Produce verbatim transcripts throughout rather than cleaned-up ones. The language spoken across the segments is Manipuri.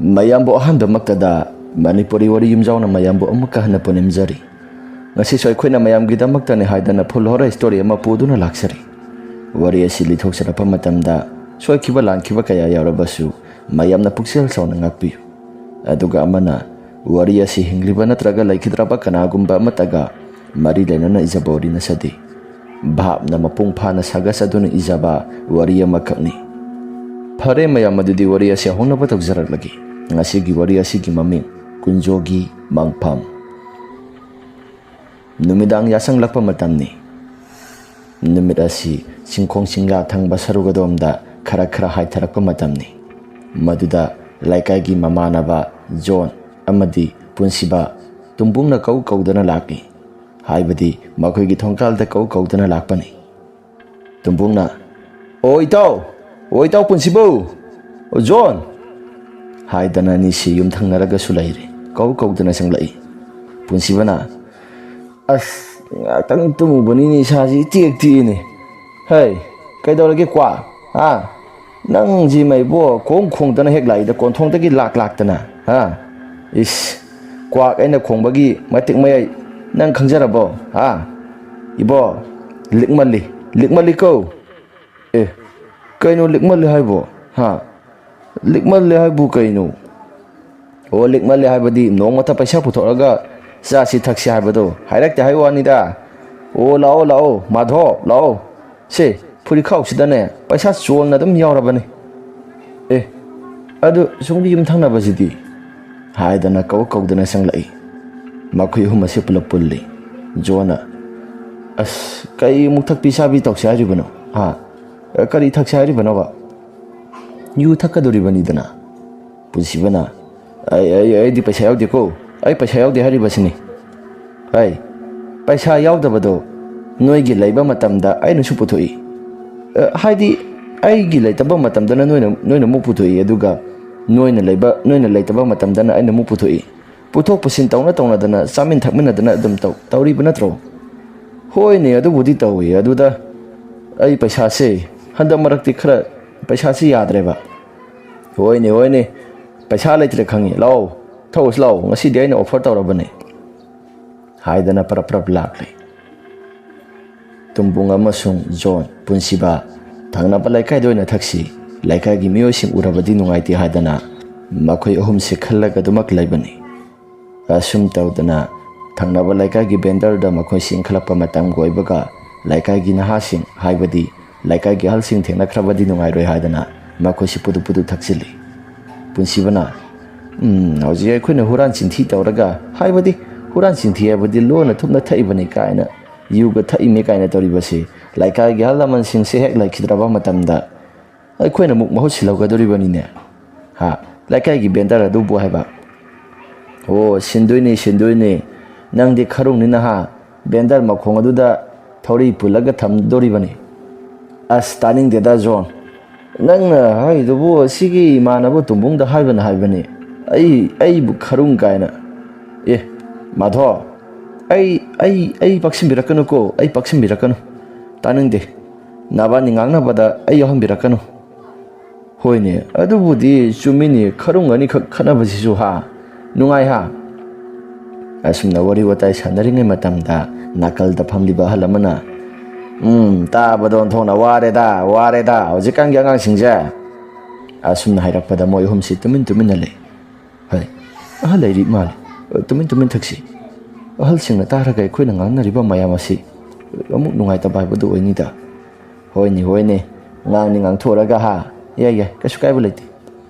ꯃꯌꯥꯝꯕꯨ ꯑꯍꯥꯟꯕꯃꯛꯇꯗ ꯃꯅꯤꯄꯨꯔꯤ ꯋꯥꯔꯤ ꯌꯨꯝꯖꯥꯎꯅ ꯃꯌꯥꯝꯕꯨ ꯑꯃꯨꯛꯀ ꯍꯟꯅ ꯄꯨꯅꯤꯡꯖꯔꯤ꯫ ꯉꯁꯤꯁꯨ ꯑꯩꯈꯣꯏꯅ ꯃꯌꯥꯝꯒꯤꯗꯃꯛꯇꯅꯤ ꯍꯥꯏꯗꯅ full horror story ꯑꯃ ꯄꯨꯗꯨꯅ ꯂꯥꯛꯆꯔꯤ꯫ ꯋꯥꯔꯤ ꯑꯁꯤ ꯂꯤꯊꯣꯛꯆꯔꯛꯄ ꯃꯇꯝꯗ ꯁꯣꯏꯈꯤꯕ ꯂꯥꯟꯈꯤꯕ ꯀꯌꯥ ꯌꯥꯎꯔꯕꯁꯨ ꯃꯌꯥꯝꯅ ꯄꯨꯛꯆꯦꯜ ꯆꯥꯎꯅ ꯉꯥꯛꯄꯤꯌꯨ꯫ ꯑꯗꯨꯒ ꯑꯃꯅ, ꯋꯥꯔꯤ ꯑꯁꯤ ꯍꯤꯡꯂꯤꯕ ꯅꯠꯇ꯭ꯔꯒ ꯂꯩꯈꯤꯗ꯭ꯔꯕ ꯀꯅꯥꯒꯨꯝꯕ ꯑꯃꯠꯇꯒ ꯃꯔꯤ ꯂꯩꯅꯅ ꯏꯖꯕ ꯋꯥꯔꯤ ꯅꯠꯆꯗꯦ꯫ ꯚꯥꯞꯅ ꯃꯄꯨꯡ ꯐꯥꯅ ꯁꯥꯒꯠꯆꯗꯨꯅ ꯏꯖꯕ ꯋꯥꯔꯤ ꯑꯃꯈꯛꯅꯤ꯫ ꯐꯔꯦ ꯃꯌꯥꯝ, ꯑꯗꯨꯗꯤ ꯋꯥꯔꯤ ꯑꯁꯤ ꯍꯧꯅꯕ ꯇꯧꯖꯔꯛꯂꯒꯦ꯫ ꯉꯁꯤꯒꯤ ꯋꯥꯔꯤ ꯑꯁꯤꯒꯤ ꯃꯃꯤꯡ ꯀꯨꯟꯖꯣꯒꯤ ꯃꯪꯐꯝ꯫ ꯅꯨꯃꯤꯗꯥꯡ ꯌꯥꯆꯪꯂꯛꯄ ꯃꯇꯝꯅꯤ꯫ ꯅꯨꯃꯤꯠ ꯑꯁꯤ ꯆꯤꯡꯈꯣꯡ ꯆꯤꯡꯂꯥ ꯊꯪꯕ ꯁꯔꯨꯛ ꯑꯗꯣꯝꯗ ꯈꯔ ꯈꯔ ꯍꯥꯏꯊꯔꯛꯄ ꯃꯇꯝꯅꯤ꯫ ꯃꯗꯨꯗ ꯂꯩꯀꯥꯏꯒꯤ ꯃꯃꯥꯟꯅꯕ ꯖꯣꯟ ꯑꯃꯗꯤ ꯄꯨꯟꯁꯤꯕ ꯇꯨꯝꯕꯨꯡꯅ ꯀꯧ ꯀꯧꯗꯅ ꯂꯥꯛꯏ꯫ ꯍꯥꯏꯕꯗꯤ ꯃꯈꯣꯏꯒꯤ ꯊꯣꯡꯀꯥꯜꯗ ꯀꯧ ꯀꯧꯗꯨꯅ ꯂꯥꯛꯄꯅꯤ꯫ ꯇꯨꯝꯕꯨꯡꯅ, "ꯑꯣ ꯏꯇꯥꯎ, ꯑꯣ ꯏꯇꯥꯎ ꯄꯨꯟꯁꯤꯕꯧ, ꯑꯣ ꯖꯣꯟ!" ꯍꯥꯏꯗꯅ ꯑꯅꯤꯁꯤ ꯌꯨꯝꯊꯪꯅꯔꯒꯁꯨ ꯂꯩꯔꯦ꯫ ꯀꯧ ꯀꯧꯗꯅ ꯆꯪꯂꯛꯏ꯫ ꯄꯨꯟꯁꯤꯕꯅ, "ꯑꯁ, ꯉꯥꯛꯇꯪ ꯇꯨꯝꯃꯨꯕꯅꯤꯅꯦ, ꯏꯁꯥꯁꯤ ꯏꯇꯦꯛ ꯇꯦꯛꯏꯅꯦ꯫ ꯍꯩ, ꯀꯩꯗꯧꯔꯒꯦ ꯀ꯭ꯋꯥ? ꯍꯥ? ꯅꯪꯁꯤ ꯃꯩꯕꯣ ꯈꯣꯡ ꯈꯣꯡꯗꯅ ꯍꯦꯛ ꯂꯥꯛꯏꯗ, ꯀꯣꯟꯊꯣꯡꯗꯒꯤ ꯂꯥꯛ ꯂꯥꯛꯇꯅ, ꯍꯥ? ꯏꯁ, ꯀ꯭ꯋꯥꯛ ꯑꯩꯅ ꯈꯣꯡꯕꯒꯤ ꯃꯇꯤꯛ ꯃꯌꯥꯏ ꯅꯪ ꯈꯪꯖꯔꯕꯣ? ꯍꯥ? ꯏꯕꯣ, ꯂꯤꯛꯃꯜꯂꯤ, ꯂꯤꯛꯃꯜꯂꯤꯀꯣ!" "ꯑꯦ, ꯀꯩꯅꯣ ꯂꯤꯛꯃꯜꯂꯤ ꯍꯥꯏꯕꯣ? ꯍꯥ? ꯂꯤꯛꯃꯜꯂꯤ ꯍꯥꯏꯕꯨ ꯀꯩꯅꯣ?" "ꯑꯣ, ꯂꯤꯛꯃꯜꯂꯤ ꯍꯥꯏꯕꯗꯤ ꯅꯣꯡꯃꯇ ꯄꯩꯁꯥ ꯄꯨꯊꯣꯛꯑꯒ ꯆꯥꯁꯤ ꯊꯛꯁꯤ ꯍꯥꯏꯕꯗꯣ ꯍꯥꯏꯔꯛꯇꯦ ꯍꯥꯏꯕ ꯋꯥꯅꯤꯗ꯫ ꯑꯣ, ꯂꯥꯛꯑꯣ, ꯂꯥꯛꯑꯣ, ꯃꯥꯙꯣꯞ, ꯂꯥꯛꯑꯣ꯫ ꯁꯦ, ꯐꯨꯔꯤꯈꯥꯎꯁꯤꯗꯅꯦ ꯄꯩꯁꯥ ꯆꯣꯟꯅ ꯑꯗꯨꯝ ꯌꯥꯎꯔꯕꯅꯤ꯫ ꯑꯦ, ꯑꯗꯨ ꯁꯣꯝꯒꯤ ꯌꯨꯝꯊꯪꯅꯕꯁꯤꯗꯤ?" ꯍꯥꯏꯗꯅ ꯀꯧ ꯀꯧꯗꯅ ꯆꯪꯂꯛꯏ꯫ ꯃꯈꯣꯏ ꯑꯍꯨꯝ ꯑꯁꯤ ꯄꯨꯂꯞ ꯄꯨꯜꯂꯤ꯫ ꯖꯣꯟꯅ, "ꯑꯁ, ꯀꯩ ꯑꯃꯨꯛ ꯊꯛꯄꯤ ꯆꯥꯕꯤ ꯇꯧꯁꯦ ꯍꯥꯏꯔꯤꯕꯅꯣ? ꯍꯥ? ꯀꯔꯤ ꯊꯛꯁꯦ ꯍꯥꯏꯔꯤꯕꯅꯣꯕ?" "ꯌꯨ ꯊꯛꯀꯗꯣꯔꯤꯕꯅꯤꯗꯅ꯫" ꯄꯨꯟꯁꯤꯕꯅ, "ꯑꯩ, ꯑꯩ, ꯑꯩꯗꯤ ꯄꯩꯁꯥ ꯌꯥꯎꯗꯦꯀꯣ꯫ ꯑꯩ ꯄꯩꯁꯥ ꯌꯥꯎꯗꯦ ꯍꯥꯏꯔꯤꯕꯁꯤꯅꯤ꯫ ꯑꯩ ꯄꯩꯁꯥ ꯌꯥꯎꯗꯕꯗꯣ ꯅꯣꯏꯒꯤ ꯂꯩꯕ ꯃꯇꯝꯗ ꯑꯩꯅꯁꯨ ꯄꯨꯊꯣꯛꯏ꯫ ꯑ, ꯍꯥꯏꯗꯤ ꯑꯩꯒꯤ ꯂꯩꯇꯕ ꯃꯇꯝꯗꯅ ꯅꯣꯏꯅ, ꯅꯣꯏꯅ ꯑꯃꯨꯛ ꯄꯨꯊꯣꯛꯏ, ꯑꯗꯨꯒ ꯅꯣꯏꯅ ꯂꯩꯕ, ꯅꯣꯏꯅ ꯂꯩꯇꯕ ꯃꯇꯝꯗꯅ ꯑꯩꯅ ꯑꯃꯨꯛ ꯄꯨꯊꯣꯛꯏ꯫ ꯄꯨꯊꯣꯛ ꯄꯨꯁꯤꯟ ꯇꯧꯅ ꯇꯧꯅꯗꯅ, ꯆꯥꯃꯤꯟ ꯊꯛꯃꯤꯟꯅꯗꯅ ꯑꯗꯨꯝ ꯇꯧ-, ꯇꯧꯔꯤꯕ ꯅꯠꯇ꯭ꯔꯣ?" "ꯍꯣꯏꯅꯦ, ꯑꯗꯨꯕꯨꯗꯤ ꯇꯧꯏ꯫ ꯑꯗꯨꯗ ꯑꯩ ꯄꯩꯁꯥꯁꯦ ꯍꯟꯗꯛ ꯃꯔꯛꯇꯤ ꯈꯔ ꯄꯩꯁꯥꯁꯤ ꯌꯥꯗ꯭ꯔꯦꯕ꯫" "ꯍꯣꯏꯅꯦ, ꯍꯣꯏꯅꯦ, "ꯄꯩꯁꯥ ꯂꯩꯇ꯭ꯔꯦ ꯈꯪꯉꯤ, ꯂꯥꯛꯑꯣ, ꯊꯛꯎꯁꯤ ꯂꯥꯛꯑꯣ, ꯉꯁꯤꯗꯤ ꯑꯩꯅ offer ꯇꯧꯔꯕꯅꯦ" ꯍꯥꯏꯗꯅ ꯄ꯭ꯔꯞ ꯄ꯭ꯔꯞ ꯂꯥꯛꯂꯦ꯫ ꯇꯨꯝꯕꯨꯡ ꯑꯃꯁꯨꯡ ꯖꯣꯟ, "ꯄꯨꯟꯁꯤꯕ, ꯊꯪꯅꯕ ꯂꯩꯀꯥꯏꯗ ꯑꯣꯏꯅ ꯊꯛꯁꯤ, ꯂꯩꯀꯥꯏꯒꯤ ꯃꯤꯑꯣꯏꯁꯤꯡ ꯎꯔꯕꯗꯤ ꯅꯨꯡꯉꯥꯏꯇꯦ" ꯍꯥꯏꯗꯅ ꯃꯈꯣꯏ ꯑꯍꯨꯝꯁꯦ ꯈꯜꯂꯒ ꯑꯗꯨꯃꯛ ꯂꯩꯕꯅꯤ꯫ ꯑꯁꯨꯝ ꯇꯧꯗꯅ ꯊꯪꯅꯕ ꯂꯩꯀꯥꯏꯒꯤ vendorꯗ ꯃꯈꯣꯏꯁꯤ ꯏꯟꯈꯠꯂꯛꯄ ꯃꯇꯝꯒ ꯑꯣꯏꯕꯒ, ꯂꯩꯀꯥꯏꯒꯤ ꯅꯍꯥꯁꯤꯡ, ꯍꯥꯏꯕꯗꯤ ꯂꯩꯀꯥꯏꯒꯤ ꯑꯍꯜꯁꯤꯡ ꯊꯦꯡꯅꯈ꯭ꯔꯕꯗꯤ ꯅꯨꯡꯉꯥꯏꯔꯣꯏ ꯍꯥꯏꯗꯅ ꯃꯈꯣꯏꯁꯤ ꯄꯨꯗꯨ ꯄꯨꯗꯨ ꯊꯛꯆꯤꯜꯂꯤ꯫ ꯄꯨꯟꯁꯤꯕꯅ, "ꯎꯝ, ꯍꯧꯖꯤꯛ ꯑꯩꯈꯣꯏꯅ ꯍꯨꯔꯥꯟ ꯆꯤꯟꯊꯤ ꯇꯧꯔꯒ, ꯍꯥꯏꯕꯗꯤ ꯍꯨꯔꯥꯟ ꯆꯤꯟꯊꯤ ꯍꯥꯏꯕꯗꯤ ꯂꯣꯟꯅ ꯊꯨꯞꯅ ꯊꯛꯏꯕꯅꯤ ꯀꯥꯏꯅ, ꯌꯨꯒ ꯊꯛꯏꯅꯦ ꯀꯥꯏꯅ ꯇꯧꯔꯤꯕꯁꯤ ꯂꯩꯀꯥꯏꯒꯤ ꯑꯍꯜ ꯂꯃꯟꯁꯤꯡꯁꯦ ꯍꯦꯛ ꯂꯩꯈꯤꯗ꯭ꯔꯕ ꯃꯇꯝꯗ ꯑꯩꯈꯣꯏꯅ ꯑꯃꯨꯛ ꯃꯍꯨꯠ ꯁꯤꯜꯍꯧꯒꯗꯧꯔꯤꯕꯅꯤꯅꯦ꯫ ꯍꯥ, ꯂꯩꯀꯥꯏꯒꯤ vendor ꯑꯗꯨꯕꯨ" ꯍꯥꯏꯕ꯫ "ꯑꯣ, ꯁꯤꯟꯗꯣꯏꯅꯦ, ꯁꯤꯟꯗꯣꯏꯅꯦ꯫ ꯅꯪꯗꯤ ꯈꯔꯨꯡꯅꯤ ꯅꯍꯥ, vendor ꯃꯈꯣꯡ ꯑꯗꯨꯗ ꯊꯧꯔꯤ ꯄꯨꯜꯂꯒ ꯊꯝꯗꯣꯔꯤꯕꯅꯤ"꯫ "ꯑꯁ, ꯇꯥꯅꯤꯡꯗꯦꯗ ꯖꯣꯟ꯫ ꯅꯪꯅ ꯍꯥꯏꯗꯨꯕꯨ ꯑꯁꯤꯒꯤ ꯏꯃꯥꯟꯅꯕ ꯇꯨꯝꯕꯨꯡꯗ ꯍꯥꯏꯕꯅ ꯍꯥꯏꯕꯅꯤ꯫ ꯑꯩ, ꯑꯩꯕꯨ ꯈꯔꯨꯡ ꯀꯥꯏꯅ꯫ ꯑꯦ, ꯃꯥꯙꯣ, ꯑꯩ, ꯑꯩ, ꯑꯩ ꯄꯛꯁꯤꯟꯕꯤꯔꯛꯀꯅꯨꯀꯣ, ꯑꯩ ꯄꯛꯁꯤꯟꯕꯤꯔꯛꯀꯅꯨ꯫ ꯇꯥꯅꯤꯡꯗꯦ꯫ ꯅꯕꯥꯅꯤ ꯉꯥꯡꯅꯕꯗ ꯑꯩ ꯌꯥꯎꯍꯟꯕꯤꯔꯛꯀꯅꯨ"꯫ "ꯍꯣꯏꯅꯦ, ꯑꯗꯨꯕꯨꯗꯤ ꯆꯨꯝꯃꯤꯅꯦ, ꯈꯔꯨꯡ ꯑꯅꯤꯈꯛ ꯈꯠꯅꯕꯁꯤꯁꯨ ꯍꯥ? ꯅꯨꯡꯉꯥꯏ ꯍꯥ?" ꯑꯁꯨꯝꯅ ꯋꯥꯔꯤ ꯋꯥꯇꯥꯏ ꯁꯥꯟꯅꯔꯤꯉꯩ ꯃꯇꯝꯗ ꯅꯥꯀꯜꯗ ꯐꯝꯂꯤꯕ ꯑꯍꯜ ꯑꯃꯅ, "ꯎꯝ, ꯇꯥꯕꯗ ꯑꯣꯟꯊꯣꯛꯅ ꯋꯥꯔꯦꯗ, ꯋꯥꯔꯦꯗ ꯍꯧꯖꯤꯛꯀꯥꯟꯒꯤ ꯑꯉꯥꯡꯁꯤꯡꯁꯦ"꯫ ꯑꯁꯨꯝꯅ ꯍꯥꯏꯔꯛꯄꯗ ꯃꯣꯏ ꯑꯍꯨꯝꯁꯤ ꯇꯨꯃꯤꯟ ꯇꯨꯃꯤꯟꯅ ꯂꯩ꯫ "ꯍꯣꯏ, ꯑꯍꯜ ꯂꯩꯔꯤ ꯃꯥꯜꯂꯦ꯫ ꯇꯨꯃꯤꯟ ꯇꯨꯃꯤꯟ ꯊꯛꯁꯤ꯫ ꯑꯍꯜꯁꯤꯡꯅ ꯇꯥꯔꯒ ꯑꯩꯈꯣꯏꯅ ꯉꯥꯡꯅꯔꯤꯕ ꯃꯌꯥꯝ ꯑꯁꯤ ꯑꯃꯨꯛ ꯅꯨꯡꯉꯥꯏꯇꯕ ꯍꯥꯏꯕꯗꯨ ꯑꯣꯏꯅꯤꯗ"꯫ "ꯍꯣꯏꯅꯦ, ꯍꯣꯏꯅꯦ, ꯉꯥꯡꯅꯤ ꯉꯥꯡꯊꯣꯛꯑꯔꯒ ꯍꯥ, ꯌꯥꯏ, ꯌꯥꯏ, ꯀꯩꯁꯨ ꯀꯥꯏꯕ ꯂꯩꯇꯦ"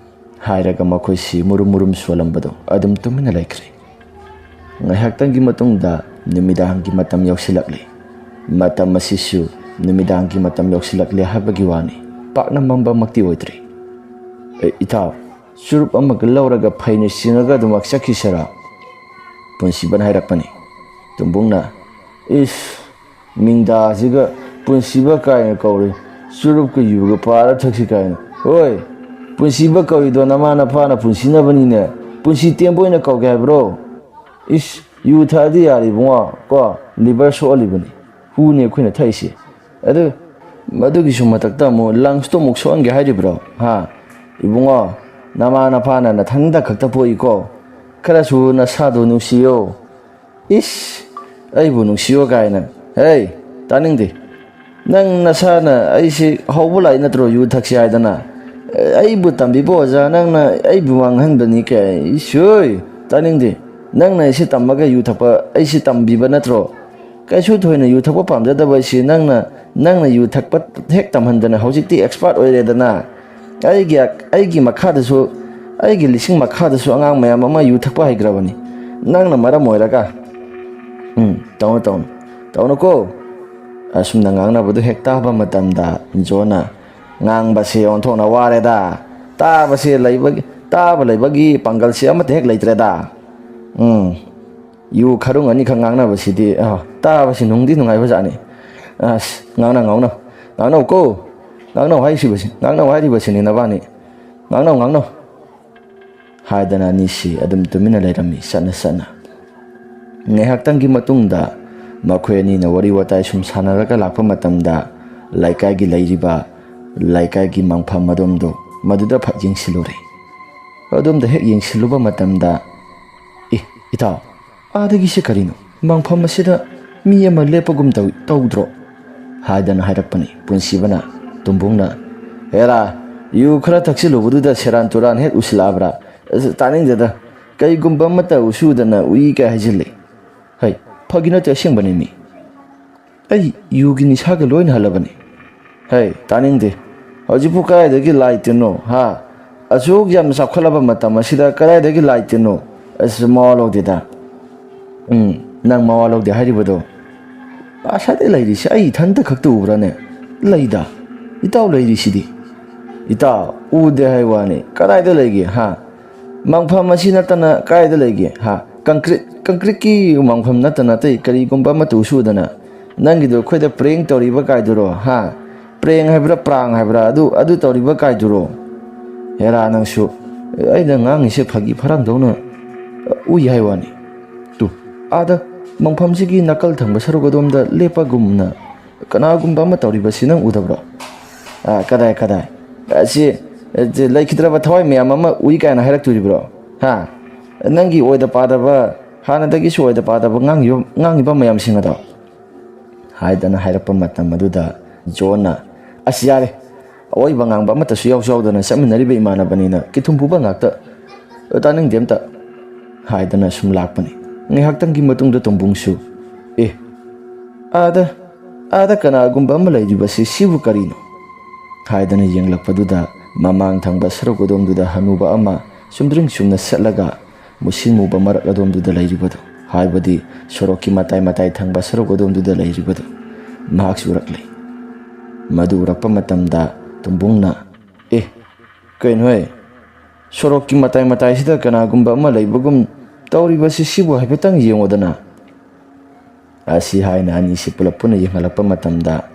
ꯍꯥꯏꯔꯒ ꯃꯈꯣꯏꯁꯤ ꯃꯨꯔꯨꯝ ꯃꯨꯔꯨꯝ ꯁꯣꯜꯂꯝꯕꯗꯣ ꯑꯗꯨꯝ ꯇꯨꯃꯤꯟꯅ ꯂꯩꯈ꯭ꯔꯦ꯫ ꯉꯥꯏꯍꯥꯛꯇꯪꯒꯤ ꯃꯇꯨꯡꯗ ꯅꯨꯃꯤꯗꯥꯡꯒꯤ ꯃꯇꯝ ꯌꯧꯁꯤꯜꯂꯛꯂꯦ꯫ ꯃꯇꯝ ꯑꯁꯤꯁꯨ ꯅꯨꯃꯤꯗꯥꯡꯒꯤ ꯃꯇꯝ ꯌꯧꯁꯤꯜꯂꯛꯂꯦ ꯍꯥꯏꯕꯒꯤ ꯋꯥꯅꯤ, ꯄꯥꯛꯅ ꯃꯝꯕꯃꯛꯇꯤ ꯑꯣꯏꯗ꯭ꯔꯤ꯫ "ꯑꯦ, ꯏꯇꯥꯎ, ꯆꯨꯔꯨꯞ ꯑꯃꯒ ꯂꯧꯔꯒ ꯐꯩꯅ ꯆꯤꯡꯉꯒ ꯑꯗꯨꯃꯛ ꯆꯠꯈꯤꯁꯤꯔꯥ?" ꯄꯨꯟꯁꯤꯕꯅ ꯍꯥꯏꯔꯛꯄꯅꯤ꯫ ꯇꯨꯝꯕꯨꯡꯅ, "ꯏꯁ, ꯃꯤꯡꯗꯥꯁꯤꯒ ꯄꯨꯟꯁꯤꯕ ꯀꯥꯏꯅ ꯀꯧꯔꯦ, ꯆꯨꯔꯨꯞꯀ ꯌꯨꯒ ꯄꯥꯔ ꯊꯛꯁꯤ ꯀꯥꯏꯅ꯫ ꯍꯣꯏ, ꯄꯨꯟꯁꯤꯕ ꯀꯧꯔꯤꯗꯣ ꯅꯃꯥ ꯅꯄꯥꯅ ꯄꯨꯟꯁꯤꯅꯕꯅꯤꯅꯦ꯫ ꯄꯨꯟꯁꯤ ꯇꯦꯝꯕ ꯑꯣꯏꯅ ꯀꯧꯒꯦ ꯍꯥꯏꯕ꯭ꯔꯣ? ꯏꯁ, ꯌꯨ ꯊꯛꯑꯗꯤ ꯌꯥꯔꯦ ꯏꯕꯨꯡꯉꯣ, ꯀꯣ, liver ꯁꯣꯛꯍꯜꯂꯤꯕꯅꯤ, ꯍꯨꯅꯦ ꯑꯩꯈꯣꯏꯅ ꯊꯛꯏꯁꯦ꯫ ꯑꯗꯨ, ꯃꯗꯨꯒꯤꯁꯨ ꯃꯊꯛꯇ ꯑꯃꯨꯛ lungsꯇꯣ ꯑꯃꯨꯛ ꯁꯣꯛꯍꯟꯒꯦ ꯍꯥꯏꯔꯤꯕ꯭ꯔꯣ? ꯍꯥ? ꯏꯕꯨꯡꯉꯣ, ꯅꯃꯥ ꯅꯄꯥꯅ ꯅꯊꯟꯗ ꯈꯛꯇ ꯄꯣꯛꯏꯀꯣ꯫ ꯈꯔꯁꯨ ꯅꯁꯥꯗꯣ ꯅꯨꯡꯁꯤꯌꯣ꯫ ꯏꯁ, ꯑꯩꯕꯨ ꯅꯨꯡꯁꯤꯌꯣ ꯀꯥꯏꯅ꯫ ꯍꯦ, ꯇꯥꯅꯤꯡꯗꯦ꯫ ꯅꯪ ꯅꯁꯥꯅ ꯑꯩꯁꯦ ꯍꯧꯕ ꯂꯥꯏ ꯅꯠꯇ꯭ꯔꯣ ꯌꯨ ꯊꯛꯁꯤ ꯍꯥꯏꯗꯅ? ꯑꯩꯕꯨ ꯇꯝꯕꯤꯕ ꯑꯣꯖꯥ ꯅꯪꯅ ꯑꯩꯕꯨ ꯃꯥꯡꯍꯟꯕꯅꯤ ꯀꯥꯏ꯫ ꯏꯁ, ꯍꯣꯏ, ꯇꯥꯅꯤꯡꯗꯦ꯫ ꯅꯪꯅ ꯑꯩꯁꯦ ꯇꯝꯃꯒ ꯌꯨ ꯊꯛꯄ, ꯑꯩꯁꯦ ꯇꯝꯕꯤꯕ ꯅꯠꯇ꯭ꯔꯣ? ꯀꯩꯁꯨ ꯊꯣꯏꯅ ꯌꯨ ꯊꯛꯄ ꯄꯥꯝꯖꯗꯕ ꯑꯩꯁꯦ ꯅꯪꯅ, ꯅꯪꯅ ꯌꯨ ꯊꯛꯄ ꯍꯦꯛ ꯇꯝꯍꯟꯗꯅ ꯍꯧꯖꯤꯛꯇꯤ expert ꯑꯣꯏꯔꯦꯗꯅ꯫ ꯑꯩꯒꯤ, ꯑꯩꯒꯤ ꯃꯈꯥꯗꯁꯨ, ꯑꯩꯒꯤ ꯂꯤꯁꯤꯡ ꯃꯈꯥꯗꯁꯨ ꯑꯉꯥꯡ ꯃꯌꯥꯝ ꯑꯃ ꯌꯨ ꯊꯛꯄ ꯍꯩꯈ꯭ꯔꯕꯅꯤ꯫ ꯅꯪꯅ ꯃꯔꯝ ꯑꯣꯏꯔꯒ꯫ ꯎꯝ, ꯇꯧꯅꯨ, ꯇꯧꯅꯨ꯫ ꯇꯧꯅꯨꯀꯣ꯫ ꯑꯁꯨꯝꯅ ꯉꯥꯡꯅꯕꯗꯨ ꯍꯦꯛ ꯇꯥꯕ ꯃꯇꯝꯗ ꯖꯣꯟꯅ, "ꯉꯥꯡꯕꯁꯦ ꯑꯣꯟꯊꯣꯛꯅ ꯋꯥꯔꯦꯗ꯫ ꯇꯥꯕꯁꯦ ꯂꯩꯕꯒꯤ, ꯇꯥꯕ ꯂꯩꯕꯒꯤ ꯄꯥꯡꯒꯜꯁꯦ ꯑꯃꯠꯇ ꯍꯦꯛ ꯂꯩꯇ꯭ꯔꯦꯗ꯫ ꯎꯝ, ꯌꯨ ꯈꯔꯨꯡ ꯑꯅꯤꯈꯛ ꯉꯥꯡꯅꯕꯁꯤꯗꯤ, ꯑ, ꯇꯥꯕꯁꯤ ꯅꯨꯡꯗꯤ ꯅꯨꯡꯉꯥꯏꯕꯖꯥꯠꯅꯤ꯫ ꯑꯁ, ꯉꯥꯡꯅ, ꯉꯥꯡꯅꯧ꯫ ꯉꯥꯡꯅꯧꯀꯣ꯫ ꯉꯥꯡꯅꯧ ꯍꯥꯏꯔꯤꯕꯁꯤ, ꯉꯥꯡꯅꯧ ꯍꯥꯏꯔꯤꯕꯁꯤꯅꯤ ꯅꯕꯥꯅꯤ꯫ ꯉꯥꯡꯅꯧ, ꯉꯥꯡꯅꯧ" ꯍꯥꯏꯗꯅ ꯑꯅꯤꯁꯤ ꯑꯗꯨꯝ ꯇꯨꯃꯤꯟꯅ ꯂꯩꯔꯝꯃꯤ, ꯆꯠꯅ ꯆꯠꯅ꯫ ꯉꯥꯏꯍꯥꯛꯇꯪꯒꯤ ꯃꯇꯨꯡꯗ ꯃꯈꯣꯏ ꯑꯅꯤꯅ ꯋꯥꯔꯤ ꯋꯥꯇꯥꯏ ꯁꯨꯝ ꯁꯥꯟꯅꯔꯒ ꯂꯥꯛꯄ ꯃꯇꯝꯗ, ꯂꯩꯀꯥꯏꯒꯤ ꯂꯩꯔꯤꯕ, ꯂꯩꯀꯥꯏꯒꯤ ꯃꯪꯐꯝ ꯑꯗꯣꯝꯗꯣ, ꯃꯗꯨꯗ ꯐꯠ ꯌꯦꯡꯁꯤꯜꯂꯨꯔꯦ꯫ ꯑꯗꯣꯝꯗ ꯍꯦꯛ ꯌꯦꯡꯁꯤꯜꯂꯨꯕ ꯃꯇꯝꯗ, "ꯑꯦ, ꯏꯇꯥꯎ, ꯑꯥꯗꯒꯤꯁꯦ ꯀꯔꯤꯅꯣ? ꯃꯪꯐꯝ ꯑꯁꯤꯗ ꯃꯤ ꯑꯃ ꯂꯦꯞꯄꯒꯨꯝ ꯇꯧꯏ, ꯇꯧꯗ꯭ꯔꯣ?" ꯍꯥꯏꯗꯅ ꯍꯥꯏꯔꯛꯄꯅꯤ ꯄꯨꯟꯁꯤꯕꯅ꯫ ꯇꯨꯝꯕꯨꯡꯅ, "ꯍꯦꯔꯥ, ꯌꯨ ꯈꯔ ꯊꯛꯆꯤꯜꯂꯨꯕꯗꯨꯗ ꯁꯦꯔꯥꯟ ꯇꯨꯔꯥꯟ ꯍꯦꯛ ꯎꯁꯤꯜꯂꯛꯑꯕ꯭ꯔꯥ? ꯑꯁ, ꯇꯥꯅꯤꯡꯗꯦꯗ꯫ ꯀꯩꯒꯨꯝꯕ ꯑꯃꯠꯇ ꯎꯁꯨꯗꯅ ꯎꯏ ꯀꯥꯏ ꯍꯥꯏꯖꯤꯜꯂꯤ꯫ ꯍꯩ, ꯐꯥꯒꯤ ꯅꯠꯇꯦ, ꯑꯁꯦꯡꯕꯅꯤ ꯃꯤ꯫ ꯑꯩ ꯌꯨꯒꯤ ꯅꯤꯁꯥꯒ ꯂꯣꯏꯅ ꯍꯜꯂꯕꯅꯤ꯫ ꯍꯩ, ꯇꯥꯅꯤꯡꯗꯦ꯫ ꯍꯧꯖꯤꯛꯄꯨ ꯀꯗꯥꯏꯗꯒꯤ ꯂꯥꯏ ꯇꯤꯟꯅꯣ, ꯍꯥ? ꯑꯁꯨꯛ ꯌꯥꯝꯅ ꯆꯥꯎꯈꯠꯂꯕ ꯃꯇꯝ ꯑꯁꯤꯗ ꯀꯗꯥꯏꯗꯒꯤ ꯂꯥꯏ ꯇꯤꯟꯅꯣ? ꯑꯁ, ꯃꯋꯥ ꯂꯧꯗꯦꯗ꯫ ꯎꯝ, ꯅꯪ ꯃꯋꯥ ꯂꯧꯗꯦ ꯍꯥꯏꯔꯤꯕꯗꯣ? ꯑꯁꯥꯏꯗ ꯂꯩꯔꯤꯁꯤ ꯑꯩ ꯏꯊꯟꯇ ꯈꯛꯇ ꯎꯕ꯭ꯔꯥꯅꯦ? ꯂꯩꯗ꯫ ꯏꯇꯥꯎ ꯂꯩꯔꯤꯁꯤꯗꯤ꯫ ꯏꯇꯥꯎ, ꯎꯗꯦ ꯍꯥꯏ ꯋꯥꯅꯤ꯫ ꯀꯗꯥꯏꯗ ꯂꯩꯒꯦ, ꯍꯥ? ꯃꯪꯐꯝ ꯑꯁꯤ ꯅꯠꯇꯅ ꯀꯗꯥꯏꯗ ꯂꯩꯒꯦ, ꯍꯥ? ꯀꯪꯀ꯭ꯔꯤꯠ, ꯀꯪꯀ꯭ꯔꯤꯠꯀꯤ ꯃꯪꯐꯝ ꯅꯠꯇꯅ ꯑꯇꯩ ꯀꯔꯤꯒꯨꯝꯕ ꯑꯃꯠꯇ ꯎꯁꯨꯗꯅ? ꯅꯪꯒꯤꯗꯣ ꯑꯩꯈꯣꯏꯗ prank ꯇꯧꯔꯤꯕ ꯀꯥꯏꯗꯨꯔꯣ, ꯍꯥ? Prank ꯍꯥꯏꯕ꯭ꯔꯥ, prank ꯍꯥꯏꯕ꯭ꯔꯥ, ꯑꯗꯨ, ꯑꯗꯨ ꯇꯧꯔꯤꯕ ꯀꯥꯏꯗꯨꯔꯣ? ꯍꯦꯔꯥ ꯅꯪꯁꯨ, ꯑꯩꯅ ꯉꯥꯡꯉꯤꯁꯦ ꯐꯥꯒꯤ ꯐꯔꯥꯡꯗꯧꯅ ꯎꯏ ꯍꯥꯏ ꯋꯥꯅꯤ꯫ ꯇꯨ, ꯑꯥꯗ ꯃꯪꯐꯝꯁꯤꯒꯤ ꯅꯥꯀꯜ ꯊꯪꯕ ꯁꯔꯨꯛ ꯑꯗꯣꯝꯗ ꯂꯦꯞꯄꯒꯨꯝꯅ ꯀꯅꯥꯒꯨꯝꯕ ꯑꯃ ꯇꯧꯔꯤꯕꯁꯤ ꯅꯪ ꯎꯗꯕ꯭ꯔꯣ? ꯑꯥ, ꯀꯗꯥꯏ, ꯀꯗꯥꯏ? ꯑꯁꯤ ꯑꯦ, ꯂꯩꯈꯤꯗ꯭ꯔꯕ ꯊꯋꯥꯏ ꯃꯌꯥꯝ ꯑꯃ ꯎꯏ ꯀꯥꯏꯅ ꯍꯥꯏꯔꯛꯇꯣꯔꯤꯕ꯭ꯔꯣ? ꯍꯥ? ꯅꯪꯒꯤ ꯑꯣꯏꯗ ꯄꯥꯗꯕ, ꯍꯥꯟꯅꯗꯒꯤꯁꯨ ꯑꯣꯏꯗ ꯄꯥꯗꯕ ꯉꯥꯡꯉꯤꯕ, ꯉꯥꯡꯉꯤꯕ ꯃꯌꯥꯝꯁꯤꯡ ꯑꯗꯣ?" ꯍꯥꯏꯗꯅ ꯍꯥꯏꯔꯛꯄ ꯃꯇꯝ ꯑꯗꯨꯗ ꯖꯣꯟꯅ, "ꯑꯁ, ꯌꯥꯔꯦ, ꯑꯋꯣꯏꯕ ꯉꯥꯡꯕ ꯑꯃꯠꯇꯁꯨ ꯌꯥꯎꯁꯨ ꯌꯥꯎꯗꯅ ꯆꯠꯃꯤꯟꯅꯔꯤꯕ ꯏꯃꯥꯟꯅꯕꯅꯤꯅ ꯀꯤꯊꯨꯝ ꯄꯨꯕ ꯉꯥꯛꯇ, ꯇꯥꯅꯤꯡꯗꯦ ꯑꯝꯇ" ꯍꯥꯏꯗꯅ ꯁꯨꯝ ꯂꯥꯛꯄꯅꯤ꯫ ꯉꯥꯏꯍꯥꯛꯇꯪꯒꯤ ꯃꯇꯨꯡꯗ ꯇꯣꯝꯕꯨꯡꯁꯨ, "ꯑꯦ, ꯑꯥꯗ, ꯑꯥꯗ ꯀꯅꯥꯒꯨꯝꯕ ꯑꯃ ꯂꯩꯔꯤꯕꯁꯤ ꯁꯤꯕꯨ ꯀꯔꯤꯅꯣ?" ꯍꯥꯏꯗꯅ ꯌꯦꯡꯂꯛꯄꯗꯨꯗ ꯃꯃꯥꯡ ꯊꯪꯕ ꯁꯔꯨꯛ ꯑꯗꯣꯝꯗꯨꯗ ꯍꯅꯨꯕ ꯑꯃ ꯆꯨꯝꯗ꯭ꯔꯤꯡ ꯆꯨꯝꯅ ꯆꯠꯂꯒ ꯃꯨꯁꯤꯟ ꯃꯨꯕ ꯃꯔꯛ ꯑꯗꯣꯝꯗꯨꯗ ꯂꯩꯔꯤꯕꯗꯨ, ꯍꯥꯏꯕꯗꯤ ꯁꯣꯔꯣꯛꯀꯤ ꯃꯇꯥꯏ ꯃꯇꯥꯏ ꯊꯪꯕ ꯁꯔꯨꯛ ꯑꯗꯣꯝꯗꯨꯗ ꯂꯩꯔꯤꯕꯗꯨ, ꯃꯍꯥꯛꯁꯨ ꯎꯔꯛꯂꯦ꯫ ꯃꯗꯨ ꯎꯔꯛꯄ ꯃꯇꯝꯗ ꯇꯣꯝꯕꯨꯡꯅ, "ꯑꯦ, ꯀꯩꯅꯣꯍꯦ? ꯁꯣꯔꯣꯛꯀꯤ ꯃꯇꯥꯏ ꯃꯇꯥꯏꯁꯤꯗ ꯀꯅꯥꯒꯨꯝꯕ ꯑꯃ ꯂꯩꯕꯒꯨꯝ ꯇꯧꯔꯤꯕꯁꯤ ꯁꯤꯕꯨ ꯍꯥꯏꯐꯦꯠꯇꯪ ꯌꯦꯡꯉꯣꯗꯅ"꯫ ꯑꯁꯤ ꯍꯥꯏꯅ ꯑꯅꯤꯁꯤ ꯄꯨꯂꯞ ꯄꯨꯟꯅ ꯌꯦꯡꯍꯜꯂꯛꯄ ꯃꯇꯝꯗ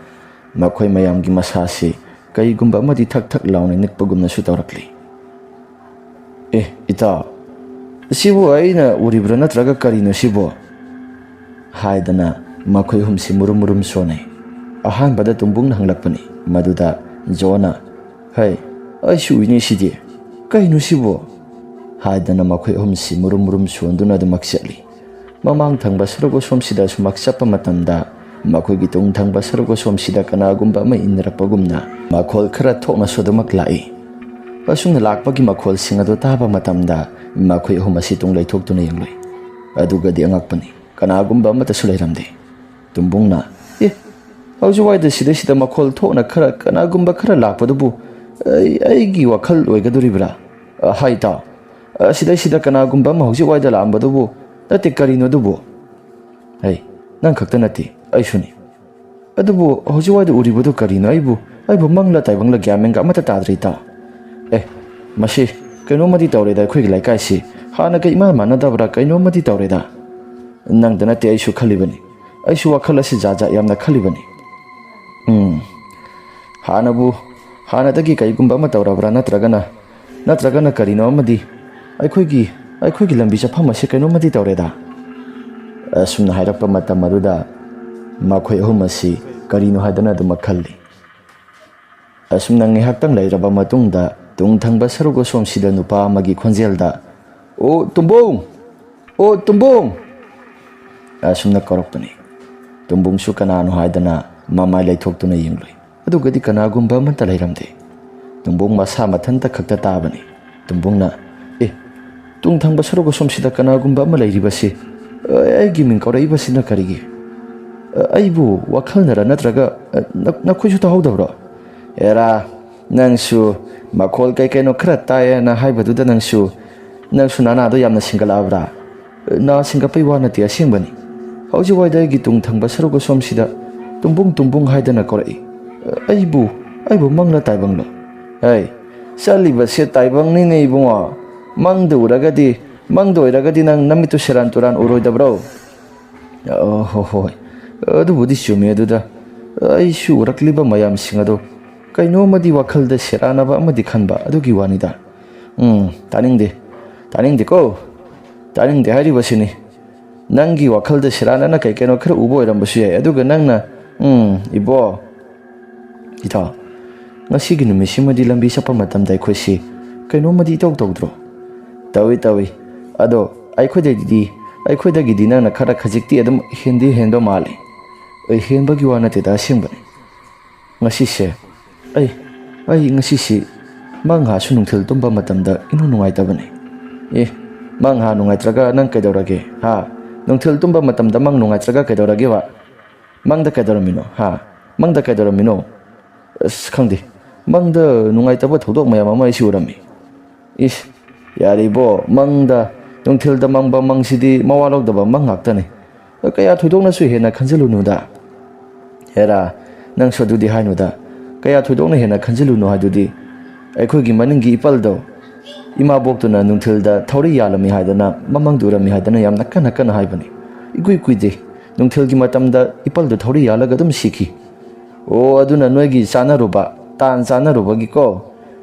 ꯃꯈꯣꯏ ꯃꯌꯥꯝꯒꯤ ꯃꯁꯥꯁꯤ ꯀꯔꯤꯒꯨꯝꯕ ꯑꯃꯗꯤ ꯊꯛ ꯊꯛ ꯂꯥꯎꯅ ꯅꯤꯛꯄꯒꯨꯝꯅꯁꯨ ꯇꯧꯔꯛꯂꯤ꯫ "ꯑꯦ, ꯏꯇꯥꯎ, ꯁꯤꯕꯨ ꯑꯩꯅ ꯎꯔꯤꯕ꯭ꯔꯥ ꯅꯠꯇ꯭ꯔꯒ ꯀꯔꯤꯅꯣ ꯁꯤꯕꯣ?" ꯍꯥꯏꯗꯅ ꯃꯈꯣꯏ ꯑꯍꯨꯝꯁꯤ ꯃꯨꯔꯨꯝ ꯃꯨꯔꯨꯝ ꯁꯣꯟꯅꯩ꯫ ꯑꯍꯥꯟꯕꯗ ꯇꯣꯝꯕꯨꯡꯅ ꯍꯪꯂꯛꯄꯅꯤ꯫ ꯃꯗꯨꯗ ꯖꯣꯟꯅ, "ꯍꯩ, ꯑꯩꯁꯨ ꯎꯏꯅꯦ ꯁꯤꯗꯤ꯫ ꯀꯩꯅꯣ ꯁꯤꯕꯣ?" ꯍꯥꯏꯗꯅ ꯃꯈꯣꯏ ꯑꯍꯨꯝꯁꯤ ꯃꯨꯔꯨꯝ ꯃꯨꯔꯨꯝ ꯁꯣꯟꯗꯨꯅ ꯑꯗꯨꯃꯛ ꯆꯠꯂꯤ꯫ ꯃꯃꯥꯡ ꯊꯪꯕ ꯁꯔꯨꯛ ꯑꯁꯣꯝꯁꯤꯗ ꯑꯁꯨꯃꯛ ꯆꯠꯄ ꯃꯇꯝꯗ ꯃꯈꯣꯏꯒꯤ ꯇꯨꯡ ꯊꯪꯕ ꯁꯔꯨꯛ ꯑꯁꯣꯝꯁꯤꯗ ꯀꯅꯥꯒꯨꯝꯕ ꯑꯃ ꯏꯟꯅꯔꯛꯄꯒꯨꯝꯅ ꯃꯈꯣꯜ ꯈꯔ ꯊꯣꯛꯅꯁꯨ ꯑꯗꯨꯃꯛ ꯂꯥꯛꯏ꯫ ꯑꯁꯨꯝꯅ ꯂꯥꯛꯄꯒꯤ ꯃꯈꯣꯜꯁꯤꯡ ꯑꯗꯨ ꯇꯥꯕ ꯃꯇꯝꯗ ꯃꯈꯣꯏ ꯑꯍꯨꯝ ꯑꯁꯤ ꯇꯨꯡ ꯂꯩꯊꯣꯛꯇꯨꯅ ꯌꯦꯡꯂꯨꯏ꯫ ꯑꯗꯨꯒꯗꯤ ꯑꯉꯛꯄꯅꯤ, ꯀꯅꯥꯒꯨꯝꯕ ꯑꯃꯠꯇꯁꯨ ꯂꯩꯔꯝꯗꯦ꯫ ꯇꯣꯝꯕꯨꯡꯅ, "ꯑꯦ, ꯍꯧꯖꯤꯛꯋꯥꯏꯗ ꯁꯤꯗꯩꯁꯤꯗ ꯃꯈꯣꯜ ꯊꯣꯛꯅ ꯈꯔ, ꯀꯅꯥꯒꯨꯝꯕ ꯈꯔ ꯂꯥꯛꯄꯗꯨꯕꯨ ꯑꯩ, ꯑꯩꯒꯤ ꯋꯥꯈꯜ ꯑꯣꯏꯒꯗꯣꯔꯤꯕ꯭ꯔꯥ? ꯑ, ꯍꯥꯏ ꯇꯥꯎ, ꯑ, ꯁꯤꯗꯩꯁꯤꯗ ꯀꯅꯥꯒꯨꯝꯕ ꯑꯃ ꯍꯧꯖꯤꯛꯋꯥꯏꯗ ꯂꯥꯛꯑꯝꯕꯗꯨꯕꯨ ꯅꯠꯇꯦ, ꯀꯔꯤꯅꯣ ꯑꯗꯨꯕꯨ? ꯍꯩ, ꯅꯪ ꯈꯛꯇ ꯅꯠꯇꯦ, ꯑꯩꯁꯨꯅꯤ꯫ ꯑꯗꯨꯕꯨ ꯍꯧꯖꯤꯛꯋꯥꯏꯗ ꯎꯔꯤꯕꯗꯨ ꯀꯔꯤꯅꯣ? ꯑꯩꯕꯨ, ꯑꯩꯕꯨ ꯃꯪꯂ ꯇꯥꯏꯕꯪꯂ ꯒ꯭ꯌꯥꯟ ꯃꯦꯟꯒ ꯑꯃꯠꯇ ꯇꯥꯗ꯭ꯔꯦ, ꯏꯇꯥꯎ꯫ ꯑꯦ, ꯃꯁꯤ ꯀꯩꯅꯣꯝꯃꯗꯤ ꯇꯧꯔꯦꯗ, ꯑꯩꯈꯣꯏꯒꯤ ꯂꯩꯀꯥꯏꯁꯤ ꯍꯥꯟꯅꯒ ꯏꯃꯥꯟ ꯃꯥꯟꯅꯗꯕ꯭ꯔꯥ? ꯀꯩꯅꯣꯝꯃꯗꯤ ꯇꯧꯔꯦꯗ꯫ ꯅꯪꯗ ꯅꯠꯇꯦ, ꯑꯩꯁꯨ ꯈꯜꯂꯤꯕꯅꯤ꯫ ꯑꯩꯁꯨ ꯋꯥꯈꯜ ꯑꯁꯤ ꯖꯥꯠ ꯖꯥꯠ ꯌꯥꯝꯅ ꯈꯜꯂꯤꯕꯅꯤ꯫ ꯎꯝ, ꯍꯥꯟꯅꯕꯨ, ꯍꯥꯟꯅꯗꯒꯤ ꯀꯔꯤꯒꯨꯝꯕ ꯑꯃ ꯇꯧꯔꯕ꯭ꯔꯥ? ꯅꯠꯇ꯭ꯔꯒꯅ, ꯅꯠꯇ꯭ꯔꯒꯅ ꯀꯔꯤꯅꯣ ꯑꯃꯗꯤ ꯑꯩꯈꯣꯏꯒꯤ, ꯑꯩꯈꯣꯏꯒꯤ ꯂꯝꯕꯤ ꯆꯠꯐꯝ ꯑꯁꯤ ꯀꯩꯅꯣꯝꯃꯗꯤ ꯇꯧꯔꯦꯗ?" ꯑꯁꯨꯝꯅ ꯍꯥꯏꯔꯛꯄ ꯃꯇꯝ ꯑꯗꯨꯗ ꯃꯈꯣꯏ ꯑꯍꯨꯝ ꯑꯁꯤ ꯀꯔꯤꯅꯣ ꯍꯥꯏꯗꯅ ꯑꯗꯨꯃꯛ ꯈꯜꯂꯤ꯫ ꯑꯁꯨꯝꯅ ꯉꯥꯏꯍꯥꯛꯇꯪ ꯂꯩꯔꯕ ꯃꯇꯨꯡꯗ ꯇꯨꯡ ꯊꯪꯕ ꯁꯔꯨꯛ ꯑꯁꯣꯝꯁꯤꯗ ꯅꯨꯄꯥ ꯑꯃꯒꯤ ꯈꯣꯟꯖꯦꯜꯗ, "ꯑꯣ ꯇꯨꯝꯕꯨꯡ! ꯑꯣ ꯇꯨꯝꯕꯨꯡ!" ꯑꯁꯨꯝꯅ ꯀꯧꯔꯛꯄꯅꯤ꯫ ꯇꯨꯝꯕꯨꯡꯁꯨ ꯀꯅꯥꯅꯣ ꯍꯥꯏꯗꯅ ꯃꯃꯥꯏ ꯂꯩꯊꯣꯛꯇꯨꯅ ꯌꯦꯡꯂꯨꯏ꯫ ꯑꯗꯨꯒꯗꯤ ꯀꯅꯥꯒꯨꯝꯕ ꯑꯃꯠꯇ ꯂꯩꯔꯝꯗꯦ꯫ ꯇꯨꯝꯕꯨꯡ ꯃꯁꯥ ꯃꯊꯟꯇ ꯈꯛꯇ ꯇꯥꯕꯅꯤ꯫ ꯇꯨꯝꯕꯨꯡꯅ, "ꯑꯦ, ꯇꯨꯡ ꯊꯪꯕ ꯁꯔꯨꯛ ꯑꯁꯣꯝꯁꯤꯗ ꯀꯅꯥꯒꯨꯝꯕ ꯑꯃ ꯂꯩꯔꯤꯕꯁꯤ, ꯑ, ꯑꯩꯒꯤ ꯃꯤꯡ ꯀꯧꯔꯛꯏꯕꯁꯤꯅ ꯀꯔꯤꯒꯤ? ꯑ, ꯑꯩꯕꯨ ꯋꯥꯈꯜꯅꯔ ꯅꯠꯇ꯭ꯔꯒ, ꯑ, ꯅ-, ꯅꯈꯣꯏꯁꯨ ꯇꯥꯍꯧꯗꯕ꯭ꯔꯣ? ꯑꯦꯔꯥ, ꯅꯪꯁꯨ ꯃꯈꯣꯜ ꯀꯩ ꯀꯩꯅꯣ ꯈꯔ ꯇꯥꯏꯌꯦꯅ ꯍꯥꯏꯕꯗꯨꯗ ꯅꯪꯁꯨ, ꯅꯪꯁꯨ ꯅꯅꯥꯗꯣ ꯌꯥꯝꯅ ꯁꯤꯡꯒꯠꯂꯛꯑꯕ꯭ꯔꯥ?" "ꯅꯥ ꯁꯤꯡꯒꯠꯄꯩ ꯋꯥ ꯅꯠꯇꯦ, ꯑꯁꯦꯡꯕꯅꯤ꯫ ꯍꯧꯖꯤꯛ ꯋꯥꯏꯗ ꯑꯩꯒꯤ ꯇꯨꯡ ꯊꯪꯕ ꯁꯔꯨꯛ ꯑꯁꯣꯝꯁꯤꯗ ꯇꯨꯝꯕꯨꯡ ꯇꯨꯝꯕꯨꯡ ꯍꯥꯏꯗꯅ ꯀꯧꯔꯛꯏ꯫ ꯑꯩꯕꯨ, ꯑꯩꯕꯨ ꯃꯪꯂ ꯇꯥꯏꯕꯪꯂꯣ?" "ꯍꯩ, ꯆꯠꯂꯤꯕꯁꯦ ꯇꯥꯏꯕꯪꯅꯤꯅꯦ ꯏꯕꯨꯡꯉꯣ꯫ ꯃꯪꯗ ꯎꯔꯒꯗꯤ, ꯃꯪꯗ ꯑꯣꯏꯔꯒꯗꯤ ꯅꯪ ꯅꯃꯤꯠꯇꯨ ꯁꯦꯔꯥꯟ ꯇꯨꯔꯥꯟ ꯎꯔꯣꯏꯗꯕ꯭ꯔꯣ?" "ꯑ, ꯍꯣ-, ꯍꯣꯏ, ꯑꯗꯨꯕꯨꯗꯤ ꯆꯨꯝꯃꯤ꯫ ꯑꯗꯨꯗ ꯑꯩꯁꯨ ꯎꯔꯛꯂꯤꯕ ꯃꯌꯥꯝꯁꯤꯡ ꯑꯗꯣ ꯀꯩꯅꯣꯝꯃꯗꯤ ꯋꯥꯈꯜꯗ ꯁꯦꯔꯥꯟꯅꯕ ꯑꯃꯗꯤ ꯈꯟꯕ ꯑꯗꯨꯒꯤ ꯋꯥꯅꯤꯗ꯫" "ꯎꯝ, ꯇꯥꯅꯤꯡꯗꯦ, ꯇꯥꯅꯤꯡꯗꯦꯀꯣ꯫ ꯇꯥꯅꯤꯡꯗꯦ ꯍꯥꯏꯔꯤꯕꯁꯤꯅꯤ꯫ ꯅꯪꯒꯤ ꯋꯥꯈꯜꯗ ꯁꯦꯔꯥꯟꯅꯅ ꯀꯩ ꯀꯩꯅꯣ ꯈꯔ ꯎꯕ ꯑꯣꯏꯔꯝꯕꯁꯨ ꯌꯥꯏ, ꯑꯗꯨꯒ ꯅꯪꯅ, ꯎꯝ, ꯏꯕꯣ, ꯏꯇꯥꯎ, ꯉꯁꯤꯒꯤ ꯅꯨꯃꯤꯠꯁꯤꯃꯗꯤ ꯂꯝꯕꯤ ꯆꯠꯄ ꯃꯇꯝꯗ ꯑꯩꯈꯣꯏꯁꯤ ꯀꯩꯅꯣꯝꯃꯗꯤ ꯏꯇꯧ ꯇꯧꯗ꯭ꯔꯣ?" "ꯇꯧꯏ, ꯇꯧꯏ꯫ ꯑꯗꯣ ꯑꯩꯈꯣꯏꯗꯒꯤꯗꯤ, ꯑꯩꯈꯣꯏꯗꯒꯤꯗꯤ ꯅꯪꯅ ꯈꯔ ꯈꯖꯤꯛꯇꯤ ꯑꯗꯨꯝ ꯍꯦꯟꯗꯤ ꯍꯦꯟꯕ ꯃꯥꯜꯂꯤ꯫" "ꯑꯩ ꯍꯦꯟꯕꯒꯤ ꯋꯥ ꯅꯠꯇꯦꯗ, ꯑꯁꯦꯡꯕꯅꯤ꯫ ꯉꯁꯤꯁꯦ, ꯑꯩ, ꯑꯩ ꯉꯁꯤꯁꯤ ꯃꯪꯍꯥꯁꯨ ꯅꯨꯡꯊꯤꯜ ꯇꯨꯝꯕ ꯃꯇꯝꯗ ꯏꯅꯨꯡ ꯅꯨꯡꯉꯥꯏꯇꯕꯅꯤ꯫" "ꯑꯦ, ꯃꯪꯍꯥ ꯅꯨꯡꯉꯥꯏꯇ꯭ꯔꯒ ꯅꯪ ꯀꯩꯗꯧꯔꯒꯦ, ꯍꯥ? ꯅꯨꯡꯊꯤꯜ ꯇꯨꯝꯕ ꯃꯇꯝꯗ ꯃꯪ ꯅꯨꯡꯉꯥꯏꯇ꯭ꯔꯒ ꯀꯩꯗꯧꯔꯒꯦꯕ? ꯃꯪꯗ ꯀꯩꯗꯧꯔꯝꯃꯤꯅꯣ, ꯍꯥ? ꯃꯪꯗ ꯀꯩꯗꯧꯔꯝꯃꯤꯅꯣ?" "ꯑꯁ, ꯈꯪꯗꯦ꯫ ꯃꯪꯗ ꯅꯨꯡꯉꯥꯏꯇꯕ ꯊꯧꯗꯣꯛ ꯃꯌꯥꯝ ꯑꯃ ꯑꯩꯁꯨ ꯎꯔꯝꯃꯤ꯫" "ꯏꯁ, ꯌꯥꯔꯦ ꯏꯕꯣ, ꯃꯪꯗ, ꯅꯨꯡꯊꯤꯜꯗ ꯃꯪꯕ ꯃꯪꯁꯤꯗꯤ ꯃꯋꯥ ꯂꯧꯗꯕ ꯃꯪ ꯉꯥꯛꯇꯅꯤ꯫ ꯀꯌꯥ ꯊꯣꯏꯗꯣꯛꯅꯁꯨ ꯍꯦꯟꯅ ꯈꯟꯖꯤꯜꯂꯨꯅꯨꯗ꯫" "ꯍꯦꯔꯥ, ꯅꯪꯁꯨ ꯑꯗꯨꯗꯤ ꯍꯥꯏꯅꯨꯗ꯫ ꯀꯌꯥ ꯊꯣꯏꯗꯣꯛꯅ ꯍꯦꯟꯅ ꯈꯟꯖꯤꯜꯂꯨꯅꯨ ꯍꯥꯏꯗꯨꯗꯤ꯫ ꯑꯩꯈꯣꯏꯒꯤ ꯃꯅꯤꯡꯒꯤ ꯏꯄꯜꯗꯣ, ꯏꯃꯥꯕꯣꯛꯇꯨꯅ ꯅꯨꯡꯊꯤꯜꯗ ꯊꯧꯔꯤ ꯌꯥꯜꯂꯝꯃꯤ ꯍꯥꯏꯗꯅ, ꯃꯃꯪꯗ ꯎꯔꯝꯃꯤ ꯍꯥꯏꯗꯅ ꯌꯥꯝꯅ ꯀꯟꯅ ꯀꯟꯅ ꯍꯥꯏꯕꯅꯤ꯫ ꯏꯀꯨꯏ ꯀꯨꯏꯗꯦ, ꯅꯨꯡꯊꯤꯜꯒꯤ ꯃꯇꯝꯗ ꯏꯄꯜꯗꯨ ꯊꯧꯔꯤ ꯌꯥꯜꯂꯒ ꯑꯗꯨꯝ ꯁꯤꯈꯤ꯫ ꯑꯣ, ꯑꯗꯨꯅ ꯅꯣꯏꯒꯤ ꯆꯥꯅꯔꯨꯕ, ꯇꯥꯟ ꯆꯥꯅꯔꯨꯕꯒꯤꯀꯣ꯫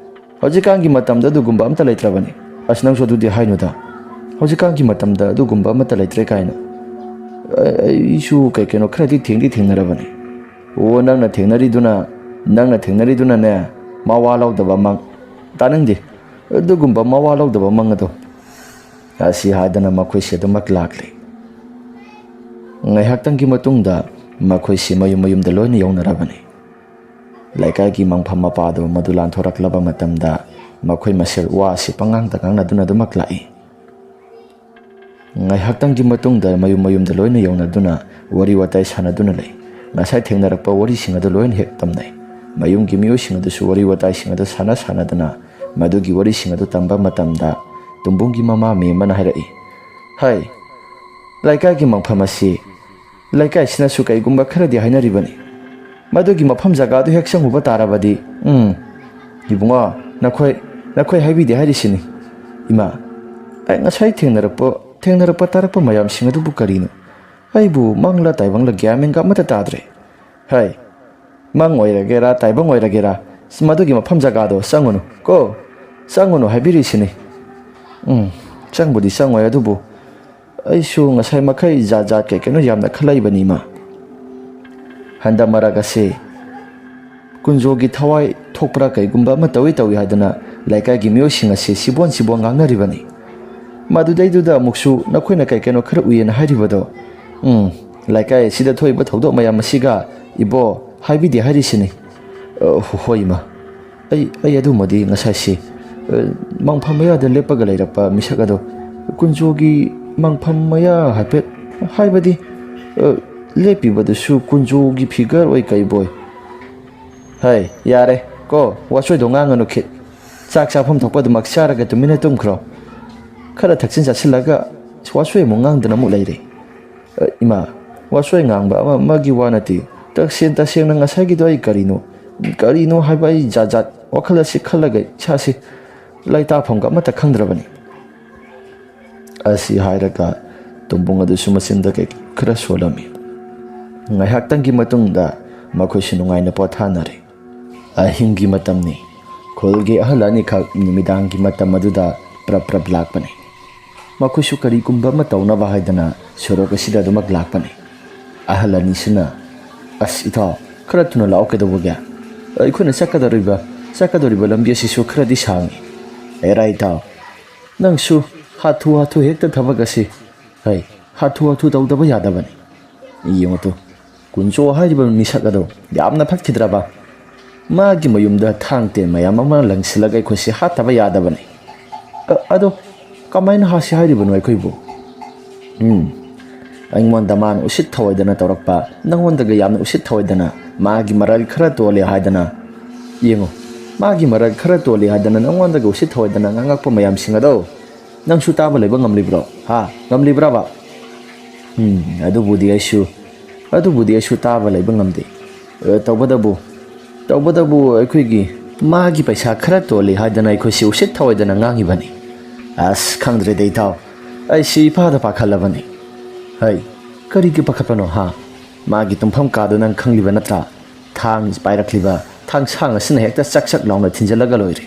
ꯍꯧꯖꯤꯛꯀꯥꯟꯒꯤ ꯃꯇꯝꯗ ꯑꯗꯨꯒꯨꯝꯕ ꯑꯝꯇ ꯂꯩꯇ꯭ꯔꯕꯅꯤ꯫" "ꯑꯁ, ꯅꯪꯁꯨ ꯑꯗꯨꯗꯤ ꯍꯥꯏꯅꯨꯗ꯫ ꯍꯧꯖꯤꯛꯀꯥꯟꯒꯤ ꯃꯇꯝꯗ ꯑꯗꯨꯒꯨꯝꯕ ꯑꯃꯠꯇ ꯂꯩꯇ꯭ꯔꯦ ꯀꯥꯏꯅ꯫ ꯑꯩ-, ꯑꯩꯁꯨ ꯀꯩ ꯀꯩꯅꯣ ꯈꯔꯗꯤ ꯊꯦꯡꯗꯤ ꯊꯦꯡꯅꯔꯕꯅꯤ꯫" "ꯑꯣ, ꯅꯪꯅ ꯊꯦꯡꯅꯔꯤꯗꯨꯅ, ꯅꯪꯅ ꯊꯦꯡꯅꯔꯤꯗꯨꯅꯅꯦ, ꯃꯋꯥ ꯂꯧꯗꯕ ꯃꯪ꯫ "ꯇꯥꯅꯤꯡꯗꯦ ꯑꯗꯨꯒꯨꯝꯕ ꯃꯋꯥ ꯂꯧꯗꯕ ꯃꯪ ꯑꯗꯣ"꯫ ꯑꯁꯤ ꯍꯥꯏꯗꯅ ꯃꯈꯣꯏꯁꯦ ꯑꯗꯨꯃꯛ ꯂꯥꯛꯂꯦ꯫ ꯉꯥꯏꯍꯥꯛꯇꯪꯒꯤ ꯃꯇꯨꯡꯗ ꯃꯈꯣꯏꯁꯤ ꯃꯌꯨꯝ ꯃꯌꯨꯝꯗ ꯂꯣꯏꯅ ꯌꯧꯅꯔꯕꯅꯤ꯫ ꯂꯩꯀꯥꯏꯒꯤ ꯃꯪꯐꯝ ꯃꯄꯥꯗꯣ ꯃꯗꯨ ꯂꯥꯟꯊꯣꯔꯛꯂꯕ ꯃꯇꯝꯗ ꯃꯈꯣꯏ ꯃꯁꯦꯜ ꯋꯥ ꯑꯁꯤ ꯄꯉꯥꯡꯗ ꯉꯥꯡꯅꯗꯨꯅ ꯑꯗꯨꯃꯛ ꯂꯥꯛꯏ꯫ ꯉꯥꯏꯍꯥꯛꯇꯪꯒꯤ ꯃꯇꯨꯡꯗ ꯃꯌꯨꯝ ꯃꯌꯨꯝꯗ ꯂꯣꯏꯅ ꯌꯧꯅꯗꯨꯅ ꯋꯥꯔꯤ ꯋꯥꯇꯥꯏ ꯁꯥꯟꯅꯗꯨꯅ ꯂꯩ꯫ ꯉꯁꯥꯏ ꯊꯦꯡꯅꯔꯛꯄ ꯋꯥꯔꯤꯁꯤꯡ ꯑꯗꯨ ꯂꯣꯏꯅ ꯍꯦꯛ ꯇꯝꯅꯩ꯫ ꯃꯌꯨꯝꯒꯤ ꯃꯤꯑꯣꯏꯁꯤꯡ ꯑꯗꯨꯁꯨ ꯋꯥꯔꯤ ꯋꯥꯇꯥꯏꯁꯤꯡ ꯑꯗꯨ ꯁꯥꯟꯅ ꯁꯥꯟꯅꯗꯨꯅ ꯃꯗꯨꯒꯤ ꯋꯥꯔꯤꯁꯤꯡ ꯑꯗꯨ ꯇꯝꯕ ꯃꯇꯝꯗ ꯇꯨꯝꯕꯨꯡꯒꯤ ꯃꯃꯥ ꯃꯦꯝꯕꯅ ꯍꯥꯏꯔꯛꯏ, "ꯍꯥꯏ, ꯂꯩꯀꯥꯏꯒꯤ ꯃꯪꯐꯝ ꯑꯁꯤ ꯂꯩꯀꯥꯏꯁꯤꯅꯁꯨ ꯀꯩꯒꯨꯝꯕ ꯈꯔꯗꯤ ꯍꯥꯏꯅꯔꯤꯕꯅꯤ꯫ ꯃꯗꯨꯒꯤ ꯃꯐꯝ ꯖꯒꯥꯗꯨ ꯍꯦꯛ ꯆꯪꯉꯨꯕ ꯇꯥꯔꯕꯗꯤ, ꯎꯝ, ꯏꯕꯨꯡꯉꯣ, ꯅꯈꯣꯏ, ꯅꯈꯣꯏ ꯍꯥꯏꯕꯤꯗꯦ ꯍꯥꯏꯔꯤꯁꯤꯅꯤ꯫ ꯏꯃꯥ, ꯑꯩ ꯉꯁꯥꯏ ꯊꯦꯡꯅꯔꯛꯄ, ꯊꯦꯡꯅꯔꯛꯄ ꯇꯥꯔꯛꯄ ꯃꯌꯥꯝꯁꯤꯡ ꯑꯗꯨꯕꯨ ꯀꯔꯤꯅꯣ? ꯑꯩꯕꯨ ꯃꯪꯂꯥ ꯇꯥꯏꯕꯪꯂꯥ ꯒ꯭ꯌꯥꯟ ꯃꯦꯟꯒ ꯑꯃꯠꯇ ꯇꯥꯗ꯭ꯔꯦ꯫ ꯍꯥꯏ, ꯃꯪ ꯑꯣꯏꯔꯒꯦꯔꯥ, ꯇꯥꯏꯕꯪ ꯑꯣꯏꯔꯒꯦꯔꯥ, ꯃꯗꯨꯒꯤ ꯃꯐꯝ ꯖꯒꯥꯗꯣ ꯆꯪꯉꯨꯅꯨ ꯀꯣ꯫ ꯆꯪꯉꯨꯅꯨ ꯍꯥꯏꯕꯤꯔꯤꯁꯤꯅꯤ꯫ ꯎꯝ, ꯆꯪꯕꯨꯗꯤ ꯆꯪꯉꯣꯏ, ꯑꯗꯨꯕꯨ ꯑꯩꯁꯨ ꯉꯁꯥꯏ ꯃꯈꯩ ꯖꯥꯠ ꯖꯥꯠ ꯀꯩ ꯀꯩꯅꯣ ꯌꯥꯝꯅ ꯈꯜꯂꯛꯏꯕꯅꯤ, ꯏꯃꯥ꯫ ꯍꯟꯗꯛ ꯃꯔꯛ ꯑꯁꯤ ꯀꯨꯟꯖꯣꯒꯤ ꯊꯋꯥꯏ ꯊꯣꯛꯄ꯭ꯔꯥ ꯀꯩꯒꯨꯝꯕ ꯑꯃ ꯇꯧꯏ ꯇꯧꯏ ꯍꯥꯏꯗꯅ ꯂꯩꯀꯥꯏꯒꯤ ꯃꯤꯑꯣꯏꯁꯤꯡ ꯑꯁꯤ ꯁꯤꯕꯣꯟ ꯁꯤꯕꯣꯟ ꯉꯥꯡꯅꯔꯤꯕꯅꯤ꯫ ꯃꯗꯨꯗꯩꯗꯨꯗ ꯑꯃꯨꯛꯁꯨ ꯅꯈꯣꯏꯅ ꯀꯩ ꯀꯩꯅꯣ ꯈꯔ ꯎꯏꯌꯦꯅ ꯍꯥꯏꯔꯤꯕꯗꯣ꯫ ꯎꯝ, ꯂꯩꯀꯥꯏ ꯑꯁꯤꯗ ꯊꯣꯛꯏꯕ ꯊꯧꯗꯣꯛ ꯃꯌꯥꯝ ꯑꯁꯤꯒ ꯏꯕꯣ ꯍꯥꯏꯕꯤꯗꯦ ꯍꯥꯏꯔꯤꯁꯤꯅꯤ꯫ ꯑ, ꯍꯣꯏ, ꯏꯃꯥ꯫ ꯑꯩ, ꯑꯩ ꯑꯗꯨꯃꯗꯤ ꯉꯁꯥꯏꯁꯤ, ꯑ, ꯃꯪꯐꯝ ꯃꯌꯥꯗ ꯂꯦꯞꯄꯒ ꯂꯩꯔꯛꯄ ꯃꯤꯁꯛ ꯑꯗꯣ ꯀꯨꯟꯖꯣꯒꯤ ꯃꯪꯐꯝ ꯃꯌꯥ ꯍꯥꯏꯐꯦꯠ, ꯍꯥꯏꯕꯗꯤ, ꯑ, ꯂꯦꯞꯄꯤꯕꯗꯨꯁꯨ ꯀꯨꯟꯖꯣꯒꯤ ꯐꯤꯒꯔ ꯑꯣꯏ ꯀꯩꯕꯣꯏ꯫ ꯍꯩ, ꯌꯥꯔꯦ ꯀꯣ, ꯋꯥꯆꯣꯏꯗꯣ ꯉꯥꯡꯉꯅꯨ ꯈꯤꯠ꯫ ꯆꯥꯛ ꯆꯥꯐꯝ ꯊꯣꯛꯄ ꯑꯗꯨꯃꯛ ꯆꯥꯔꯒ ꯇꯨꯃꯤꯟꯅ ꯇꯨꯝꯈ꯭ꯔꯣ꯫ ꯈꯔ ꯊꯛꯆꯤꯟ ꯆꯥꯁꯤꯜꯂꯒ ꯋꯥꯆꯣꯏ ꯑꯃꯨꯛ ꯉꯥꯡꯗꯅ ꯑꯃꯨꯛ ꯂꯩꯔꯦ꯫ ꯑ, ꯏꯃꯥ, ꯋꯥꯆꯣꯏ ꯉꯥꯡꯕ ꯑꯃ ꯑꯃꯒꯤ ꯋꯥ ꯅꯠꯇꯦ꯫ ꯇꯁꯦꯡ ꯇꯁꯦꯡꯅ ꯉꯁꯥꯏꯒꯤꯗꯣ ꯑꯩ ꯀꯔꯤꯅꯣ, ꯀꯔꯤꯅꯣ ꯍꯥꯏꯕ ꯑꯩ ꯖꯥꯠ ꯖꯥꯠ ꯋꯥꯈꯜ ꯑꯁꯤ ꯈꯜꯂꯒ ꯏꯁꯥꯁꯤ ꯂꯩꯇꯥꯐꯝꯒ ꯑꯃꯠꯇ ꯈꯪꯗ꯭ꯔꯕꯅꯤ꯫ ꯑꯁꯤ ꯍꯥꯏꯔꯒ ꯇꯣꯝꯕꯨꯡ ꯑꯗꯨꯁꯨ ꯃꯆꯤꯟꯗ ꯀꯩ ꯈꯔ ꯁꯣꯜꯂꯝꯃꯤ꯫ ꯉꯥꯏꯍꯥꯛꯇꯪꯒꯤ ꯃꯇꯨꯡꯗ ꯃꯈꯣꯏꯁꯨ ꯅꯨꯡꯉꯥꯏꯅ ꯄꯣꯊꯥꯅꯔꯦ꯫ ꯑꯍꯤꯡꯒꯤ ꯃꯇꯝꯅꯤ꯫ ꯈꯨꯜꯒꯤ ꯑꯍꯜ ꯑꯅꯤꯈꯛ ꯅꯨꯃꯤꯗꯥꯡꯒꯤ ꯃꯇꯝ ꯑꯗꯨꯗ ꯄ꯭ꯔꯞ ꯄ꯭ꯔꯞ ꯂꯥꯛꯄꯅꯤ꯫ ꯃꯈꯣꯏꯁꯨ ꯀꯔꯤꯒꯨꯝꯕ ꯑꯃ ꯇꯧꯅꯕ ꯍꯥꯏꯗꯅ ꯁꯣꯔꯣꯛ ꯑꯁꯤꯗ ꯑꯗꯨꯃꯛ ꯂꯥꯛꯄꯅꯤ꯫ ꯑꯍꯜ ꯑꯅꯤꯁꯤꯅ, "ꯑꯁ ꯏꯇꯥꯎ, ꯈꯔ ꯊꯨꯅ ꯂꯥꯛꯑꯣ, ꯀꯩꯗꯧꯕꯒꯦ? ꯑꯩꯈꯣꯏꯅ ꯆꯠꯀꯗꯧꯔꯤꯕ ꯆꯠꯀꯗꯧꯔꯤꯕ ꯂꯝꯕꯤ ꯑꯁꯤꯁꯨ ꯈꯔꯗꯤ ꯁꯥꯡꯏ꯫ ꯑꯦꯔꯥ ꯏꯇꯥꯎ, ꯅꯪꯁꯨ ꯍꯥꯊꯨ ꯍꯥꯊꯨ ꯍꯦꯛꯇ ꯊꯕꯛ ꯑꯁꯤ, ꯍꯩ, ꯍꯥꯊꯨ ꯍꯥꯊꯨ ꯇꯧꯗꯕ ꯌꯥꯗꯕꯅꯤ꯫ ꯌꯦꯡꯉꯨ ꯇꯨ, ꯀꯨꯟꯖꯣ ꯍꯥꯏꯔꯤꯕ ꯃꯤꯁꯛ ꯑꯗꯣ ꯌꯥꯝꯅ ꯐꯠꯈꯤꯗ꯭ꯔꯕ꯫ ꯃꯥꯒꯤ ꯃꯌꯨꯝꯗ ꯊꯥꯡ ꯇꯦꯟ ꯃꯌꯥꯝ ꯑꯃ ꯂꯪꯁꯤꯜꯂꯒ ꯑꯩꯈꯣꯏꯁꯤ ꯍꯥꯠꯇꯕ ꯌꯥꯗꯕꯅꯤ꯫ ꯑ-, ꯑꯗꯣ ꯀꯃꯥꯏꯅ ꯍꯥꯠꯁꯤ ꯍꯥꯏꯔꯤꯕꯅꯣ ꯑꯩꯈꯣꯏꯕꯨ? ꯎꯝ, ꯑꯩꯉꯣꯟꯗ ꯃꯥꯅ ꯎꯁꯤꯠ ꯊꯑꯣꯏꯗꯅ ꯇꯧꯔꯛꯄ, ꯅꯪꯉꯣꯟꯗꯒ ꯌꯥꯝꯅ ꯎꯁꯤꯠ ꯊꯑꯣꯏꯗꯅ, ꯃꯥꯒꯤ ꯃꯔꯜ ꯈꯔ ꯇꯣꯜꯂꯦ ꯍꯥꯏꯗꯅ, ꯌꯦꯡꯉꯨ, ꯃꯥꯒꯤ ꯃꯔꯜ ꯈꯔ ꯇꯣꯜꯂꯦ ꯍꯥꯏꯗꯅ ꯅꯪꯉꯣꯟꯗꯒ ꯎꯁꯤꯠ ꯊꯑꯣꯏꯗꯅ ꯉꯥꯡꯉꯛꯄ ꯃꯌꯥꯝꯁꯤꯡ ꯑꯗꯣ ꯅꯪꯁꯨ ꯇꯥꯕ ꯂꯩꯕ ꯉꯝꯂꯤꯕ꯭ꯔꯣ? ꯍꯥ? ꯉꯝꯂꯤꯕ꯭ꯔꯕ? ꯎꯝ, ꯑꯗꯨꯕꯨꯗꯤ ꯑꯩꯁꯨ, ꯑꯗꯨꯕꯨꯗꯤ ꯑꯩꯁꯨ ꯇꯥꯕ ꯂꯩꯕ ꯉꯝꯗꯦ꯫ ꯑ, ꯇꯧꯕꯇꯕꯨ, ꯇꯧꯕꯇꯕꯨ ꯑꯩꯈꯣꯏꯒꯤ ꯃꯥꯒꯤ ꯄꯩꯁꯥ ꯈꯔ ꯇꯣꯜꯂꯤ ꯍꯥꯏꯗꯅ ꯑꯩꯈꯣꯏꯁꯤ ꯎꯁꯤꯠ ꯊꯑꯣꯏꯗꯅ ꯉꯥꯡꯉꯤꯕꯅꯤ꯫ ꯑꯁ, ꯈꯪꯗ꯭ꯔꯦꯗ ꯏꯇꯥꯎ, ꯑꯩꯁꯤ ꯏꯄꯥꯗ ꯄꯥꯈꯠꯂꯕꯅꯤ꯫ ꯍꯩ, ꯀꯔꯤꯒꯤ ꯄꯥꯈꯠꯄꯅꯣ ꯍꯥ? ꯃꯥꯒꯤ ꯇꯨꯝꯐꯝ ꯀꯥꯗꯣ ꯅꯪ ꯈꯪꯂꯤꯕ ꯅꯠꯇ꯭ꯔꯥ? ꯊꯥꯡ ꯄꯥꯏꯔꯛꯂꯤꯕ ꯊꯥꯡꯁꯥꯡ ꯑꯁꯤꯅ ꯍꯦꯛꯇ ꯆꯛ ꯆꯛ ꯂꯥꯎꯅ ꯊꯤꯟꯖꯤꯜꯂꯒ ꯂꯣꯏꯔꯦ꯫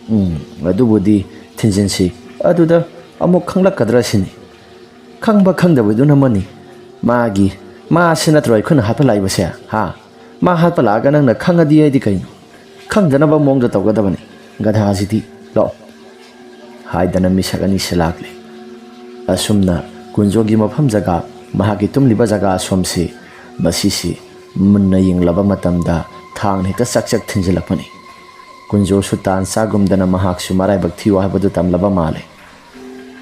ꯎꯝ, ꯑꯗꯨꯕꯨꯗꯤ ꯊꯤꯟꯖꯤꯟꯁꯤ꯫ ꯑꯗꯨꯗ ꯑꯃꯨꯛ ꯈꯪꯂꯛꯀꯗ꯭ꯔꯥ ꯁꯤꯅꯤ꯫ ꯈꯪꯕ ꯈꯪꯗꯕꯗꯨꯅ ꯑꯃꯅꯤ꯫ ꯃꯥꯒꯤ, ꯃꯥꯁꯤ ꯅꯠꯇ꯭ꯔꯣ ꯑꯩꯈꯣꯏꯅ ꯍꯥꯠꯄ ꯂꯥꯛꯏꯕꯁꯦ? ꯍꯥ? ꯃꯥ ꯍꯥꯠꯄ ꯂꯥꯛꯑꯒ ꯅꯪꯅ ꯈꯪꯉꯗꯤ ꯍꯥꯏꯗꯤ ꯀꯩꯅꯣ? ꯈꯪꯗꯅꯕ ꯃꯑꯣꯡꯗ ꯇꯧꯒꯗꯕꯅꯤ꯫ ꯒꯙꯥꯁꯤꯗꯤ꯫ ꯂꯥꯛꯑꯣ꯫ ꯍꯥꯏꯗꯅ ꯃꯤꯁꯛ ꯑꯅꯤꯁꯤ ꯂꯥꯛꯂꯦ꯫ ꯑꯁꯨꯝꯅ ꯀꯨꯟꯖꯣꯒꯤ ꯃꯐꯝ ꯖꯒꯥ, ꯃꯍꯥꯛꯀꯤ ꯇꯨꯝꯂꯤꯕ ꯖꯒꯥ ꯑꯁꯣꯝꯁꯤ, ꯃꯁꯤꯁꯤ ꯃꯨꯟꯅ ꯌꯦꯡꯂꯕ ꯃꯇꯝꯗ ꯊꯥꯡꯅ ꯍꯦꯛꯇ ꯆꯛ ꯆꯛ ꯊꯤꯟꯖꯤꯜꯂꯛꯄꯅꯤ꯫ ꯀꯨꯟꯖꯣꯁꯨ ꯇꯥꯟ ꯆꯥꯒꯨꯝꯗꯅ ꯃꯍꯥꯛꯁꯨ ꯃꯔꯥꯏꯕꯛ ꯊꯤꯌꯨ ꯍꯥꯏꯕꯗꯨ ꯇꯝꯂꯕ ꯃꯥꯜꯂꯦ꯫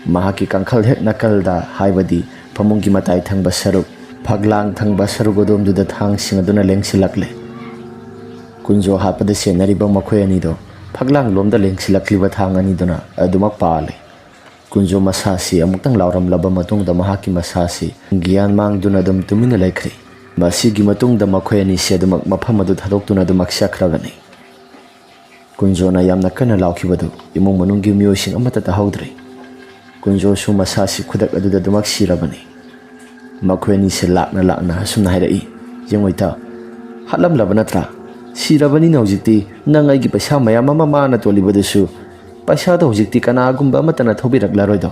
ꯃꯍꯥꯛꯀꯤ ꯀꯥꯡꯈꯜ ꯍꯦꯛ ꯅꯥꯀꯜꯗ, ꯍꯥꯏꯕꯗꯤ ꯐꯃꯨꯡꯒꯤ ꯃꯇꯥꯏ ꯊꯪꯕ ꯁꯔꯨꯛ, ꯐꯛꯂꯥꯡ ꯊꯪꯕ ꯁꯔꯨꯛ ꯑꯗꯣꯝꯗꯨꯗ ꯊꯥꯡꯁꯤꯡ ꯑꯗꯨꯅ ꯂꯦꯡꯁꯤꯜꯂꯛꯂꯦ꯫ ꯀꯨꯟꯖꯣ ꯍꯥꯠꯄꯗ ꯁꯦꯟꯅꯔꯤꯕ ꯃꯈꯣꯏ ꯑꯅꯤꯗꯣ ꯐꯛꯂꯥꯡꯂꯣꯝꯗ ꯂꯦꯡꯁꯤꯜꯂꯛꯂꯤꯕ ꯊꯥꯡ ꯑꯅꯤꯗꯨꯅ ꯑꯗꯨꯃꯛ ꯄꯥꯜꯂꯦ꯫ ꯀꯨꯟꯖꯣ ꯃꯁꯥꯁꯤ ꯑꯃꯨꯛꯇꯪ ꯂꯥꯎꯔꯝꯂꯕ ꯃꯇꯨꯡꯗ ꯃꯍꯥꯛꯀꯤ ꯃꯁꯥꯁꯤ ꯒ꯭ꯌꯥꯟ ꯃꯥꯡꯗꯨꯅ ꯑꯗꯨꯝ ꯇꯨꯃꯤꯟꯅ ꯂꯩꯈ꯭ꯔꯦ꯫ ꯃꯁꯤꯒꯤ ꯃꯇꯨꯡꯗ ꯃꯈꯣꯏ ꯑꯅꯤꯁꯤ ꯑꯗꯨꯃꯛ ꯃꯐꯝ ꯑꯗꯨ ꯊꯥꯗꯣꯛꯇꯨꯅ ꯑꯗꯨꯃꯛ ꯆꯠꯈ꯭ꯔꯕꯅꯤ꯫ ꯀꯨꯟꯖꯣꯅ ꯌꯥꯝꯅ ꯀꯟꯅ ꯂꯥꯎꯈꯤꯕꯗꯨ ꯏꯃꯨꯡ ꯃꯅꯨꯡꯒꯤ ꯃꯤꯑꯣꯏꯁꯤꯡ ꯑꯃꯠꯇ ꯇꯥꯍꯧꯗ꯭ꯔꯦ꯫ ꯀꯨꯟꯖꯣꯁꯨ ꯃꯁꯥꯁꯤ ꯈꯨꯗꯛ ꯑꯗꯨꯗ ꯑꯗꯨꯃꯛ ꯁꯤꯔꯕꯅꯤ꯫ ꯃꯈꯣꯏ ꯑꯅꯤꯁꯤ ꯂꯥꯛꯅ ꯂꯥꯛꯅ ꯑꯁꯨꯝꯅ ꯍꯥꯏꯔꯛꯏ, "ꯌꯦꯡꯉꯣ ꯏꯇꯥꯎ, ꯍꯥꯠꯂꯝꯂꯕ ꯅꯠꯇ꯭ꯔꯥ? ꯁꯤꯔꯕꯅꯤꯅ ꯍꯧꯖꯤꯛꯇꯤ ꯅꯪ ꯑꯩꯒꯤ ꯄꯩꯁꯥ ꯃꯌꯥꯝ ꯑꯃ ꯃꯥꯅ ꯇꯣꯜꯂꯤꯕꯗꯨꯁꯨ, ꯄꯩꯁꯥꯗꯣ ꯍꯧꯖꯤꯛꯇꯤ ꯀꯅꯥꯒꯨꯝꯕ ꯑꯃꯠꯇꯅ ꯊꯧꯕꯤꯔꯛꯂꯔꯣꯏꯗꯣ꯫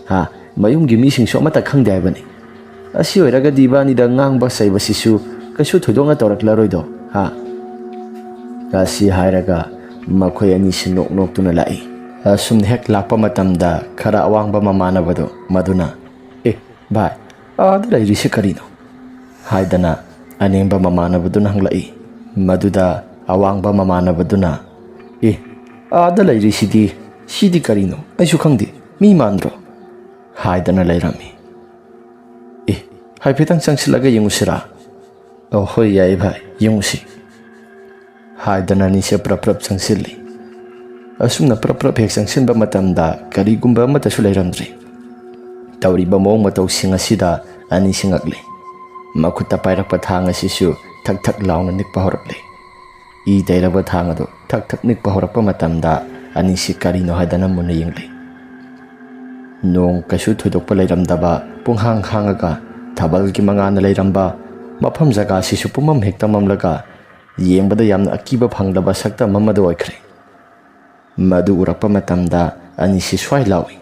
ꯍꯥ? ꯃꯌꯨꯝꯒꯤ ꯃꯤꯁꯤꯡꯁꯨ ꯑꯃꯠꯇ ꯈꯪꯗꯦ ꯍꯥꯏꯕꯅꯤ꯫ ꯑꯁꯤ ꯑꯣꯏꯔꯒꯗꯤ ꯏꯕꯥꯅꯤꯗ ꯉꯥꯡꯕ ꯆꯩꯕꯁꯤꯁꯨ ꯀꯩꯁꯨ ꯊꯣꯏꯗꯣꯛꯅ ꯇꯧꯔꯛꯂꯔꯣꯏꯗꯣ꯫ ꯍꯥ?" ꯑꯁꯤ ꯍꯥꯏꯔꯒ ꯃꯈꯣꯏ ꯑꯅꯤꯁꯤ ꯅꯣꯛ ꯅꯣꯛꯇꯨꯅ ꯂꯥꯛꯏ꯫ ꯑꯁꯨꯝꯅ ꯍꯦꯛ ꯂꯥꯛꯄ ꯃꯇꯝꯗ ꯈꯔ ꯑꯋꯥꯡꯕ ꯃꯃꯥꯟꯅꯕꯗꯨ ꯃꯗꯨꯅ, "ꯑꯦ ꯚꯥꯏ, ꯑꯥꯗ ꯂꯩꯔꯤꯁꯤ ꯀꯔꯤꯅꯣ?" ꯍꯥꯏꯗꯅ ꯑꯅꯦꯝꯕ ꯃꯃꯥꯟꯅꯕꯗꯨꯅ ꯍꯪꯂꯛꯏ꯫ ꯃꯗꯨꯗ ꯑꯋꯥꯡꯕ ꯃꯃꯥꯟꯅꯕꯗꯨꯅ, "ꯑꯦ, ꯑꯥꯗ ꯂꯩꯔꯤꯁꯤꯗꯤ, ꯁꯤꯗꯤ ꯀꯔꯤꯅꯣ? ꯑꯩꯁꯨ ꯈꯪꯗꯦ꯫ ꯃꯤ ꯃꯥꯟꯗ꯭ꯔꯣ?" ꯍꯥꯏꯗꯅ ꯂꯩꯔꯝꯃꯤ꯫ "ꯑꯦ, ꯍꯥꯏꯐꯦꯠꯇꯪ ꯆꯪꯁꯤꯜꯂꯒ ꯌꯦꯡꯉꯨꯁꯤꯔꯥ?" "ꯑꯣ, ꯍꯣꯏ, ꯌꯥꯏꯌꯦ ꯚꯥꯏ, ꯌꯦꯡꯉꯨꯁꯤ," ꯍꯥꯏꯗꯅ ꯑꯅꯤꯁꯦ ꯄ꯭ꯔꯞ ꯄ꯭ꯔꯞ ꯆꯪꯁꯤꯜꯂꯤ꯫ ꯑꯁꯨꯝꯅ ꯄ꯭ꯔꯞ ꯄ꯭ꯔꯞ ꯍꯦꯛ ꯆꯪꯁꯤꯟꯕ ꯃꯇꯝꯗ ꯀꯔꯤꯒꯨꯝꯕ ꯑꯃꯠꯇꯁꯨ ꯂꯩꯔꯝꯗ꯭ꯔꯤ꯫ ꯇꯧꯔꯤꯕ ꯃꯑꯣꯡ ꯃꯇꯧꯁꯤꯡ ꯑꯁꯤꯗ ꯑꯅꯤꯁꯤ ꯉꯛꯂꯤ꯫ ꯃꯈꯨꯠꯇ ꯄꯥꯏꯔꯛꯄ ꯊꯥꯡ ꯑꯁꯤꯁꯨ ꯊꯛ ꯊꯛ ꯂꯥꯎꯅ ꯅꯤꯛꯄ ꯍꯧꯔꯛꯂꯤ꯫ ꯏ ꯇꯩꯔꯕ ꯊꯥꯡ ꯑꯗꯨ ꯊꯛ ꯊꯛ ꯅꯤꯛꯄ ꯍꯧꯔꯛꯄ ꯃꯇꯝꯗ ꯑꯅꯤꯁꯤ ꯀꯔꯤꯅꯣ ꯍꯥꯏꯗꯅ ꯃꯨꯟꯅ ꯌꯦꯡꯂꯤ꯫ ꯅꯣꯡ ꯀꯩꯁꯨ ꯊꯣꯏꯗꯣꯛꯄ ꯂꯩꯔꯝꯗꯕ, ꯄꯨꯡꯍꯥꯡ ꯍꯥꯡꯉꯒ ꯊꯥꯕꯜꯒꯤ ꯃꯉꯥꯜꯅ ꯂꯩꯔꯝꯕ ꯃꯐꯝ ꯖꯒꯥꯁꯤꯁꯨ ꯄꯨꯝꯃꯝ ꯍꯦꯛꯇ ꯃꯝꯂꯒ ꯌꯦꯡꯕꯗ ꯌꯥꯝꯅ ꯑꯀꯤꯕ ꯐꯪꯂꯕ ꯁꯛꯇꯝ ꯑꯃꯗ ꯑꯣꯏꯈ꯭ꯔꯦ꯫ ꯃꯗꯨ ꯎꯔꯛꯄ ꯃꯇꯝꯗ ꯑꯅꯤꯁꯤ ꯁ꯭ꯋꯥꯏ ꯂꯥꯎꯏ꯫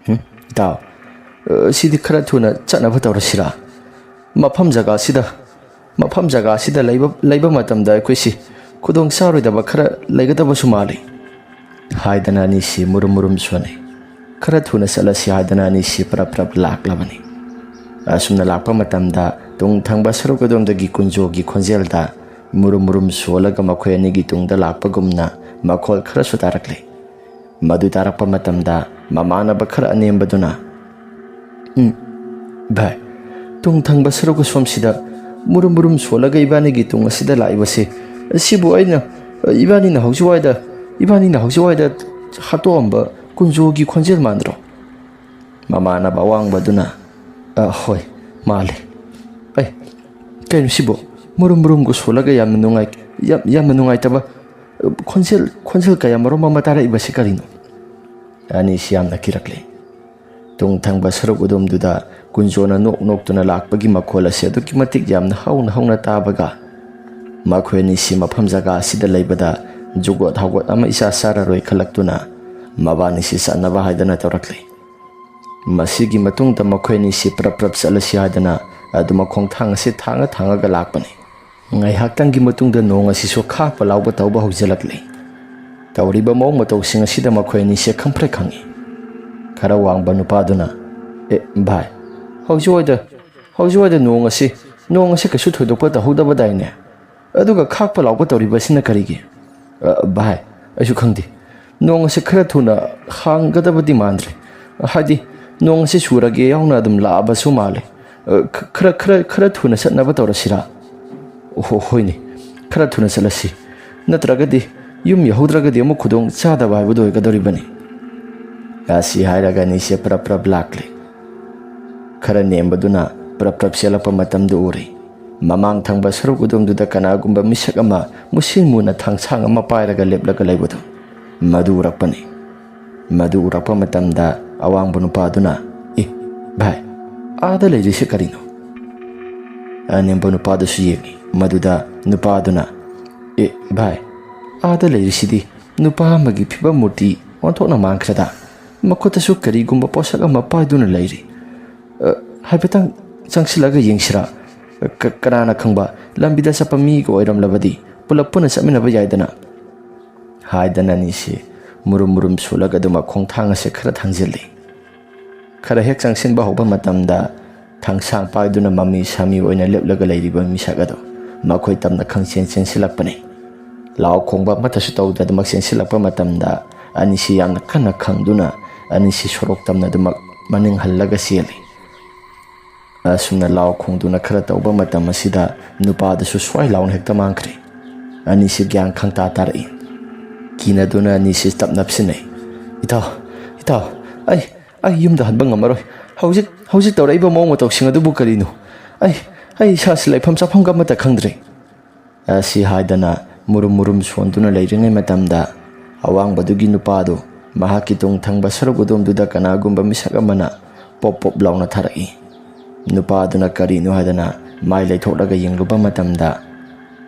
"ꯍꯨꯝ, ꯏꯇꯥꯎ, ꯑ, ꯁꯤꯗꯤ ꯈꯔ ꯊꯨꯅ ꯆꯠꯅꯕ ꯇꯧꯔꯁꯤꯔꯥ? ꯃꯐꯝ ꯖꯒꯥꯁꯤꯗ, ꯃꯐꯝ ꯖꯒꯥꯁꯤꯗ ꯂꯩꯕ, ꯂꯩꯕ ꯃꯇꯝꯗ ꯑꯩꯈꯣꯏꯁꯤ ꯈꯨꯗꯣꯡ ꯆꯥꯔꯣꯏꯗꯕ ꯈꯔ ꯂꯩꯒꯗꯕꯁꯨ ꯃꯥꯜꯂꯤ," ꯍꯥꯏꯗꯅ ꯑꯅꯤꯁꯤ ꯃꯨꯔꯨꯝ ꯃꯨꯔꯨꯝ ꯁꯣꯟꯅꯩ꯫ ꯈꯔ ꯊꯨꯅ ꯆꯠꯂꯁꯤ ꯍꯥꯏꯗꯅ ꯑꯅꯤꯁꯤ ꯄ꯭ꯔꯞ ꯄ꯭ꯔꯞ ꯂꯥꯛꯂꯕꯅꯤ꯫ ꯑꯁꯨꯝꯅ ꯂꯥꯛꯄ ꯃꯇꯝꯗ ꯇꯨꯡ ꯊꯪꯕ ꯁꯔꯨꯛ ꯑꯗꯣꯝꯗꯒꯤ ꯀꯨꯟꯖꯣꯒꯤ ꯈꯣꯟꯖꯦꯜꯗ ꯃꯨꯔꯨꯝ ꯃꯨꯔꯨꯝ ꯁꯣꯜꯂꯒ ꯃꯈꯣꯏ ꯑꯅꯤꯒꯤ ꯇꯨꯡꯗ ꯂꯥꯛꯄꯒꯨꯝꯅ ꯃꯈꯣꯜ ꯈꯔꯁꯨ ꯇꯥꯔꯛꯂꯤ꯫ ꯃꯗꯨ ꯇꯥꯔꯛꯄ ꯃꯇꯝꯗ ꯃꯃꯥꯟꯅꯕ ꯈꯔ ꯑꯅꯦꯝꯕꯗꯨꯅ, "ꯎꯝ, ꯚꯥꯏ, ꯇꯨꯡ ꯊꯪꯕ ꯁꯔꯨꯛ ꯑꯁꯣꯝꯁꯤꯗ ꯃꯨꯔꯨꯝ ꯃꯨꯔꯨꯝ ꯁꯣꯜꯂꯒ ꯏꯕꯥꯅꯤꯒꯤ ꯇꯨꯡ ꯑꯁꯤꯗ ꯂꯥꯛꯏꯕꯁꯤ, ꯁꯤꯕꯨ ꯑꯩꯅ, ꯏꯕꯥꯅꯤꯅ ꯍꯧꯖꯤꯛꯋꯥꯏꯗ, ꯏꯕꯥꯅꯤꯅ ꯍꯧꯖꯤꯛꯋꯥꯏꯗ ꯍꯥꯠꯇꯣꯛꯑꯝꯕ ꯀꯨꯟꯖꯣꯒꯤ ꯈꯣꯟꯖꯦꯜ ꯃꯥꯟꯗ꯭ꯔꯣ?" ꯃꯃꯥꯟꯅꯕ ꯑꯋꯥꯡꯕꯗꯨꯅ, "ꯑ, ꯍꯣꯏ, ꯃꯥꯜꯂꯤ꯫ ꯑꯩ, ꯀꯩꯅꯣ ꯁꯤꯕꯨ? ꯃꯨꯔꯨꯝ ꯃꯨꯔꯨꯝꯒ ꯁꯣꯜꯂꯒ ꯌꯥꯝꯅ ꯅꯨꯡꯉꯥꯏ-, ꯌꯥꯝ, ꯌꯥꯝꯅ ꯅꯨꯡꯉꯥꯏꯇꯕ, ꯑ, ꯈꯣꯟꯖꯦꯜ, ꯈꯣꯟꯖꯦꯜ ꯀꯌꯥ ꯃꯔꯨꯝ ꯑꯃ ꯇꯥꯔꯛꯏꯕꯁꯤ ꯀꯔꯤꯅꯣ?" ꯑꯅꯤꯁꯤ ꯌꯥꯝꯅ ꯀꯤꯔꯛꯂꯦ꯫ ꯇꯨꯡ ꯊꯪꯕ ꯁꯔꯨꯛ ꯑꯗꯣꯝꯗꯨꯗ ꯀꯨꯟꯖꯣꯅ ꯅꯣꯛ ꯅꯣꯛꯇꯨꯅ ꯂꯥꯛꯄꯒꯤ ꯃꯈꯣꯜ ꯑꯁꯤ ꯑꯗꯨꯛꯀꯤ ꯃꯇꯤꯛ ꯌꯥꯝꯅ ꯍꯧꯅ ꯍꯧꯅ ꯇꯥꯕꯒ, ꯃꯈꯣꯏ ꯑꯅꯤꯁꯤ ꯃꯐꯝ ꯖꯒꯥ ꯑꯁꯤꯗ ꯂꯩꯕꯗ ꯖꯨꯒꯣꯠ ꯍꯧꯒꯠ ꯑꯃ ꯏꯆꯥ ꯆꯥꯔꯔꯣꯏ ꯈꯜꯂꯛꯇꯨꯅ, ꯃꯕꯥꯅꯤꯁꯤ ꯆꯠꯅꯕ ꯍꯥꯏꯗꯅ ꯇꯧꯔꯛꯂꯤ꯫ ꯃꯁꯤꯒꯤ ꯃꯇꯨꯡꯗ ꯃꯈꯣꯏ ꯑꯅꯤꯁꯤ ꯄ꯭ꯔꯞ ꯄ꯭ꯔꯞ ꯆꯠꯂꯁꯤ ꯍꯥꯏꯗꯅ ꯑꯗꯨꯃꯛ ꯈꯣꯡꯊꯥꯡ ꯑꯁꯤ ꯊꯥꯡꯉ ꯊꯥꯡꯉꯒ ꯂꯥꯛꯄꯅꯤ꯫ ꯉꯥꯏꯍꯥꯛꯇꯪꯒꯤ ꯃꯇꯨꯡꯗ ꯅꯣꯡ ꯑꯁꯤꯁꯨ ꯈꯥꯛꯄ ꯂꯥꯎꯕ ꯇꯧꯕ ꯍꯧꯖꯤꯜꯂꯛꯂꯦ꯫ ꯇꯧꯔꯤꯕ ꯃꯑꯣꯡ ꯃꯇꯧꯁꯤꯡ ꯑꯁꯤꯗ ꯃꯈꯣꯏ ꯑꯅꯤꯁꯦ ꯈꯪꯄ꯭ꯔꯦꯛ ꯈꯪꯉꯤ꯫ ꯈꯔ ꯋꯥꯡꯕ ꯅꯨꯄꯥꯗꯨꯅ, "ꯑꯦ ꯚꯥꯏ, ꯍꯧꯖꯤꯛꯋꯥꯏꯗ, ꯍꯧꯖꯤꯛꯋꯥꯏꯗ ꯅꯣꯡ ꯑꯁꯤ, ꯅꯣꯡ ꯑꯁꯤ ꯀꯩꯁꯨ ꯊꯣꯏꯗꯣꯛꯄ ꯇꯧꯍꯧꯗꯕꯗꯥꯏꯅꯦ? ꯑꯗꯨꯒ ꯈꯥꯛꯄ ꯂꯥꯎꯕ ꯇꯧꯔꯤꯕ ꯑꯁꯤꯅ ꯀꯔꯤꯒꯤ?" "ꯑ, ꯚꯥꯏ, ꯑꯩꯁꯨ ꯈꯪꯗꯦ꯫ ꯅꯣꯡ ꯑꯁꯤ ꯈꯔ ꯊꯨꯅ ꯍꯥꯡꯒꯗꯕꯗꯤ ꯃꯥꯟꯗ꯭ꯔꯦ꯫ ꯍꯥꯏꯗꯤ, ꯅꯣꯡ ꯑꯁꯤ ꯆꯨꯔꯒꯦ ꯌꯥꯎꯅ ꯑꯗꯨꯝ ꯂꯥꯛꯑꯕꯁꯨ ꯃꯥꯜꯂꯦ꯫ ꯑ, ꯈ-, ꯈꯔ, ꯈꯔ, ꯈꯔ ꯊꯨꯅ ꯆꯠꯅꯕ ꯇꯧꯔꯁꯤꯔꯥ?" "ꯑꯣꯍꯣ, ꯍꯣꯏꯅꯦ, ꯈꯔ ꯊꯨꯅ ꯆꯠꯂꯁꯤ꯫ ꯅꯠꯇ꯭ꯔꯒꯗꯤ ꯌꯨꯝ ꯌꯧꯍꯧꯗ꯭ꯔꯒꯗꯤ ꯑꯃꯨꯛ ꯈꯨꯗꯣꯡ ꯆꯥꯗꯕ ꯍꯥꯏꯕꯗꯨ ꯑꯣꯏꯒꯗꯧꯔꯤꯕꯅꯤ"꯫ ꯑꯁꯤ ꯍꯥꯏꯔꯒ ꯑꯅꯤꯁꯦ ꯄ꯭ꯔꯞ ꯄ꯭ꯔꯞ ꯂꯥꯛꯂꯦ꯫ ꯈꯔ ꯅꯦꯝꯕꯗꯨꯅ ꯄ꯭ꯔꯞ ꯄ꯭ꯔꯞ ꯆꯦꯜꯂꯛꯄ ꯃꯇꯝꯗ ꯎꯔꯦ꯫ ꯃꯃꯥꯡ ꯊꯪꯕ ꯁꯔꯨꯛ ꯑꯗꯣꯝꯗꯨꯗ ꯀꯅꯥꯒꯨꯝꯕ ꯃꯤꯁꯛ ꯑꯃ ꯃꯨꯁꯤꯟ ꯃꯨꯅ ꯊꯥꯡꯁꯥꯡ ꯑꯃ ꯄꯥꯏꯔꯒ ꯂꯦꯞꯂꯒ ꯂꯩꯕꯗꯨ꯫ ꯃꯗꯨ ꯎꯔꯛꯄꯅꯤ꯫ ꯃꯗꯨ ꯎꯔꯛꯄ ꯃꯇꯝꯗ ꯑꯋꯥꯡꯕ ꯅꯨꯄꯥꯗꯨꯅ, "ꯑꯦ, ꯚꯥꯏ, ꯑꯥꯗ ꯂꯩꯔꯤꯁꯤ ꯀꯔꯤꯅꯣ?" ꯑꯅꯦꯝꯕ ꯅꯨꯄꯥꯗꯨꯁꯨ ꯌꯦꯡꯉꯤ꯫ ꯃꯗꯨꯗ ꯅꯨꯄꯥꯗꯨꯅ, "ꯑꯦ, ꯚꯥꯏ, ꯑꯥꯗ ꯂꯩꯔꯤꯁꯤꯗꯤ ꯅꯨꯄꯥ ꯑꯃꯒꯤ ꯐꯤꯕꯝ ꯃꯨꯔꯇꯤ ꯑꯣꯟꯊꯣꯛꯅ ꯃꯥꯟꯈ꯭ꯔꯗ꯫ ꯃꯈꯨꯠꯇꯁꯨ ꯀꯔꯤꯒꯨꯝꯕ ꯄꯣꯠꯁꯛ ꯑꯃ ꯄꯥꯏꯗꯨꯅ ꯂꯩꯔꯤ꯫ ꯑ, ꯍꯥꯏꯐꯦꯠꯇꯪ ꯆꯪꯁꯤꯜꯂꯒ ꯌꯦꯡꯁꯤꯔꯥ? ꯀ-, ꯀꯅꯥꯅ ꯈꯪꯕ, ꯂꯝꯕꯤꯗ ꯆꯠꯄ ꯃꯤꯒ ꯑꯣꯏꯔꯝꯂꯕꯗꯤ ꯄꯨꯂꯞ ꯄꯨꯟꯅ ꯆꯠꯃꯤꯟꯅꯕ ꯌꯥꯏꯗꯅ"꯫ ꯍꯥꯏꯗꯅ ꯑꯅꯤꯁꯤ ꯃꯨꯔꯨꯝ ꯃꯨꯔꯨꯝ ꯁꯣꯜꯂꯒ ꯑꯗꯨꯃꯛ ꯈꯣꯡꯊꯥꯡ ꯑꯁꯦ ꯈꯔ ꯊꯥꯡꯖꯤꯜꯂꯤ꯫ ꯈꯔ ꯍꯦꯛ ꯆꯪꯁꯤꯟꯕ ꯍꯧꯕ ꯃꯇꯝꯗ ꯊꯥꯡꯁꯥꯡ ꯄꯥꯏꯗꯨꯅ ꯃꯃꯤ ꯁꯥꯃꯤ ꯑꯣꯏꯅ ꯂꯦꯞꯂꯒ ꯂꯩꯔꯤꯕ ꯃꯤꯁꯛ ꯑꯗꯨ ꯃꯈꯣꯏ ꯇꯝꯅ ꯈꯪꯆꯦꯟ ꯆꯦꯟꯁꯤꯜꯂꯛꯄꯅꯤ꯫ ꯂꯥꯎ ꯈꯣꯡꯕ ꯑꯃꯠꯇꯁꯨ ꯇꯧꯗꯅꯃꯛ ꯆꯦꯟꯁꯤꯜꯂꯛꯄ ꯃꯇꯝꯗ ꯑꯅꯤꯁꯤ ꯌꯥꯝꯅ ꯀꯟꯅ ꯈꯪꯗꯨꯅ ꯑꯅꯤꯁꯤ ꯁꯣꯔꯣꯛ ꯇꯝꯅ ꯑꯗꯨꯃꯛ ꯃꯅꯤꯡ ꯍꯜꯂꯒ ꯆꯦꯜꯂꯤ꯫ ꯑꯁꯨꯝꯅ ꯂꯥꯎ ꯈꯣꯡꯗꯨꯅ ꯈꯔ ꯇꯧꯕ ꯃꯇꯝ ꯑꯁꯤꯗ ꯅꯨꯄꯥꯗꯨꯁꯨ ꯁ꯭ꯋꯥꯏ ꯂꯥꯎꯅ ꯍꯦꯛꯇ ꯃꯥꯡꯈ꯭ꯔꯦ꯫ ꯑꯅꯤꯁꯤ ꯒ꯭ꯌꯥꯟ ꯈꯪꯇꯥ ꯇꯥꯔꯛꯏ꯫ ꯀꯤꯅꯗꯨꯅ ꯑꯅꯤꯁꯤ ꯇꯞ ꯅꯞꯁꯤꯟꯅꯩ꯫ "ꯏꯇꯥꯎ, ꯏꯇꯥꯎ, ꯑꯩ, ꯑꯩ ꯌꯨꯝꯗ ꯍꯟꯕ ꯉꯝꯃꯔꯣꯏ꯫ ꯍꯧꯖꯤꯛ, ꯍꯧꯖꯤꯛ ꯇꯧꯔꯛꯏꯕ ꯃꯑꯣꯡ ꯃꯇꯧꯁꯤꯡ ꯑꯗꯨꯕꯨ ꯀꯔꯤꯅꯣ? ꯑꯩ, ꯑꯩ ꯏꯁꯥꯁꯤ ꯂꯩꯐꯝ ꯆꯥꯐꯝꯒ ꯑꯃꯠꯇ ꯈꯪꯗ꯭ꯔꯦ"꯫ ꯑꯁꯤ ꯍꯥꯏꯗꯅ ꯃꯨꯔꯨꯝ ꯃꯨꯔꯨꯝ ꯁꯣꯟꯗꯨꯅ ꯂꯩꯔꯤꯉꯩ ꯃꯇꯝꯗ ꯑꯋꯥꯡꯕꯗꯨꯒꯤ ꯅꯨꯄꯥꯗꯨ ꯃꯍꯥꯛꯀꯤ ꯇꯨꯡ ꯊꯪꯕ ꯁꯔꯨꯛ ꯑꯗꯣꯝꯗꯨꯗ ꯀꯅꯥꯒꯨꯝꯕ ꯃꯤꯁꯛ ꯑꯃꯅ ꯄꯣꯞ ꯄꯣꯞ ꯂꯥꯎꯅ ꯊꯥꯔꯛꯏ꯫ ꯅꯨꯄꯥꯗꯨꯅ ꯀꯔꯤꯅꯣ ꯍꯥꯏꯗꯅ ꯃꯥꯏ ꯂꯩꯊꯣꯛꯂꯒ ꯌꯦꯡꯂꯨꯕ ꯃꯇꯝꯗ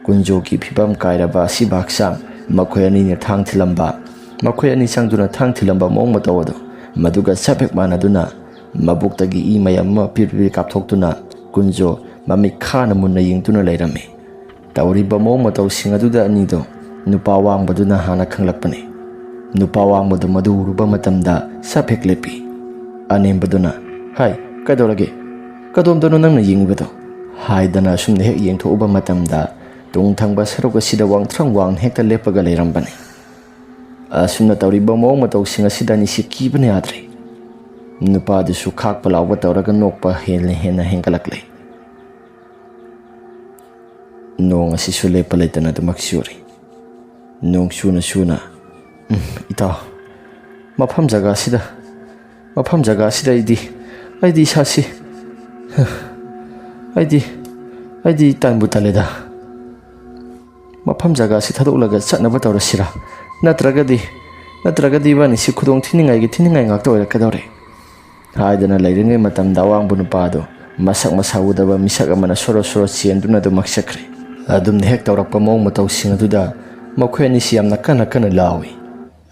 ꯀꯨꯟꯖꯣꯒꯤ ꯐꯤꯕꯝ ꯀꯥꯏꯔꯕ ꯑꯁꯤꯕ ꯍꯛꯆꯥꯡ, ꯃꯈꯣꯏ ꯑꯅꯤꯅ ꯊꯥꯡ ꯊꯤꯜꯂꯝꯕ, ꯃꯈꯣꯏ ꯑꯅꯤ ꯆꯪꯗꯨꯅ ꯊꯥꯡ ꯊꯤꯜꯂꯝꯕ ꯃꯑꯣꯡ ꯃꯇꯧ ꯑꯗꯨ ꯃꯗꯨꯒ ꯆꯞ ꯍꯦꯛ ꯃꯥꯟꯅꯗꯨꯅ ꯃꯕꯨꯛꯇꯒꯤ ꯏ ꯃꯌꯥꯝ ꯑꯃ ꯄꯤꯔꯤ ꯄꯤꯔꯤ ꯀꯥꯞꯊꯣꯛꯇꯨꯅ ꯀꯨꯟꯖꯣ ꯃꯃꯤꯠ ꯈꯥꯅ ꯃꯨꯟꯅ ꯌꯦꯡꯗꯨꯅ ꯂꯩꯔꯝꯃꯤ꯫ ꯇꯧꯔꯤꯕ ꯃꯑꯣꯡ ꯃꯇꯧꯁꯤꯡ ꯑꯗꯨꯗ ꯑꯅꯤꯗꯣ ꯅꯨꯄꯥ ꯋꯥꯡꯕꯗꯨꯅ ꯍꯥꯟꯅ ꯈꯪꯂꯛꯄꯅꯤ꯫ ꯅꯨꯄꯥ ꯋꯥꯡꯕꯗꯨ ꯃꯗꯨ ꯎꯔꯨꯕ ꯃꯇꯝꯗ ꯁꯞ ꯍꯦꯛ ꯂꯦꯞꯄꯤ꯫ ꯑꯅꯦꯝꯕꯗꯨꯅ, "ꯍꯥꯏ, ꯀꯩꯗꯧꯔꯒꯦ? ꯀꯗꯣꯝꯗꯅꯣ ꯅꯪꯅ ꯌꯦꯡꯉꯤꯕꯗꯣ?" ꯍꯥꯏꯗꯅ ꯑꯁꯨꯝꯅ ꯍꯦꯛ ꯌꯦꯡꯊꯣꯛꯎꯕ ꯃꯇꯝꯗ ꯇꯨꯡ ꯊꯪꯕ ꯁꯔꯨꯛ ꯑꯁꯤꯗ ꯋꯥꯡꯊ꯭ꯔꯪ ꯋꯥꯡꯅ ꯍꯦꯛꯇ ꯂꯦꯞꯄꯒ ꯂꯩꯔꯝꯕꯅꯤ꯫ ꯑꯁꯨꯝꯅ ꯇꯧꯔꯤꯕ ꯃꯑꯣꯡ ꯃꯇꯧꯁꯤꯡ ꯑꯁꯤꯗ ꯑꯅꯤꯁꯤ ꯀꯤꯕꯅ ꯌꯥꯗ꯭ꯔꯦ꯫ ꯅꯨꯄꯥꯗꯨꯁꯨ ꯈꯥꯛꯄ ꯂꯥꯎꯕ ꯇꯧꯔꯒ ꯅꯣꯛꯄ ꯍꯦꯟꯅ ꯍꯦꯟꯅ ꯍꯦꯟꯒꯠꯂꯛꯂꯦ꯫ ꯅꯣꯡ ꯑꯁꯤꯁꯨ ꯂꯦꯞꯄ ꯂꯩꯇꯅ ꯑꯗꯨꯃꯛ ꯆꯨꯔꯤ꯫ ꯅꯣꯡ ꯆꯨꯅ ꯆꯨꯅ, "ꯎꯝ, ꯏꯇꯥꯎ, ꯃꯐꯝ ꯖꯒꯥꯁꯤꯗ, ꯃꯐꯝ ꯖꯒꯥꯁꯤꯗ ꯑꯩꯗꯤ, ꯑꯩꯗꯤ ꯏꯁꯥꯁꯤ, ꯑꯩꯗꯤ, ꯑꯩꯗꯤ ꯇꯟꯕꯨ ꯇꯜꯂꯦꯗ꯫ ꯃꯐꯝ ꯖꯒꯥꯁꯤ ꯊꯥꯗꯣꯛꯂꯒ ꯆꯠꯅꯕ ꯇꯧꯔꯁꯤꯔꯥ? ꯅꯠꯇ꯭ꯔꯒꯗꯤ, ꯅꯠꯇ꯭ꯔꯒꯗꯤ ꯏꯕꯥꯅꯤꯁꯤ ꯈꯨꯗꯣꯡ ꯊꯤꯅꯤꯡꯉꯥꯏꯒꯤ ꯊꯤꯅꯤꯡꯉꯥꯏ ꯉꯥꯛꯇ ꯑꯣꯏꯔꯛꯀꯗꯧꯔꯦ" ꯍꯥꯏꯗꯅ ꯂꯩꯔꯤꯉꯩ ꯃꯇꯝꯗ ꯑꯋꯥꯡꯕ ꯅꯨꯄꯥꯗꯨ ꯃꯁꯛ ꯃꯁꯥ ꯎꯗꯕ ꯃꯤꯁꯛ ꯑꯃꯅ ꯁꯣꯔꯣ ꯁꯣꯔꯣ ꯆꯦꯟꯗꯨꯅ ꯑꯗꯨꯃꯛ ꯆꯠꯈ꯭ꯔꯦ꯫ ꯑꯗꯨꯝꯅ ꯍꯦꯛ ꯇꯧꯔꯛꯄ ꯃꯑꯣꯡ ꯃꯇꯧꯁꯤꯡ ꯑꯗꯨꯗ ꯃꯈꯣꯏ ꯑꯅꯤꯁꯤ ꯌꯥꯝꯅ ꯀꯟꯅ ꯀꯟꯅ ꯂꯥꯎꯏ꯫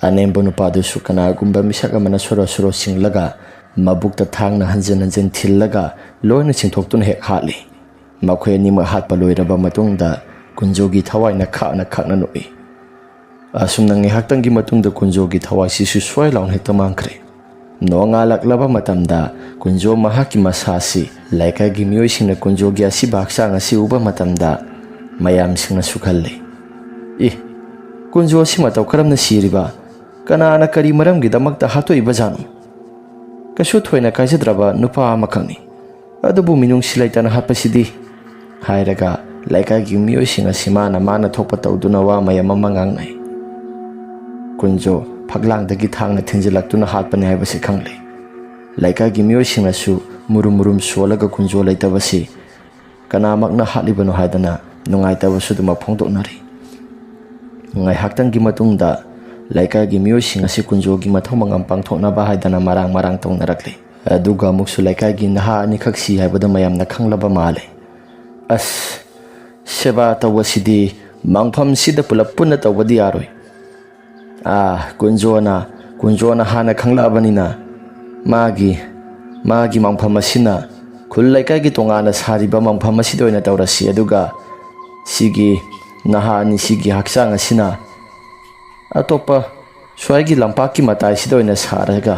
ꯑꯅꯦꯝꯕ ꯅꯨꯄꯥꯗꯨꯁꯨ ꯀꯅꯥꯒꯨꯝꯕ ꯃꯤꯁꯛ ꯑꯃꯅ ꯁꯣꯔꯣ ꯁꯣꯔꯣ ꯆꯤꯡꯂꯒ ꯃꯕꯨꯛꯇ ꯊꯥꯡꯅ ꯍꯟꯖꯤꯟ ꯍꯟꯖꯤꯟ ꯊꯤꯜꯂꯒ ꯂꯣꯏꯅ ꯆꯤꯡꯊꯣꯛꯇꯨꯅ ꯍꯦꯛ ꯍꯥꯠꯂꯤ꯫ ꯃꯈꯣꯏ ꯑꯅꯤꯃꯛ ꯍꯥꯠꯄ ꯂꯣꯏꯔꯕ ꯃꯇꯨꯡꯗ ꯀꯨꯟꯖꯣꯒꯤ ꯊꯋꯥꯏꯅ ꯈꯥꯛꯅ ꯈꯥꯛꯅ ꯅꯣꯛꯏ꯫ ꯑꯁꯨꯝꯅ ꯉꯥꯏꯍꯥꯛꯇꯪꯒꯤ ꯃꯇꯨꯡꯗ ꯀꯨꯟꯖꯣꯒꯤ ꯊꯋꯥꯏꯁꯤꯁꯨ ꯁ꯭ꯋꯥꯏ ꯂꯥꯎꯅ ꯍꯦꯛꯇ ꯃꯥꯡꯈ꯭ꯔꯦ꯫ ꯅꯣꯡꯉꯥꯜꯂꯛꯂꯕ ꯃꯇꯝꯗ ꯀꯨꯟꯖꯣ ꯃꯍꯥꯛꯀꯤ ꯃꯁꯥ ꯑꯁꯤ ꯂꯩꯀꯥꯏꯒꯤ ꯃꯤꯑꯣꯏꯁꯤꯡꯅ ꯀꯨꯟꯖꯣꯒꯤ ꯑꯁꯤꯕ ꯍꯛꯆꯥꯡ ꯑꯁꯤ ꯎꯕ ꯃꯇꯝꯗ ꯃꯌꯥꯝꯁꯤꯡꯅꯁꯨ ꯈꯜꯂꯤ, "ꯏ, ꯀꯨꯟꯖꯣ ꯑꯁꯤ ꯃꯇꯧ ꯀꯔꯝꯅ ꯁꯤꯔꯤꯕ? ꯀꯅꯥꯅ ꯀꯔꯤ ꯃꯔꯝꯒꯤꯗꯃꯛꯇ ꯍꯥꯠꯇꯣꯛꯏꯕꯖꯥꯠꯅꯣ? ꯀꯩꯁꯨ ꯊꯣꯏꯅ ꯀꯥꯏꯖꯗ꯭ꯔꯕ ꯅꯨꯄꯥ ꯑꯃꯈꯛꯅꯤ꯫ ꯑꯗꯨꯕꯨ ꯃꯤꯅꯨꯡꯁꯤ ꯂꯩꯇꯅ ꯍꯥꯠꯄꯁꯤꯗꯤ" ꯍꯥꯏꯔꯒ ꯂꯩꯀꯥꯏꯒꯤ ꯃꯤꯑꯣꯏꯁꯤꯡ ꯑꯁꯤ ꯃꯥꯅ ꯃꯥꯅ ꯊꯣꯛꯄ ꯇꯧꯗꯨꯅ ꯋꯥ ꯃꯌꯥꯝ ꯑꯃ ꯉꯥꯡꯅꯩ꯫ ꯀꯨꯟꯖꯣ ꯐꯛꯂꯥꯡꯗꯒꯤ ꯊꯥꯡꯅ ꯊꯤꯟꯖꯤꯜꯂꯛꯇꯨꯅ ꯍꯥꯠꯄꯅꯤ ꯍꯥꯏꯕꯁꯤ ꯈꯪꯂꯦ꯫ ꯂꯩꯀꯥꯏꯒꯤ ꯃꯤꯑꯣꯏꯁꯤꯡꯅꯁꯨ ꯃꯨꯔꯨꯝ ꯃꯨꯔꯨꯝ ꯁꯣꯜꯂꯒ ꯀꯨꯟꯖꯣ ꯂꯩꯇꯕꯁꯤ ꯀꯅꯥꯃꯛꯅ ꯍꯥꯠꯂꯤꯕꯅꯣ ꯍꯥꯏꯗꯅ ꯅꯨꯡꯉꯥꯏꯇꯕꯁꯨ ꯑꯗꯨꯃꯛ ꯐꯣꯡꯗꯣꯛꯅꯔꯤ꯫ ꯉꯥꯏꯍꯥꯛꯇꯪꯒꯤ ꯃꯇꯨꯡꯗ ꯂꯩꯀꯥꯏꯒꯤ ꯃꯤꯑꯣꯏꯁꯤꯡ ꯑꯁꯤ ꯀꯨꯟꯖꯣꯒꯤ ꯃꯊꯧ ꯃꯉꯝ ꯄꯥꯡꯊꯣꯛꯅꯕ ꯍꯥꯏꯗꯅ ꯃꯔꯥꯡ ꯃꯔꯥꯡ ꯇꯧꯅꯔꯛꯂꯤ꯫ ꯑꯗꯨꯒ ꯑꯃꯨꯛꯁꯨ ꯂꯩꯀꯥꯏꯒꯤ ꯅꯍꯥ ꯑꯅꯤꯈꯛ ꯁꯤ ꯍꯥꯏꯕꯗꯨ ꯃꯌꯥꯝꯅ ꯈꯪꯂꯕ ꯃꯥꯜꯂꯦ꯫ ꯑꯁ, ꯁꯦꯕꯥ ꯇꯧꯕꯁꯤꯗꯤ ꯃꯪꯐꯝꯁꯤꯗ ꯄꯨꯂꯞ ꯄꯨꯟꯅ ꯇꯧꯕꯗꯤ ꯌꯥꯔꯣꯏ꯫ ꯑꯥ, ꯀꯨꯟꯖꯣꯅ, ꯀꯨꯟꯖꯣꯅ ꯍꯥꯟꯅ ꯈꯪꯂꯛꯑꯕꯅꯤꯅ ꯃꯥꯒꯤ, ꯃꯥꯒꯤ ꯃꯪꯐꯝ ꯑꯁꯤꯅ ꯈꯨꯜ ꯂꯩꯀꯥꯏꯒꯤ ꯇꯣꯉꯥꯟꯅ ꯁꯥꯔꯤꯕ ꯃꯪꯐꯝ ꯑꯁꯤꯗ ꯑꯣꯏꯅ ꯇꯧꯔꯁꯤ꯫ ꯑꯗꯨꯒ ꯁꯤꯒꯤ ꯅꯍꯥ ꯑꯅꯤꯁꯤꯒꯤ ꯍꯛꯆꯥꯡ ꯑꯁꯤꯅ ꯑꯇꯣꯞꯄ ꯁ꯭ꯋꯥꯏꯒꯤ ꯂꯝꯄꯥꯛꯀꯤ ꯃꯇꯥꯏꯁꯤꯗ ꯑꯣꯏꯅ ꯁꯥꯔꯒ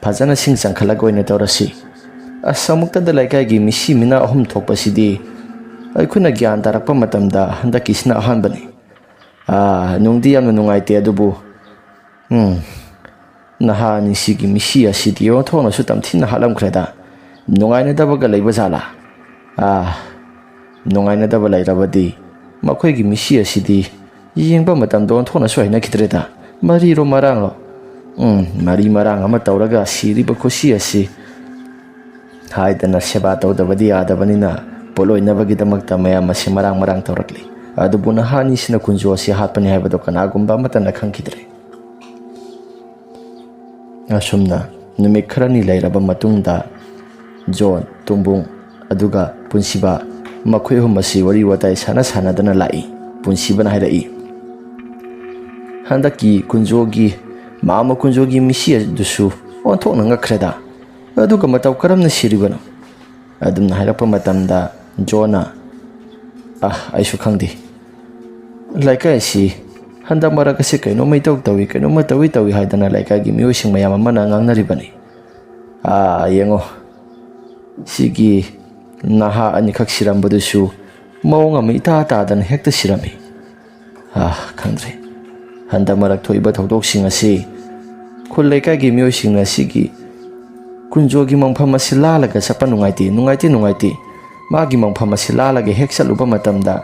ꯐꯖꯅ ꯁꯤꯡ ꯆꯪꯈꯠꯂꯒ ꯑꯣꯏꯅ ꯇꯧꯔꯁꯤ꯫ ꯑꯁ, ꯑꯃꯨꯛꯇꯗ ꯂꯩꯀꯥꯏꯒꯤ ꯃꯤꯁꯤ ꯃꯤꯅꯥ ꯑꯍꯨꯝ ꯊꯣꯛꯄꯁꯤꯗꯤ ꯑꯩꯈꯣꯏꯅ ꯒ꯭ꯌꯥꯟ ꯇꯥꯔꯛꯄ ꯃꯇꯝꯗ ꯍꯟꯗꯛꯀꯤꯁꯤꯅ ꯑꯍꯥꯟꯕꯅꯤ꯫ ꯑꯥ, ꯅꯨꯡꯗꯤ ꯌꯥꯝꯅ ꯅꯨꯡꯉꯥꯏꯇꯦ, ꯑꯗꯨꯕꯨ, ꯎꯝ, ꯅꯍꯥ ꯑꯅꯤꯁꯤꯒꯤ ꯃꯤꯁꯤ ꯑꯁꯤꯗꯤ ꯑꯣꯟꯊꯣꯛꯅꯁꯨ ꯇꯝꯊꯤꯅ ꯍꯥꯠꯂꯝꯈ꯭ꯔꯦꯗ꯫ ꯅꯨꯡꯉꯥꯏꯅꯗꯕꯒ ꯂꯩꯕ ꯖꯥꯠꯂꯥ? ꯑꯥ, ꯅꯨꯡꯉꯥꯏꯅꯗꯕ ꯂꯩꯔꯕꯗꯤ ꯃꯈꯣꯏꯒꯤ ꯃꯤꯁꯤ ꯑꯁꯤꯗꯤ ꯌꯦꯡꯕ ꯃꯇꯝꯗ ꯑꯣꯟꯊꯣꯛꯅꯁꯨ ꯍꯩꯅꯈꯤꯗ꯭ꯔꯦꯗ꯫ ꯃꯔꯤꯔꯣ ꯃꯔꯥꯡꯂꯣ? ꯎꯝ, ꯃꯔꯤ ꯃꯔꯥꯡ ꯑꯃ ꯇꯧꯔꯒ ꯁꯤꯔꯤꯕ ꯈꯨꯁꯤ ꯑꯁꯤ ꯍꯥꯏꯗꯅ ꯁꯦꯕꯥ ꯇꯧꯗꯕꯗꯤ ꯌꯥꯗꯕꯅꯤꯅ ꯄꯣꯠꯂꯣꯏꯅꯕꯒꯤꯗꯃꯛꯇ ꯃꯌꯥꯝ ꯑꯁꯤ ꯃꯔꯥꯡ ꯃꯔꯥꯡ ꯇꯧꯔꯛꯂꯤ꯫ ꯑꯗꯨꯕꯨ ꯅꯍꯥ ꯑꯅꯤꯁꯤꯅ ꯀꯨꯟꯖꯣ ꯑꯁꯤ ꯍꯥꯠꯄꯅꯤ ꯍꯥꯏꯕꯗꯨ ꯀꯅꯥꯒꯨꯝꯕ ꯑꯃꯠꯇꯅ ꯈꯪꯈꯤꯗ꯭ꯔꯦ꯫ ꯑꯁꯨꯝꯅ ꯅꯨꯃꯤꯠ ꯈꯔꯅꯤ ꯂꯩꯔꯕ ꯃꯇꯨꯡꯗ ꯖꯣꯟ, ꯇꯣꯝꯕꯨꯡ, ꯑꯗꯨꯒ ꯄꯨꯟꯁꯤꯕ, ꯃꯈꯣꯏ ꯑꯍꯨꯝ ꯑꯁꯤ ꯋꯥꯔꯤ ꯋꯥꯇꯥꯏ ꯁꯥꯟꯅ ꯁꯥꯟꯅꯗꯅ ꯂꯥꯛꯏ꯫ ꯄꯨꯟꯁꯤꯕꯅ ꯍꯥꯏꯔꯛꯏ, "ꯍꯟꯗꯛꯀꯤ ꯀꯨꯟꯖꯣꯒꯤ, ꯃꯥꯃ ꯀꯨꯟꯖꯣꯒꯤ ꯃꯤꯁꯤ ꯑꯗꯨꯁꯨ ꯑꯣꯟꯊꯣꯛꯅ ꯉꯛꯈ꯭ꯔꯦꯗ꯫ ꯑꯗꯨꯒ ꯃꯇꯧ ꯀꯔꯝꯅ ꯁꯤꯔꯤꯕꯅꯣ?" ꯑꯗꯨꯝꯅ ꯍꯥꯏꯔꯛꯄ ꯃꯇꯝꯗ ꯖꯣꯟꯅ, "ꯑ, ꯑꯩꯁꯨ ꯈꯪꯗꯦ꯫ ꯂꯩꯀꯥꯏ ꯑꯁꯤ ꯍꯟꯗꯛ ꯃꯔꯛ ꯑꯁꯤ ꯀꯩꯅꯣꯝꯃ ꯏꯇꯧ ꯇꯧꯏ, ꯀꯩꯅꯣꯝꯃ ꯇꯧꯏ ꯇꯧꯏ ꯍꯥꯏꯗꯅ ꯂꯩꯀꯥꯏꯒꯤ ꯃꯤꯑꯣꯏꯁꯤꯡ ꯃꯌꯥꯝ ꯑꯃꯅ ꯉꯥꯡꯅꯔꯤꯕꯅꯤ꯫ ꯑꯥ, ꯌꯦꯡꯉꯣ, ꯁꯤꯒꯤ ꯅꯍꯥ ꯑꯅꯤꯈꯛ ꯁꯤꯔꯝꯕꯗꯨꯁꯨ ꯃꯑꯣꯡ ꯑꯃ ꯏꯇꯥ ꯇꯥꯗꯅ ꯍꯦꯛꯇ ꯁꯤꯔꯝꯃꯤ꯫ ꯑꯥ, ꯈꯪꯗ꯭ꯔꯦ꯫ ꯍꯟꯗꯛ ꯃꯔꯛ ꯊꯣꯛꯏꯕ ꯊꯧꯗꯣꯛꯁꯤꯡ ꯑꯁꯤ ꯈꯨꯜ ꯂꯩꯀꯥꯏꯒꯤ ꯃꯤꯑꯣꯏꯁꯤꯡꯅ ꯁꯤꯒꯤ ꯀꯨꯟꯖꯣꯒꯤ ꯃꯪꯐꯝ ꯑꯁꯤ ꯂꯥꯜꯂꯒ ꯆꯠꯄ ꯅꯨꯡꯉꯥꯏꯇꯦ, ꯅꯨꯡꯉꯥꯏꯇꯦ, ꯅꯨꯡꯉꯥꯏꯇꯦ꯫ ꯃꯥꯒꯤ ꯃꯪꯐꯝ ꯑꯁꯤ ꯂꯥꯜꯂꯒ ꯍꯦꯛ ꯆꯠꯂꯨꯕ ꯃꯇꯝꯗ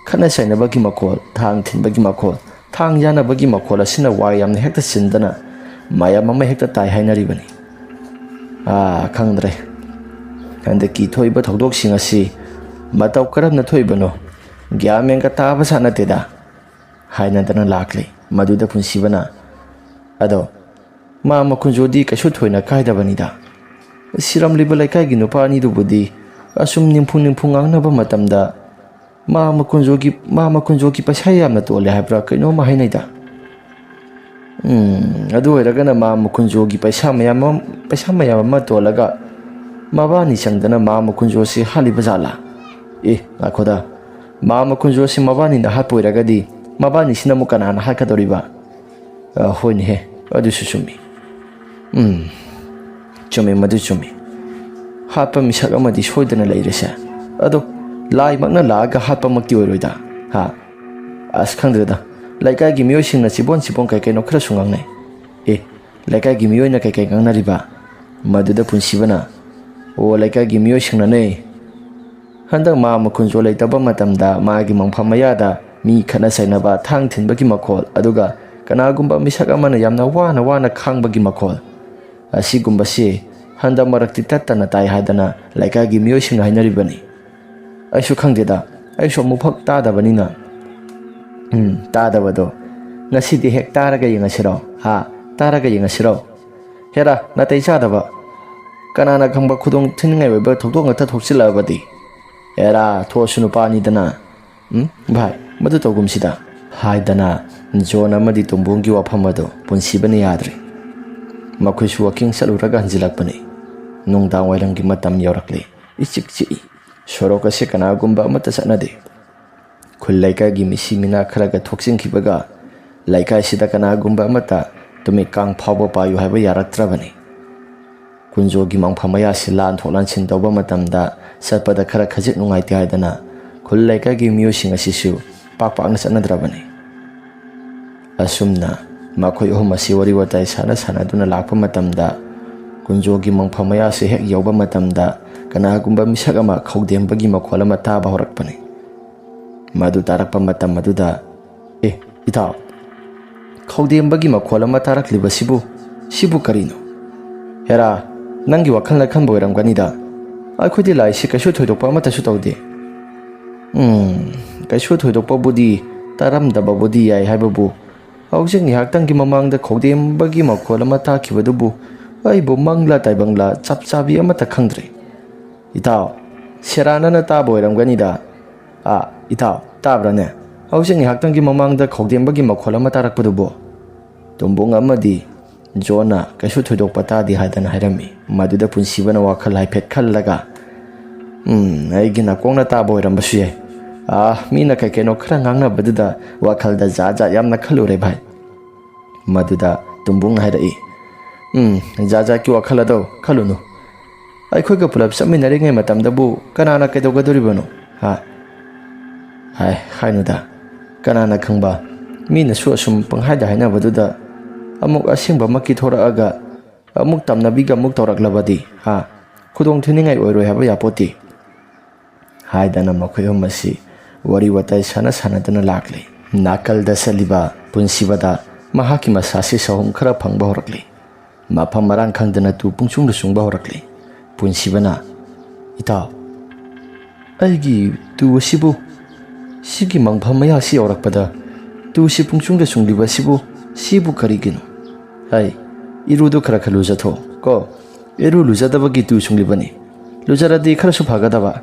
ꯈꯠꯅ ꯆꯩꯅꯕꯒꯤ ꯃꯈꯣꯜ, ꯊꯥꯡ ꯊꯤꯟꯕꯒꯤ ꯃꯈꯣꯜ, ꯊꯥꯡ ꯌꯥꯅꯕꯒꯤ ꯃꯈꯣꯜ ꯑꯁꯤꯅ ꯋꯥ ꯌꯥꯝꯅ ꯍꯦꯛꯇ ꯆꯤꯟꯗꯅ ꯃꯌꯥꯝ ꯑꯃ ꯍꯦꯛꯇ ꯇꯥꯏ ꯍꯥꯏꯅꯔꯤꯕꯅꯤ꯫ ꯑꯥ, ꯈꯪꯗ꯭ꯔꯦ꯫ ꯍꯟꯗꯛꯀꯤ ꯊꯣꯛꯏꯕ ꯊꯧꯗꯣꯛꯁꯤꯡ ꯑꯁꯤ ꯃꯇꯧ ꯀꯔꯝꯅ ꯊꯣꯛꯏꯕꯅꯣ ꯒ꯭ꯌꯥꯟ ꯃꯦꯟꯒ ꯇꯥꯕ ꯖꯥꯠ ꯅꯠꯇꯦꯗ" ꯍꯥꯏꯅꯗꯅ ꯂꯥꯛꯂꯤ꯫ ꯃꯗꯨꯗ ꯄꯨꯟꯁꯤꯕꯅ, "ꯑꯗꯣ ꯃꯥ ꯃꯈꯨꯟꯖꯣꯗꯤ ꯀꯩꯁꯨ ꯊꯣꯏꯅ ꯀꯥꯏꯗꯕꯅꯤꯗ꯫ ꯁꯤꯔꯝꯂꯤꯕ ꯂꯩꯀꯥꯏꯒꯤ ꯅꯨꯄꯥ ꯑꯅꯤꯗꯨꯕꯨꯗꯤ ꯑꯁꯨꯝ ꯅꯤꯝꯐꯨ ꯅꯤꯝꯐꯨ ꯉꯥꯡꯅꯕ ꯃꯇꯝꯗ ꯃꯥ ꯃꯈꯨꯟꯖꯣꯒꯤ, ꯃꯥ ꯃꯈꯨꯟꯖꯣꯒꯤ ꯄꯩꯁꯥ ꯌꯥꯝꯅ ꯇꯣꯜꯂꯦ ꯍꯥꯏꯕ꯭ꯔꯥ ꯀꯩꯅꯣꯝꯃ ꯍꯥꯏꯅꯩꯗ꯫ ꯎꯝ, ꯑꯗꯨ ꯑꯣꯏꯔꯒꯅ ꯃꯥ ꯃꯈꯨꯟꯖꯣꯒꯤ ꯄꯩꯁꯥ ꯃꯌꯥꯝ ꯑꯃ, ꯄꯩꯁꯥ ꯃꯌꯥꯝ ꯑꯃ ꯇꯣꯜꯂꯒ ꯃꯕꯥꯅꯤ ꯆꯪꯗꯅ ꯃꯥ ꯃꯈꯨꯟꯖꯣꯁꯤ ꯍꯥꯠꯂꯤꯕ ꯖꯥꯠꯂꯥ? ꯑꯦ, ꯉꯥꯏꯈꯣꯗ, ꯃꯥꯝꯃ ꯀꯨꯟꯖꯣꯁꯤ ꯃꯕꯥꯅꯤꯅ ꯍꯥꯠꯄ ꯑꯣꯏꯔꯒꯗꯤ ꯃꯕꯥꯅꯤꯁꯤꯅ ꯑꯃꯨꯛ ꯀꯅꯥꯅ ꯍꯥꯠꯀꯗꯧꯔꯤꯕ? ꯑ, ꯍꯣꯏꯅꯦꯍꯦ, ꯑꯗꯨꯁꯨ ꯆꯨꯝꯃꯤ꯫ ꯎꯝ, ꯆꯨꯝꯃꯤ, ꯃꯗꯨ ꯆꯨꯝꯃꯤ꯫ ꯍꯥꯠꯄ ꯃꯤꯁꯛ ꯑꯃꯗꯤ ꯁꯣꯏꯗꯅ ꯂꯩꯔꯦꯁꯦ꯫ ꯑꯗꯣ ꯂꯥꯏꯃꯛꯅ ꯂꯥꯛꯑꯒ ꯍꯥꯠꯄꯃꯛꯇꯤ ꯑꯣꯏꯔꯣꯏꯗ, ꯍꯥ? ꯑꯁ, ꯈꯪꯗ꯭ꯔꯦꯗ, ꯂꯩꯀꯥꯏꯒꯤ ꯃꯤꯑꯣꯏꯁꯤꯡꯅ ꯆꯤꯕꯣꯟ ꯆꯤꯕꯣꯟ ꯀꯩ ꯀꯩꯅꯣ ꯈꯔꯁꯨ ꯉꯥꯡꯅꯩ꯫ ꯑꯦ, ꯂꯩꯀꯥꯏꯒꯤ ꯃꯤꯑꯣꯏꯅ ꯀꯩ ꯀꯩ ꯉꯥꯡꯅꯔꯤꯕ? ꯃꯗꯨꯗ ꯄꯨꯟꯁꯤꯕꯅ, "ꯑꯣ, ꯂꯩꯀꯥꯏꯒꯤ ꯃꯤꯑꯣꯏꯁꯤꯡꯅꯅꯦ, ꯍꯟꯗꯛ ꯃꯥꯝꯃ ꯀꯨꯟꯖꯣ ꯂꯩꯇꯕ ꯃꯇꯝꯗ ꯃꯥꯒꯤ ꯃꯪꯐꯝ ꯃꯌꯥꯗ ꯃꯤ ꯈꯠꯅ ꯆꯩꯅꯕ, ꯊꯥꯡ ꯊꯤꯟꯕꯒꯤ ꯃꯈꯣꯜ, ꯑꯗꯨꯒ ꯀꯅꯥꯒꯨꯝꯕ ꯃꯤꯁꯛ ꯑꯃꯅ ꯌꯥꯝꯅ ꯋꯥꯅ ꯋꯥꯅ ꯈꯥꯡꯕꯒꯤ ꯃꯈꯣꯜ, ꯑꯁꯤꯒꯨꯝꯕꯁꯤ ꯍꯟꯗꯛ ꯃꯔꯛꯇꯤ ꯇꯠꯇꯅ ꯇꯥꯏ" ꯍꯥꯏꯗꯅ ꯂꯩꯀꯥꯏꯒꯤ ꯃꯤꯑꯣꯏꯁꯤꯡꯅ ꯍꯥꯏꯅꯔꯤꯕꯅꯤ꯫ ꯑꯩꯁꯨ ꯈꯪꯗꯦꯗ, ꯑꯩꯁꯨ ꯑꯃꯨꯛꯐꯥꯎ ꯇꯥꯗꯕꯅꯤꯅ꯫ ꯎꯝ, ꯇꯥꯗꯕꯗꯣ ꯉꯁꯤꯗꯤ ꯍꯦꯛ ꯇꯥꯔꯒ ꯌꯦꯡꯉꯁꯤꯔꯣ? ꯍꯥ? ꯇꯥꯔꯒ ꯌꯦꯡꯉꯁꯤꯔꯣ? ꯍꯦꯔꯥ, ꯅꯥꯇꯩ ꯆꯥꯗꯕ! ꯀꯅꯥꯅ ꯈꯪꯕ ꯈꯨꯗꯣꯡ ꯊꯤꯅꯤꯡꯉꯥꯏ ꯑꯣꯏꯕ ꯊꯧꯗꯣꯛ ꯉꯥꯛꯇ ꯊꯣꯛꯆꯤꯜꯂꯛꯑꯕꯗꯤ? ꯑꯦꯔꯥ, ꯊꯣꯛꯑꯁꯨ ꯅꯨꯄꯥꯅꯤꯗꯅ꯫ ꯎꯝ, ꯚꯥꯏ, ꯃꯗꯨ ꯇꯧꯒꯨꯝꯁꯤꯗ꯫ ꯍꯥꯏꯗꯅ ꯖꯣꯟ ꯑꯃꯗꯤ ꯇꯣꯝꯕꯣꯡꯒꯤ ꯋꯥꯐꯝ ꯑꯗꯨ ꯄꯨꯟꯁꯤꯕꯅ ꯌꯥꯗ꯭ꯔꯦ꯫ ꯃꯈꯣꯏꯁꯨ ꯋꯥꯀꯤꯡ ꯆꯠꯂꯨꯔꯒ ꯍꯟꯖꯤꯜꯂꯛꯄꯅꯤ꯫ ꯅꯨꯡꯗꯥꯡ ꯋꯥꯏꯔꯝꯒꯤ ꯃꯇꯝ ꯌꯧꯔꯛꯂꯦ꯫ ꯏꯆꯤꯛ ꯆꯤꯛꯏ꯫ ꯁꯣꯔꯣꯛ ꯑꯁꯤ ꯀꯅꯥꯒꯨꯝꯕ ꯑꯃꯠꯇ ꯆꯠꯅꯗꯦ꯫ ꯈꯨꯜ ꯂꯩꯀꯥꯏꯒꯤ ꯃꯤꯁꯤ ꯃꯤꯅꯥ ꯈꯔꯒ ꯊꯣꯛꯆꯤꯟꯈꯤꯕꯒ ꯂꯩꯀꯥꯏꯁꯤꯗ ꯀꯅꯥꯒꯨꯝꯕ ꯑꯃꯠꯇ ꯇꯨꯃꯤꯠ ꯀꯥꯡ ꯐꯥꯎꯕ ꯄꯥꯏꯌꯨ ꯍꯥꯏꯕ ꯌꯥꯔꯛꯇ꯭ꯔꯕꯅꯤ꯫ ꯀꯨꯟꯖꯣꯒꯤ ꯃꯪꯐꯝ ꯃꯌꯥꯁꯤ ꯂꯥꯟꯊꯣꯛ ꯂꯥꯟꯁꯤꯟ ꯇꯧꯕ ꯃꯇꯝꯗ ꯆꯠꯄꯗ ꯈꯔ ꯈꯖꯤꯛ ꯅꯨꯡꯉꯥꯏꯇꯦ ꯍꯥꯏꯗꯅ ꯈꯨꯜ ꯂꯩꯀꯥꯏꯒꯤ ꯃꯤꯑꯣꯏꯁꯤꯡ ꯑꯁꯤꯁꯨ ꯄꯥꯛ ꯄꯥꯛꯅ ꯆꯠꯅꯗ꯭ꯔꯕꯅꯤ꯫ ꯑꯁꯨꯝꯅ ꯃꯈꯣꯏ ꯑꯍꯨꯝ ꯑꯁꯤ ꯋꯥꯔꯤ ꯋꯥꯇꯥꯏ ꯁꯥꯟꯅ ꯁꯥꯟꯅꯗꯨꯅ ꯂꯥꯛꯄ ꯃꯇꯝꯗ ꯀꯨꯟꯖꯣꯒꯤ ꯃꯪꯐꯝ ꯃꯌꯥꯁꯤ ꯍꯦꯛ ꯌꯧꯕ ꯃꯇꯝꯗ ꯀꯅꯥꯒꯨꯝꯕ ꯃꯤꯁꯛ ꯑꯃ ꯈꯧꯗꯦꯝꯕꯒꯤ ꯃꯈꯣꯜ ꯑꯃ ꯇꯥꯕ ꯍꯧꯔꯛꯄꯅꯤ꯫ ꯃꯗꯨ ꯇꯥꯔꯛꯄ ꯃꯇꯝ ꯑꯗꯨꯗ, "ꯑꯦ, ꯏꯇꯥꯎ, ꯈꯧꯗꯦꯝꯕꯒꯤ ꯃꯈꯣꯜ ꯑꯃ ꯇꯥꯔꯛꯂꯤꯕꯁꯤꯕꯨ, ꯁꯤꯕꯨ ꯀꯔꯤꯅꯣ? ꯍꯦꯔꯥ, ꯅꯪꯒꯤ ꯋꯥꯈꯜꯅ ꯈꯟꯕ ꯑꯣꯏꯔꯝꯒꯅꯤꯗ꯫ ꯑꯩꯈꯣꯏꯗꯤ ꯂꯥꯏꯁꯤ ꯀꯩꯁꯨ ꯊꯣꯏꯗꯣꯛꯄ ꯑꯃꯠꯇꯁꯨ ꯇꯧꯗꯦ꯫" "ꯎꯝ, ꯀꯩꯁꯨ ꯊꯣꯏꯗꯣꯛꯄꯕꯨꯗꯤ ꯇꯥꯔꯝꯗꯕꯕꯨꯗꯤ ꯌꯥꯏ ꯍꯥꯏꯕꯕꯨ, ꯍꯧꯖꯤꯛ ꯉꯥꯏꯍꯥꯛꯇꯪꯒꯤ ꯃꯃꯥꯡꯗ ꯈꯧꯗꯦꯝꯕꯒꯤ ꯃꯈꯣꯜ ꯑꯃ ꯇꯥꯈꯤꯕꯗꯨꯕꯨ ꯑꯩꯕꯨ ꯃꯪꯂꯥ ꯇꯥꯏꯕꯪꯂꯥ ꯆꯞ ꯆꯥꯕꯤ ꯑꯃꯠꯇ ꯈꯪꯗ꯭ꯔꯦ꯫" "ꯏꯇꯥꯎ, ꯁꯦꯔꯥꯟꯅꯅ ꯇꯥꯕ ꯑꯣꯏꯔꯝꯒꯅꯤꯗ꯫ ꯑꯥ, ꯏꯇꯥꯎ, ꯇꯥꯕ꯭ꯔꯥꯅꯦ? ꯍꯧꯖꯤꯛ ꯉꯥꯏꯍꯥꯛꯇꯪꯒꯤ ꯃꯃꯥꯡꯗ ꯈꯧꯗꯦꯝꯕꯒꯤ ꯃꯈꯣꯜ ꯑꯃ ꯇꯥꯔꯛꯄꯗꯨꯕꯨ?" ꯇꯣꯝꯕꯣꯡ ꯑꯃꯗꯤ ꯖꯣꯟꯅ ꯀꯩꯁꯨ ꯊꯣꯏꯗꯣꯛꯄ ꯇꯥꯗꯦ ꯍꯥꯏꯗꯅ ꯍꯥꯏꯔꯝꯃꯤ꯫ ꯃꯗꯨꯗ ꯄꯨꯟꯁꯤꯕꯅ ꯋꯥꯈꯜ ꯍꯥꯏꯐꯦꯠ ꯈꯜꯂꯒ, "ꯎꯝ, ꯑꯩꯒꯤ ꯅꯥꯀꯣꯡꯅ ꯇꯥꯕ ꯑꯣꯏꯔꯝꯕꯁꯨ ꯌꯥꯏ꯫ ꯑꯥ, ꯃꯤꯅ ꯀꯩ ꯀꯩꯅꯣ ꯈꯔ ꯉꯥꯡꯅꯕꯗꯨꯗ ꯋꯥꯈꯜꯗ ꯖꯥꯠ ꯖꯥꯠ ꯌꯥꯝꯅ ꯈꯜꯂꯨꯔꯦ ꯚꯥꯏ꯫ ꯃꯗꯨꯗ ꯇꯨꯝꯕꯨꯡꯅ ꯍꯥꯏꯔꯛꯏ, "ꯎꯝ, ꯖꯥꯠ ꯖꯥꯠꯀꯤ ꯋꯥꯈꯜ ꯑꯗꯣ ꯈꯜꯂꯨꯅꯨ꯫ ꯑꯩꯈꯣꯏꯒ ꯄꯨꯂꯞ ꯆꯠꯃꯤꯟꯅꯔꯤꯉꯩ ꯃꯇꯝꯗꯕꯨ ꯀꯅꯥꯅ ꯀꯩꯗꯧꯒꯗꯣꯔꯤꯕꯅꯣ? ꯍꯥ? ꯍꯥꯏ, ꯍꯥꯏꯅꯨꯗ꯫ ꯀꯅꯥꯅ ꯈꯪꯕ? ꯃꯤꯅꯁꯨ ꯑꯁꯨꯝ ꯄꯪꯍꯥꯏꯗ ꯍꯥꯏꯅꯕꯗꯨꯗ ꯑꯃꯨꯛ ꯑꯁꯦꯡꯕꯃꯛꯀꯤ ꯊꯣꯔꯛꯑꯒ ꯑꯃꯨꯛ ꯇꯝꯅꯕꯤꯒ ꯑꯃꯨꯛ ꯇꯧꯔꯛꯂꯕꯗꯤ, ꯍꯥ? ꯈꯨꯗꯣꯡ ꯊꯤꯅꯤꯡꯉꯥꯏ ꯑꯣꯏꯔꯣꯏ ꯍꯥꯏꯕ ꯌꯥꯄꯣꯠꯇꯦ"꯫ ꯍꯥꯏꯗꯅ ꯃꯈꯣꯏ ꯑꯍꯨꯝ ꯑꯁꯤ ꯋꯥꯔꯤ ꯋꯥꯇꯥꯏ ꯁꯥꯟꯅ ꯁꯥꯟꯅꯗꯨꯅ ꯂꯥꯛꯂꯤ꯫ ꯅꯥꯀꯜꯗ ꯆꯠꯂꯤꯕ ꯄꯨꯟꯁꯤꯕꯗ ꯃꯍꯥꯛꯀꯤ ꯃꯁꯥꯁꯤ ꯁꯥꯍꯨꯝ ꯈꯔ ꯐꯪꯕ ꯍꯧꯔꯛꯂꯤ꯫ ꯃꯐꯝ ꯃꯔꯥꯡ ꯈꯪꯗꯅ ꯇꯨ ꯄꯨꯡꯆꯨꯡꯗ ꯆꯨꯡꯕ ꯍꯧꯔꯛꯂꯤ꯫ ꯄꯨꯟꯁꯤꯕꯅ, "ꯏꯇꯥꯎ, ꯑꯩꯒꯤ ꯇꯨ ꯑꯁꯤꯕꯨ, ꯁꯤꯒꯤ ꯃꯪꯐꯝ ꯃꯌꯥꯁꯤ ꯌꯧꯔꯛꯄꯗ ꯇꯨꯁꯤ ꯄꯨꯡꯆꯨꯡꯗ ꯆꯨꯡꯂꯤꯕ ꯑꯁꯤꯕꯨ, ꯁꯤꯕꯨ ꯀꯔꯤꯒꯤꯅꯣ? ꯍꯥꯏ, ꯏꯔꯨꯗꯨ ꯈꯔ ꯈꯔ ꯂꯨꯖꯊꯣꯛꯑꯣ ꯀꯣ꯫ ꯏꯔꯨ ꯂꯨꯖꯗꯕꯒꯤ ꯇꯨ ꯆꯨꯡꯂꯤꯕꯅꯤ꯫ ꯂꯨꯖꯔꯗꯤ ꯈꯔꯁꯨ ꯐꯒꯗꯕ꯫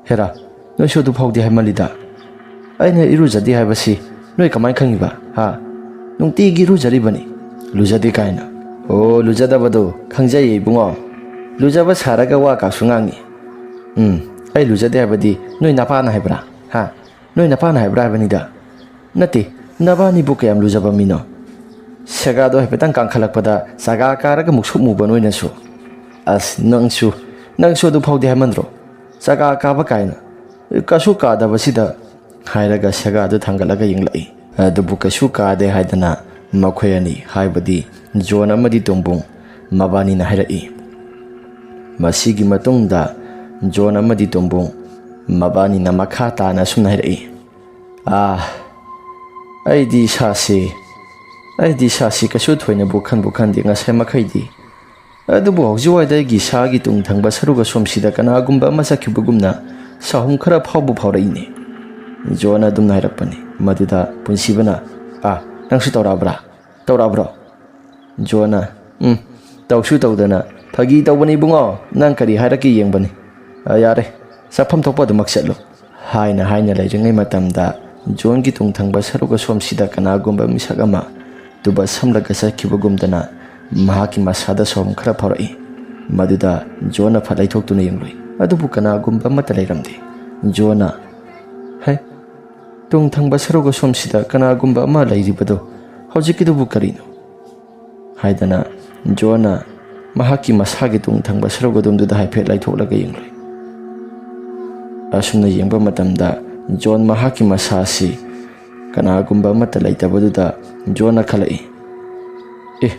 ꯍꯦꯔꯥ, ꯅꯣꯏꯁꯨ ꯑꯗꯨ ꯐꯥꯎꯗꯤ ꯍꯥꯏꯃꯜꯂꯤꯗ꯫ ꯑꯩꯅ ꯏꯔꯨꯖꯗꯦ ꯍꯥꯏꯕꯁꯤ ꯅꯣꯏ ꯀꯃꯥꯏꯅ ꯈꯪꯉꯤꯕ? ꯍꯥ? ꯅꯨꯡꯇꯤꯒꯤ ꯏꯔꯨꯖꯔꯤꯕꯅꯤ꯫ ꯂꯨꯖꯗꯦ ꯀꯥꯏꯅ꯫ ꯑꯣ, ꯂꯨꯖꯗꯕꯗꯣ ꯈꯪꯖꯩꯌꯦ ꯏꯕꯨꯡꯉꯣ꯫ ꯂꯨꯖꯕ ꯁꯥꯔꯒ ꯋꯥ ꯀꯥꯁꯨ ꯉꯥꯡꯉꯤ꯫ ꯎꯝ, ꯑꯩ ꯂꯨꯖꯗꯦ ꯍꯥꯏꯕꯗꯤ ꯅꯣꯏ ꯅꯄꯥꯅ ꯍꯥꯏꯕ꯭ꯔꯥ? ꯍꯥ? ꯅꯣꯏ ꯅꯄꯥꯅ ꯍꯥꯏꯕ꯭ꯔꯥ ꯍꯥꯏꯕꯅꯤꯗ꯫ ꯅꯠꯇꯦ, ꯅꯕꯥꯅꯤꯕꯨ ꯀꯌꯥꯝ ꯂꯨꯖꯕ ꯃꯤꯅꯣ? ꯁꯦꯒꯥꯗꯣ ꯍꯥꯏꯐꯦꯠꯇꯪ ꯀꯥꯡꯈꯠꯂꯛꯄꯗ ꯆꯥꯒꯥ ꯀꯥꯔꯒ ꯃꯨꯛꯁꯨꯛ ꯃꯨꯕ ꯅꯣꯏꯅꯁꯨ꯫ ꯑꯁ, ꯅꯪꯁꯨ, ꯅꯪꯁꯨ ꯑꯗꯨ ꯐꯥꯎꯗꯤ ꯍꯥꯏꯃꯟꯗ꯭ꯔꯣ? ꯆꯥꯒꯥ ꯀꯥꯕ ꯀꯥꯏꯅ꯫ ꯀꯩꯁꯨ ꯀꯥꯗꯕꯁꯤꯗ꯫ ꯍꯥꯏꯔꯒ ꯁꯦꯒꯥꯗꯨ ꯊꯥꯡꯒꯠꯂꯒ ꯌꯦꯡꯂꯛꯏ꯫ ꯑꯗꯨꯕꯨ ꯀꯩꯁꯨ ꯀꯥꯗꯦ ꯍꯥꯏꯗꯅ ꯃꯈꯣꯏ ꯑꯅꯤ, ꯍꯥꯏꯕꯗꯤ ꯖꯣꯟ ꯑꯃꯗꯤ ꯇꯣꯝꯕꯨꯡ ꯃꯕꯥꯅꯤꯅ ꯍꯥꯏꯔꯛꯏ꯫ ꯃꯁꯤꯒꯤ ꯃꯇꯨꯡꯗ ꯖꯣꯟ ꯑꯃꯗꯤ ꯇꯣꯝꯕꯨꯡ ꯃꯕꯥꯅꯤꯅ ꯃꯈꯥ ꯇꯥꯅ ꯑꯁꯨꯝꯅ ꯍꯥꯏꯔꯛꯏ, "ꯑꯥ, ꯑꯩꯗꯤ ꯏꯁꯥꯁꯤ, ꯑꯩꯗꯤ ꯏꯁꯥꯁꯤ ꯀꯩꯁꯨ ꯊꯣꯏꯅꯕꯨ ꯈꯟꯕꯨ ꯈꯟꯗꯦ ꯉꯁꯥꯏ ꯃꯈꯩꯗꯤ꯫ ꯑꯗꯨꯕꯨ ꯍꯧꯖꯤꯛꯋꯥꯏꯗ ꯑꯩꯒꯤ ꯏꯁꯥꯒꯤ ꯇꯨꯡ ꯊꯪꯕ ꯁꯔꯨꯛ ꯑꯁꯣꯝꯁꯤꯗ ꯀꯅꯥꯒꯨꯝꯕ ꯑꯃ ꯆꯠꯈꯤꯕꯒꯨꯝꯅ ꯁꯥꯍꯨꯝ ꯈꯔ ꯐꯥꯎꯕ ꯐꯥꯎꯔꯛꯏꯅꯦ"꯫ ꯖꯣꯟ ꯑꯗꯨꯝꯅ ꯍꯥꯏꯔꯛꯄꯅꯤ꯫ ꯃꯗꯨꯗ ꯄꯨꯟꯁꯤꯕꯅ, "ꯑꯥ, ꯅꯪꯁꯨ ꯇꯧꯔꯛꯑꯕ꯭ꯔꯥ? ꯇꯧꯔꯛꯑꯕ꯭ꯔꯣ?" ꯖꯣꯟꯅ, "ꯎꯝ, ꯇꯧꯁꯨ ꯇꯧꯗꯅ, ꯐꯥꯒꯤ ꯇꯧꯕꯅꯤ ꯏꯕꯨꯡꯉꯣ, ꯅꯪ ꯀꯔꯤ ꯍꯥꯏꯔꯛꯀꯦ ꯌꯦꯡꯕꯅꯤ꯫ ꯑ, ꯌꯥꯔꯦ, ꯆꯠꯐꯝ ꯊꯣꯛꯄ ꯑꯗꯨꯃꯛ ꯆꯠꯂꯨ"꯫ ꯍꯥꯏꯅ ꯍꯥꯏꯅ ꯂꯩꯔꯤꯉꯩ ꯃꯇꯝꯗ ꯖꯣꯟꯒꯤ ꯇꯨꯡ ꯊꯪꯕ ꯁꯔꯨꯛ ꯑꯁꯣꯝꯁꯤꯗ ꯀꯅꯥꯒꯨꯝꯕ ꯃꯤꯁꯛ ꯑꯃ ꯇꯨꯕ ꯁꯝꯂꯒ ꯆꯠꯈꯤꯕꯒꯨꯝꯗꯅ ꯃꯍꯥꯛꯀꯤ ꯃꯁꯥꯗ ꯁꯥꯍꯨꯝ ꯈꯔ ꯐꯥꯎꯔꯛꯏ꯫ ꯃꯗꯨꯗ ꯖꯣꯟꯅ ꯐꯠ ꯂꯩꯊꯣꯛꯇꯨꯅ ꯌꯦꯡꯂꯨꯏ, ꯑꯗꯨꯕꯨ ꯀꯅꯥꯒꯨꯝꯕ ꯑꯃꯠꯇ ꯂꯩꯔꯝꯗꯦ꯫ ꯖꯣꯟꯅ, "ꯇꯨꯡ ꯊꯪꯕ ꯁꯔꯨꯛ ꯑꯁꯣꯝꯁꯤꯗ ꯀꯅꯥꯒꯨꯝꯕ ꯑꯃ ꯂꯩꯔꯤꯕꯗꯣ ꯍꯧꯖꯤꯛꯀꯤꯗꯨꯕꯨ ꯀꯔꯤꯅꯣ?" ꯍꯥꯏꯗꯅ ꯖꯣꯟꯅ ꯃꯍꯥꯛꯀꯤ ꯃꯁꯥꯒꯤ ꯇꯨꯡ ꯊꯪꯕ ꯁꯔꯨꯛ ꯑꯗꯣꯝꯗꯨꯗ ꯍꯥꯏꯐꯦꯠ ꯂꯥꯏꯊꯣꯛꯂꯒ ꯌꯦꯡꯂꯨꯏ꯫ ꯑꯁꯨꯝꯅ ꯌꯦꯡꯕ ꯃꯇꯝꯗ ꯖꯣꯟ ꯃꯍꯥꯛꯀꯤ ꯃꯁꯥ ꯑꯁꯤ ꯀꯅꯥꯒꯨꯝꯕ ꯑꯃꯠꯇ ꯂꯩꯇꯕꯗꯨꯗ ꯖꯣꯟꯅ ꯈꯜꯂꯛꯏ, "ꯑꯦ,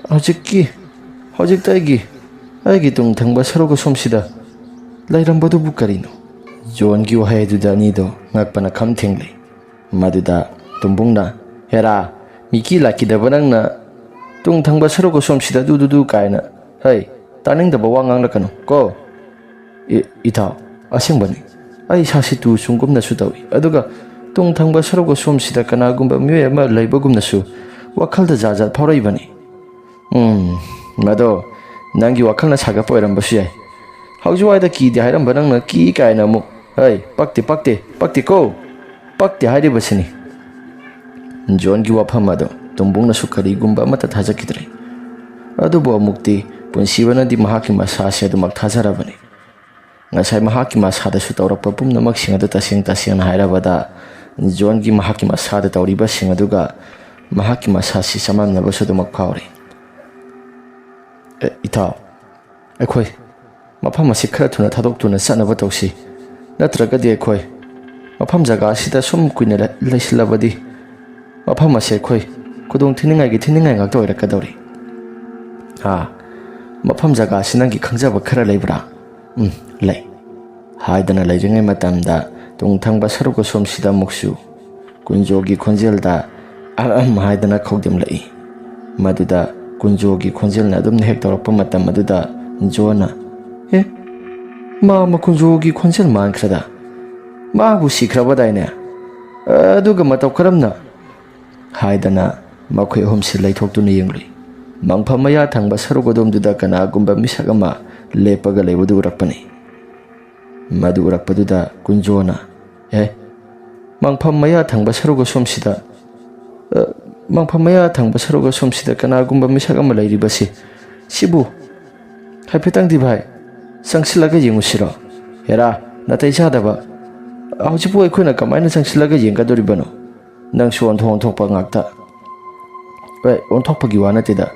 ꯍꯧꯖꯤꯛꯀꯤ, ꯍꯧꯖꯤꯛꯇ ꯑꯩꯒꯤ, ꯑꯩꯒꯤ ꯇꯨꯡ ꯊꯪꯕ ꯁꯔꯨꯛ ꯑꯁꯣꯝꯁꯤꯗ ꯂꯩꯔꯝꯕꯗꯨꯕꯨ ꯀꯔꯤꯅꯣ?" ꯖꯣꯟꯒꯤ ꯋꯥꯍꯩ ꯑꯗꯨꯗ ꯑꯅꯤꯗꯣ ꯉꯛꯄꯅ ꯈꯝ ꯊꯦꯡꯂꯦ꯫ ꯃꯗꯨꯗ ꯇꯨꯝꯕꯨꯡꯅ, "ꯍꯦꯔꯥ, ꯃꯤꯀꯤ ꯂꯥꯛꯈꯤꯗꯕ ꯅꯪꯅ ꯇꯨꯡ ꯊꯪꯕ ꯁꯔꯨꯛ ꯑꯁꯣꯝꯁꯤꯗ ꯑꯗꯨꯗꯨꯗꯨ ꯀꯥꯏꯅ, ꯍꯩ, ꯇꯥꯅꯤꯡꯗꯕ ꯋꯥ ꯉꯥꯡꯂꯛꯀꯅꯨ ꯀꯣ꯫" "ꯏ-, ꯏꯇꯥꯎ, ꯑꯁꯦꯡꯕꯅꯤ꯫ ꯑꯩ ꯏꯁꯥꯁꯤ ꯇꯨ ꯆꯨꯡꯒꯨꯝꯅꯁꯨ ꯇꯧꯏ, ꯑꯗꯨꯒ ꯇꯨꯡ ꯊꯪꯕ ꯁꯔꯨꯛ ꯑꯁꯣꯝꯁꯤꯗ ꯀꯅꯥꯒꯨꯝꯕ ꯃꯤꯑꯣꯏ ꯑꯃ ꯂꯩꯕꯒꯨꯝꯅꯁꯨ ꯋꯥꯈꯜꯗ ꯖꯥꯠ ꯖꯥꯠ ꯐꯥꯎꯔꯛꯏꯕꯅꯤ꯫" "ꯎꯝ, ꯃꯗꯣ ꯅꯪꯒꯤ ꯋꯥꯈꯜꯅ ꯁꯥꯒꯠꯄ ꯑꯣꯏꯔꯝꯕꯁꯨ ꯌꯥꯏ꯫ ꯍꯧꯖꯤꯛ ꯋꯥꯏꯗ ꯀꯤꯗꯦ ꯍꯥꯏꯔꯝꯕ ꯅꯪꯅ ꯀꯤ ꯀꯥꯏꯅ ꯑꯃꯨꯛ, ꯍꯩ, ꯄꯛꯇꯦ, ꯄꯛꯇꯦ, ꯄꯛꯇꯦꯀꯣ꯫ ꯄꯛꯇꯦ ꯍꯥꯏꯔꯤꯕꯁꯤꯅꯤ꯫" ꯖꯣꯟꯒꯤ ꯋꯥꯐꯝ ꯑꯗꯣ ꯇꯨꯝꯕꯨꯡꯅꯁꯨ ꯀꯔꯤꯒꯨꯝꯕ ꯑꯃꯠꯇ ꯊꯥꯖꯈꯤꯗ꯭ꯔꯦ꯫ ꯑꯗꯨꯕꯨ ꯑꯃꯨꯛꯇꯤ ꯄꯨꯟꯁꯤꯕꯅꯗꯤ ꯃꯍꯥꯛꯀꯤ ꯃꯁꯥꯁꯦ ꯑꯗꯨꯃꯛ ꯊꯥꯖꯔꯕꯅꯤ꯫ ꯉꯁꯥꯏ ꯃꯍꯥꯛꯀꯤ ꯃꯁꯥꯗꯁꯨ ꯇꯧꯔꯛꯄ ꯄꯨꯝꯅꯃꯛꯁꯤꯡ ꯑꯗꯨ ꯇꯁꯦꯡ ꯇꯁꯦꯡꯅ ꯍꯥꯏꯔꯕꯗ ꯖꯣꯟꯒꯤ ꯃꯍꯥꯛꯀꯤ ꯃꯁꯥꯗ ꯇꯧꯔꯤꯕꯁꯤꯡ ꯑꯗꯨꯒ ꯃꯍꯥꯛꯀꯤ ꯃꯁꯥꯁꯤ ꯆꯃꯝꯅꯕꯁꯨ ꯑꯗꯨꯃꯛ ꯐꯥꯎꯔꯤ꯫ "ꯑꯦ, ꯏꯇꯥꯎ, ꯑꯩꯈꯣꯏ ꯃꯐꯝ ꯑꯁꯤ ꯈꯔ ꯊꯨꯅ ꯊꯥꯗꯣꯛꯇꯨꯅ ꯆꯠꯅꯕ ꯇꯧꯁꯤ꯫ ꯅꯠꯇ꯭ꯔꯒꯗꯤ ꯑꯩꯈꯣꯏ ꯃꯐꯝ ꯖꯒꯥ ꯑꯁꯤꯗ ꯁꯨꯝ ꯀꯨꯏꯅ ꯂꯩ-, ꯂꯩꯁꯤꯜꯂꯕꯗꯤ ꯃꯐꯝ ꯑꯁꯤ ꯑꯩꯈꯣꯏ ꯈꯨꯗꯣꯡ ꯊꯤꯅꯤꯡꯉꯥꯏꯒꯤ ꯊꯤꯅꯤꯡꯉꯥꯏ ꯉꯥꯛꯇ ꯑꯣꯏꯔꯛꯀꯗꯧꯔꯤ꯫" "ꯑꯥ, ꯃꯐꯝ ꯖꯒꯥ ꯑꯁꯤ ꯅꯪꯒꯤ ꯈꯪꯖꯕ ꯈꯔ ꯂꯩꯕ꯭ꯔꯥ?" "ꯎꯝ, ꯂꯩ꯫" ꯍꯥꯏꯗꯅ ꯂꯩꯔꯤꯉꯩ ꯃꯇꯝꯗ ꯇꯨꯡ ꯊꯪꯕ ꯁꯔꯨꯛ ꯑꯁꯣꯝꯁꯤꯗ ꯑꯃꯨꯛꯁꯨ ꯀꯨꯟꯖꯣꯒꯤ ꯈꯣꯟꯖꯦꯜꯗ "ꯑꯍꯝ" ꯍꯥꯏꯗꯅ ꯈꯧꯗꯤꯝꯂꯛꯏ꯫ ꯃꯗꯨꯗ ꯀꯨꯟꯖꯣꯒꯤ ꯈꯣꯟꯖꯦꯜꯅ ꯑꯗꯨꯝꯅ ꯍꯦꯛ ꯇꯧꯔꯛꯄ ꯃꯇꯝ ꯑꯗꯨꯗ ꯖꯣꯅ, "ꯑꯦ, ꯃꯥ ꯃꯀꯨꯟꯖꯣꯒꯤ ꯈꯣꯟꯖꯦꯜ ꯃꯥꯟꯈ꯭ꯔꯗ? ꯃꯥꯕꯨ ꯁꯤꯈ꯭ꯔꯕꯗꯥꯏꯅꯦ? ꯑꯗꯨꯒ ꯃꯇꯧ ꯀꯔꯝꯅ?" ꯍꯥꯏꯗꯅ ꯃꯈꯣꯏ ꯑꯍꯨꯝꯁꯤ ꯂꯩꯊꯣꯛꯇꯨꯅ ꯌꯦꯡꯂꯨꯏ꯫ ꯃꯪꯐꯝ ꯃꯌꯥ ꯊꯪꯕ ꯁꯔꯨꯛ ꯑꯗꯣꯝꯗꯨꯗ ꯀꯅꯥꯒꯨꯝꯕ ꯃꯤꯁꯛ ꯑꯃ ꯂꯦꯞꯄꯒ ꯂꯩꯕꯗꯨ ꯎꯔꯛꯄꯅꯤ꯫ ꯃꯗꯨ ꯎꯔꯛꯄꯗꯨꯗ ꯀꯨꯟꯖꯣꯅ, "ꯑꯦ, ꯃꯪꯐꯝ ꯃꯌꯥ ꯊꯪꯕ ꯁꯔꯨꯛ ꯑꯁꯣꯝꯁꯤꯗ, ꯑ, ꯃꯪꯐꯝ ꯃꯌꯥ ꯊꯪꯕ ꯁꯔꯨꯛ ꯑꯁꯣꯝꯁꯤꯗ ꯀꯅꯥꯒꯨꯝꯕ ꯃꯤꯁꯛ ꯑꯃ ꯂꯩꯔꯤꯕꯁꯤ, ꯁꯤꯕꯨ ꯍꯥꯏꯐꯦꯠꯇꯪꯗꯤ ꯚꯥꯏ ꯆꯪꯁꯤꯜꯂꯒ ꯌꯦꯡꯉꯨꯁꯤꯔꯣ? ꯍꯦꯔꯥ, ꯅꯥꯇꯩ ꯆꯥꯗꯕ!" ꯍꯧꯖꯤꯛꯄꯨ ꯑꯩꯈꯣꯏꯅ ꯀꯃꯥꯏꯅ ꯆꯪꯁꯤꯜꯂꯒ ꯌꯦꯡꯒꯗꯧꯔꯤꯕꯅꯣ? ꯅꯪꯁꯨ ꯑꯣꯟꯊꯣꯛ ꯑꯣꯟꯊꯣꯛꯄ ꯉꯥꯛꯇ꯫ ꯑꯦ, ꯑꯣꯟꯊꯣꯛꯄꯒꯤ ꯋꯥ ꯅꯠꯇꯦꯗ꯫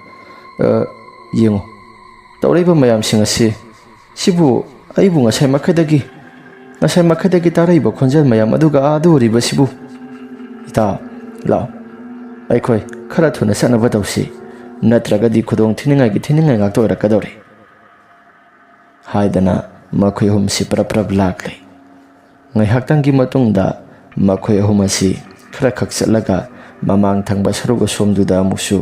ꯑ, ꯌꯦꯡꯉꯨ, ꯇꯧꯔꯛꯏꯕ ꯃꯌꯥꯝꯁꯤꯡ ꯑꯁꯤ, ꯁꯤꯕꯨ ꯑꯩꯕꯨ ꯉꯁꯥꯏ ꯃꯈꯩꯗꯒꯤ, ꯉꯁꯥꯏ ꯃꯈꯩꯗꯒꯤ ꯇꯥꯔꯛꯏꯕ ꯈꯣꯟꯖꯦꯜ ꯃꯌꯥꯝ ꯑꯗꯨꯒ ꯑꯥꯗ ꯎꯔꯤꯕꯁꯤꯕꯨ? ꯏꯇꯥꯎ, ꯂꯥꯛꯑꯣ, ꯑꯩꯈꯣꯏ ꯈꯔ ꯊꯨꯅ ꯆꯠꯅꯕ ꯇꯧꯁꯤ, ꯅꯠꯇ꯭ꯔꯒꯗꯤ ꯈꯨꯗꯣꯡ ꯊꯤꯅꯤꯡꯉꯥꯏꯒꯤ ꯊꯤꯅꯤꯡꯉꯥꯏ ꯉꯥꯛꯇ ꯑꯣꯏꯔꯛꯀꯗꯧꯔꯤ꯫ ꯍꯥꯏꯗꯅ ꯃꯈꯣꯏ ꯑꯍꯨꯝꯁꯤ ꯄ꯭ꯔꯞ ꯄ꯭ꯔꯞ ꯂꯥꯛꯂꯦ꯫ ꯉꯥꯏꯍꯥꯛꯇꯪꯒꯤ ꯃꯇꯨꯡꯗ ꯃꯈꯣꯏ ꯑꯍꯨꯝ ꯑꯁꯤ ꯈꯔ ꯈꯛ ꯆꯠꯂꯒ ꯃꯃꯥꯡ ꯊꯪꯕ ꯁꯔꯨꯛ ꯑꯁꯣꯝꯗꯨꯗ ꯑꯃꯨꯛꯁꯨ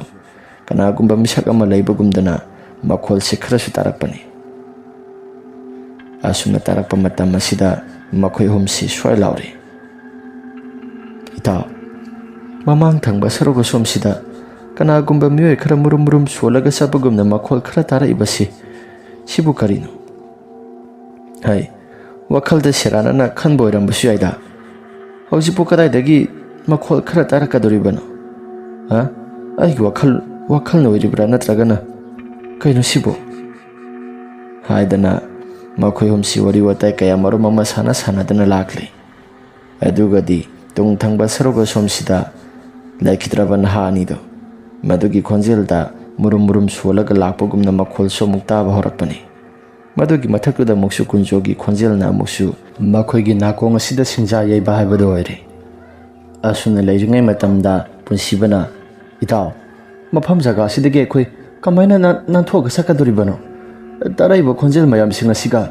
ꯀꯅꯥꯒꯨꯝꯕ ꯃꯤꯁꯛ ꯑꯃ ꯂꯩꯕꯒꯨꯝꯗꯅ ꯃꯈꯣꯜꯁꯤ ꯈꯔꯁꯨ ꯇꯥꯔꯛꯄꯅꯤ꯫ ꯑꯁꯨꯝꯅ ꯇꯥꯔꯛꯄ ꯃꯇꯝ ꯑꯁꯤꯗ ꯃꯈꯣꯏ ꯑꯍꯨꯝꯁꯤ ꯁ꯭ꯋꯥꯏ ꯂꯥꯎꯔꯦ, "ꯏꯇꯥꯎ, ꯃꯃꯥꯡ ꯊꯪꯕ ꯁꯔꯨꯛ ꯑꯁꯣꯝꯁꯤꯗ ꯀꯅꯥꯒꯨꯝꯕ ꯃꯤꯑꯣꯏ ꯈꯔ ꯃꯨꯔꯨꯝ ꯃꯨꯔꯨꯝ ꯁꯣꯜꯂꯒ ꯆꯠꯄꯒꯨꯝꯅ ꯃꯈꯣꯜ ꯈꯔ ꯇꯥꯔꯛꯏꯕꯁꯤ, ꯁꯤꯕꯨ ꯀꯔꯤꯅꯣ?" ꯍꯥꯏ꯫ ꯋꯥꯈꯜꯗ ꯁꯦꯔꯥꯟꯅꯅ ꯈꯟꯕ ꯑꯣꯏꯔꯝꯕꯁꯨ ꯌꯥꯏꯗ꯫ ꯍꯧꯖꯤꯛꯄꯨ ꯀꯗꯥꯏꯗꯒꯤ ꯃꯈꯣꯜ ꯈꯔ ꯇꯥꯔꯛꯀꯗꯧꯔꯤꯕꯅꯣ? ꯍꯥ? ꯑꯩꯒꯤ ꯋꯥꯈꯜ, ꯋꯥꯈꯜꯅ ꯑꯣꯏꯔꯤꯕ꯭ꯔꯥ, ꯅꯠꯇ꯭ꯔꯒꯅ ꯀꯩꯅꯣ ꯁꯤꯕꯨ? ꯍꯥꯏꯗꯅ ꯃꯈꯣꯏ ꯑꯍꯨꯝꯁꯤ ꯋꯥꯔꯤ ꯋꯥꯇꯥꯏ ꯀꯌꯥ ꯃꯔꯨꯝ ꯑꯃ ꯁꯥꯟꯅ ꯁꯥꯟꯅꯗꯅ ꯂꯥꯛꯂꯤ꯫ ꯑꯗꯨꯒꯗꯤ ꯇꯨꯡ ꯊꯪꯕ ꯁꯔꯨꯛ ꯑꯁꯣꯝꯁꯤꯗ ꯂꯩꯈꯤꯗ꯭ꯔꯕ ꯅꯍꯥ ꯑꯅꯤꯗꯣ, ꯃꯗꯨꯒꯤ ꯈꯣꯟꯖꯦꯜꯗ ꯃꯨꯔꯨꯝ ꯃꯨꯔꯨꯝ ꯁꯣꯜꯂꯒ ꯂꯥꯛꯄꯒꯨꯝꯅ ꯃꯈꯣꯜꯁꯨ ꯑꯃꯨꯛ ꯇꯥꯕ ꯍꯧꯔꯛꯄꯅꯤ꯫ ꯃꯗꯨꯒꯤ ꯃꯊꯛꯇꯨꯗ ꯑꯃꯨꯛꯁꯨ ꯀꯨꯟꯖꯣꯒꯤ ꯈꯣꯟꯖꯦꯜꯅ ꯑꯃꯨꯛꯁꯨ ꯃꯈꯣꯏꯒꯤ ꯅꯥꯀꯣꯡ ꯑꯁꯤꯗ ꯁꯤꯡꯖꯥ ꯌꯩꯕ ꯍꯥꯏꯕꯗꯨ ꯑꯣꯏꯔꯦ꯫ ꯑꯁꯨꯝꯅ ꯂꯩꯔꯤꯉꯩ ꯃꯇꯝꯗ ꯄꯨꯟꯁꯤꯕꯅ, "ꯏꯇꯥꯎ, ꯃꯐꯝ ꯖꯒꯥ ꯑꯁꯤꯗꯒꯤ ꯑꯩꯈꯣꯏ ꯀꯃꯥꯏꯅ ꯅꯥꯟ-, ꯅꯥꯟꯊꯣꯛꯑꯒ ꯆꯠꯀꯗꯣꯔꯤꯕꯅꯣ? ꯇꯥꯔꯛꯏꯕ ꯈꯣꯟꯖꯦꯜ ꯃꯌꯥꯝꯁꯤꯡ ꯑꯁꯤꯒ,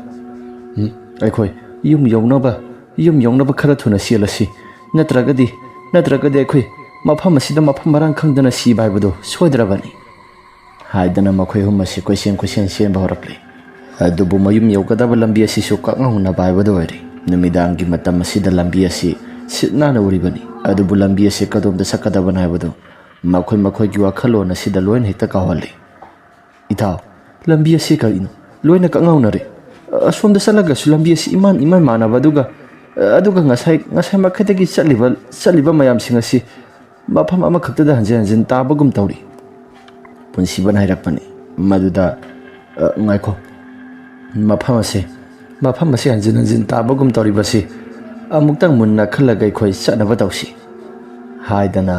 ꯎꯝ, ꯑꯩꯈꯣꯏ ꯌꯨꯝ ꯌꯧꯅꯕ, ꯌꯨꯝ ꯌꯧꯅꯕ ꯈꯔ ꯊꯨꯅ ꯆꯦꯜꯂꯁꯤ꯫ ꯅꯠꯇ꯭ꯔꯒꯗꯤ, ꯅꯠꯇ꯭ꯔꯒꯗꯤ ꯑꯩꯈꯣꯏ ꯃꯐꯝ ꯑꯁꯤꯗ ꯃꯐꯝ ꯃꯔꯥꯡ ꯈꯪꯗꯅ ꯁꯤꯕ ꯍꯥꯏꯕꯗꯨ ꯁꯣꯏꯗ꯭ꯔꯕꯅꯤ" ꯍꯥꯏꯗꯅ ꯃꯈꯣꯏ ꯑꯍꯨꯝ ꯑꯁꯤ ꯀꯣꯏꯆꯦꯟ ꯀꯣꯏꯆꯦꯟ ꯆꯦꯟꯕ ꯍꯧꯔꯛꯂꯦ꯫ ꯑꯗꯨꯕꯨ ꯃꯌꯨꯝ ꯌꯧꯒꯗꯕ ꯂꯝꯕꯤ ꯑꯁꯤꯁꯨ ꯀꯛꯉꯥꯎꯅꯕ ꯍꯥꯏꯕꯗꯨ ꯑꯣꯏꯔꯦ꯫ ꯅꯨꯃꯤꯗꯥꯡꯒꯤ ꯃꯇꯝ ꯑꯁꯤꯗ ꯂꯝꯕꯤ ꯑꯁꯤ ꯁꯤꯠ ꯅꯥꯟꯅ ꯎꯔꯤꯕꯅꯤ, ꯑꯗꯨꯕꯨ ꯂꯝꯕꯤ ꯑꯁꯤ ꯀꯗꯣꯝꯗ ꯆꯠꯀꯗꯕꯅꯣ ꯍꯥꯏꯕꯗꯨ ꯃꯈꯣꯏ ꯃꯈꯣꯏꯒꯤ ꯋꯥꯈꯜꯂꯣꯟ ꯑꯁꯤꯗ ꯂꯣꯏꯅ ꯍꯦꯛꯇ ꯀꯥꯎꯍꯜꯂꯤ꯫ "ꯏꯇꯥꯎ, ꯂꯝꯕꯤ ꯑꯁꯤ ꯀꯔꯤꯅꯣ? ꯂꯣꯏꯅ ꯀꯛꯉꯥꯎꯅꯔꯦ꯫ ꯑꯁꯣꯝꯗ ꯆꯠꯂꯒꯁꯨ ꯂꯝꯕꯤ ꯑꯁꯤ ꯏꯃꯥꯟ ꯏꯃꯥꯟ ꯃꯥꯟꯅꯕ, ꯑꯗꯨꯒ, ꯑꯗꯨꯒ ꯉꯁꯥꯏ, ꯉꯁꯥꯏ ꯃꯈꯩꯗꯒꯤ ꯆꯠꯂꯤꯕ, ꯆꯠꯂꯤꯕ ꯃꯌꯥꯝꯁꯤꯡ ꯑꯁꯤ ꯃꯐꯝ ꯑꯃꯈꯛꯇꯗ ꯍꯟꯖꯤꯟ ꯍꯟꯖꯤꯟ ꯇꯥꯕꯒꯨꯝ ꯇꯧꯔꯤ"꯫ ꯄꯨꯟꯁꯤꯕꯅ ꯍꯥꯏꯔꯛꯄꯅꯤ꯫ ꯃꯗꯨꯗ, "ꯑ, ꯉꯥꯏꯈꯣ, ꯃꯐꯝ ꯑꯁꯦ, ꯃꯐꯝ ꯑꯁꯦ ꯍꯟꯖꯤꯟ ꯍꯟꯖꯤꯟ ꯇꯥꯕꯒꯨꯝ ꯇꯧꯔꯤꯕꯁꯤ ꯑꯃꯨꯛꯇꯪ ꯃꯨꯟꯅ ꯈꯜꯂꯒ ꯑꯩꯈꯣꯏ ꯆꯠꯅꯕ ꯇꯧꯁꯤ" ꯍꯥꯏꯗꯅ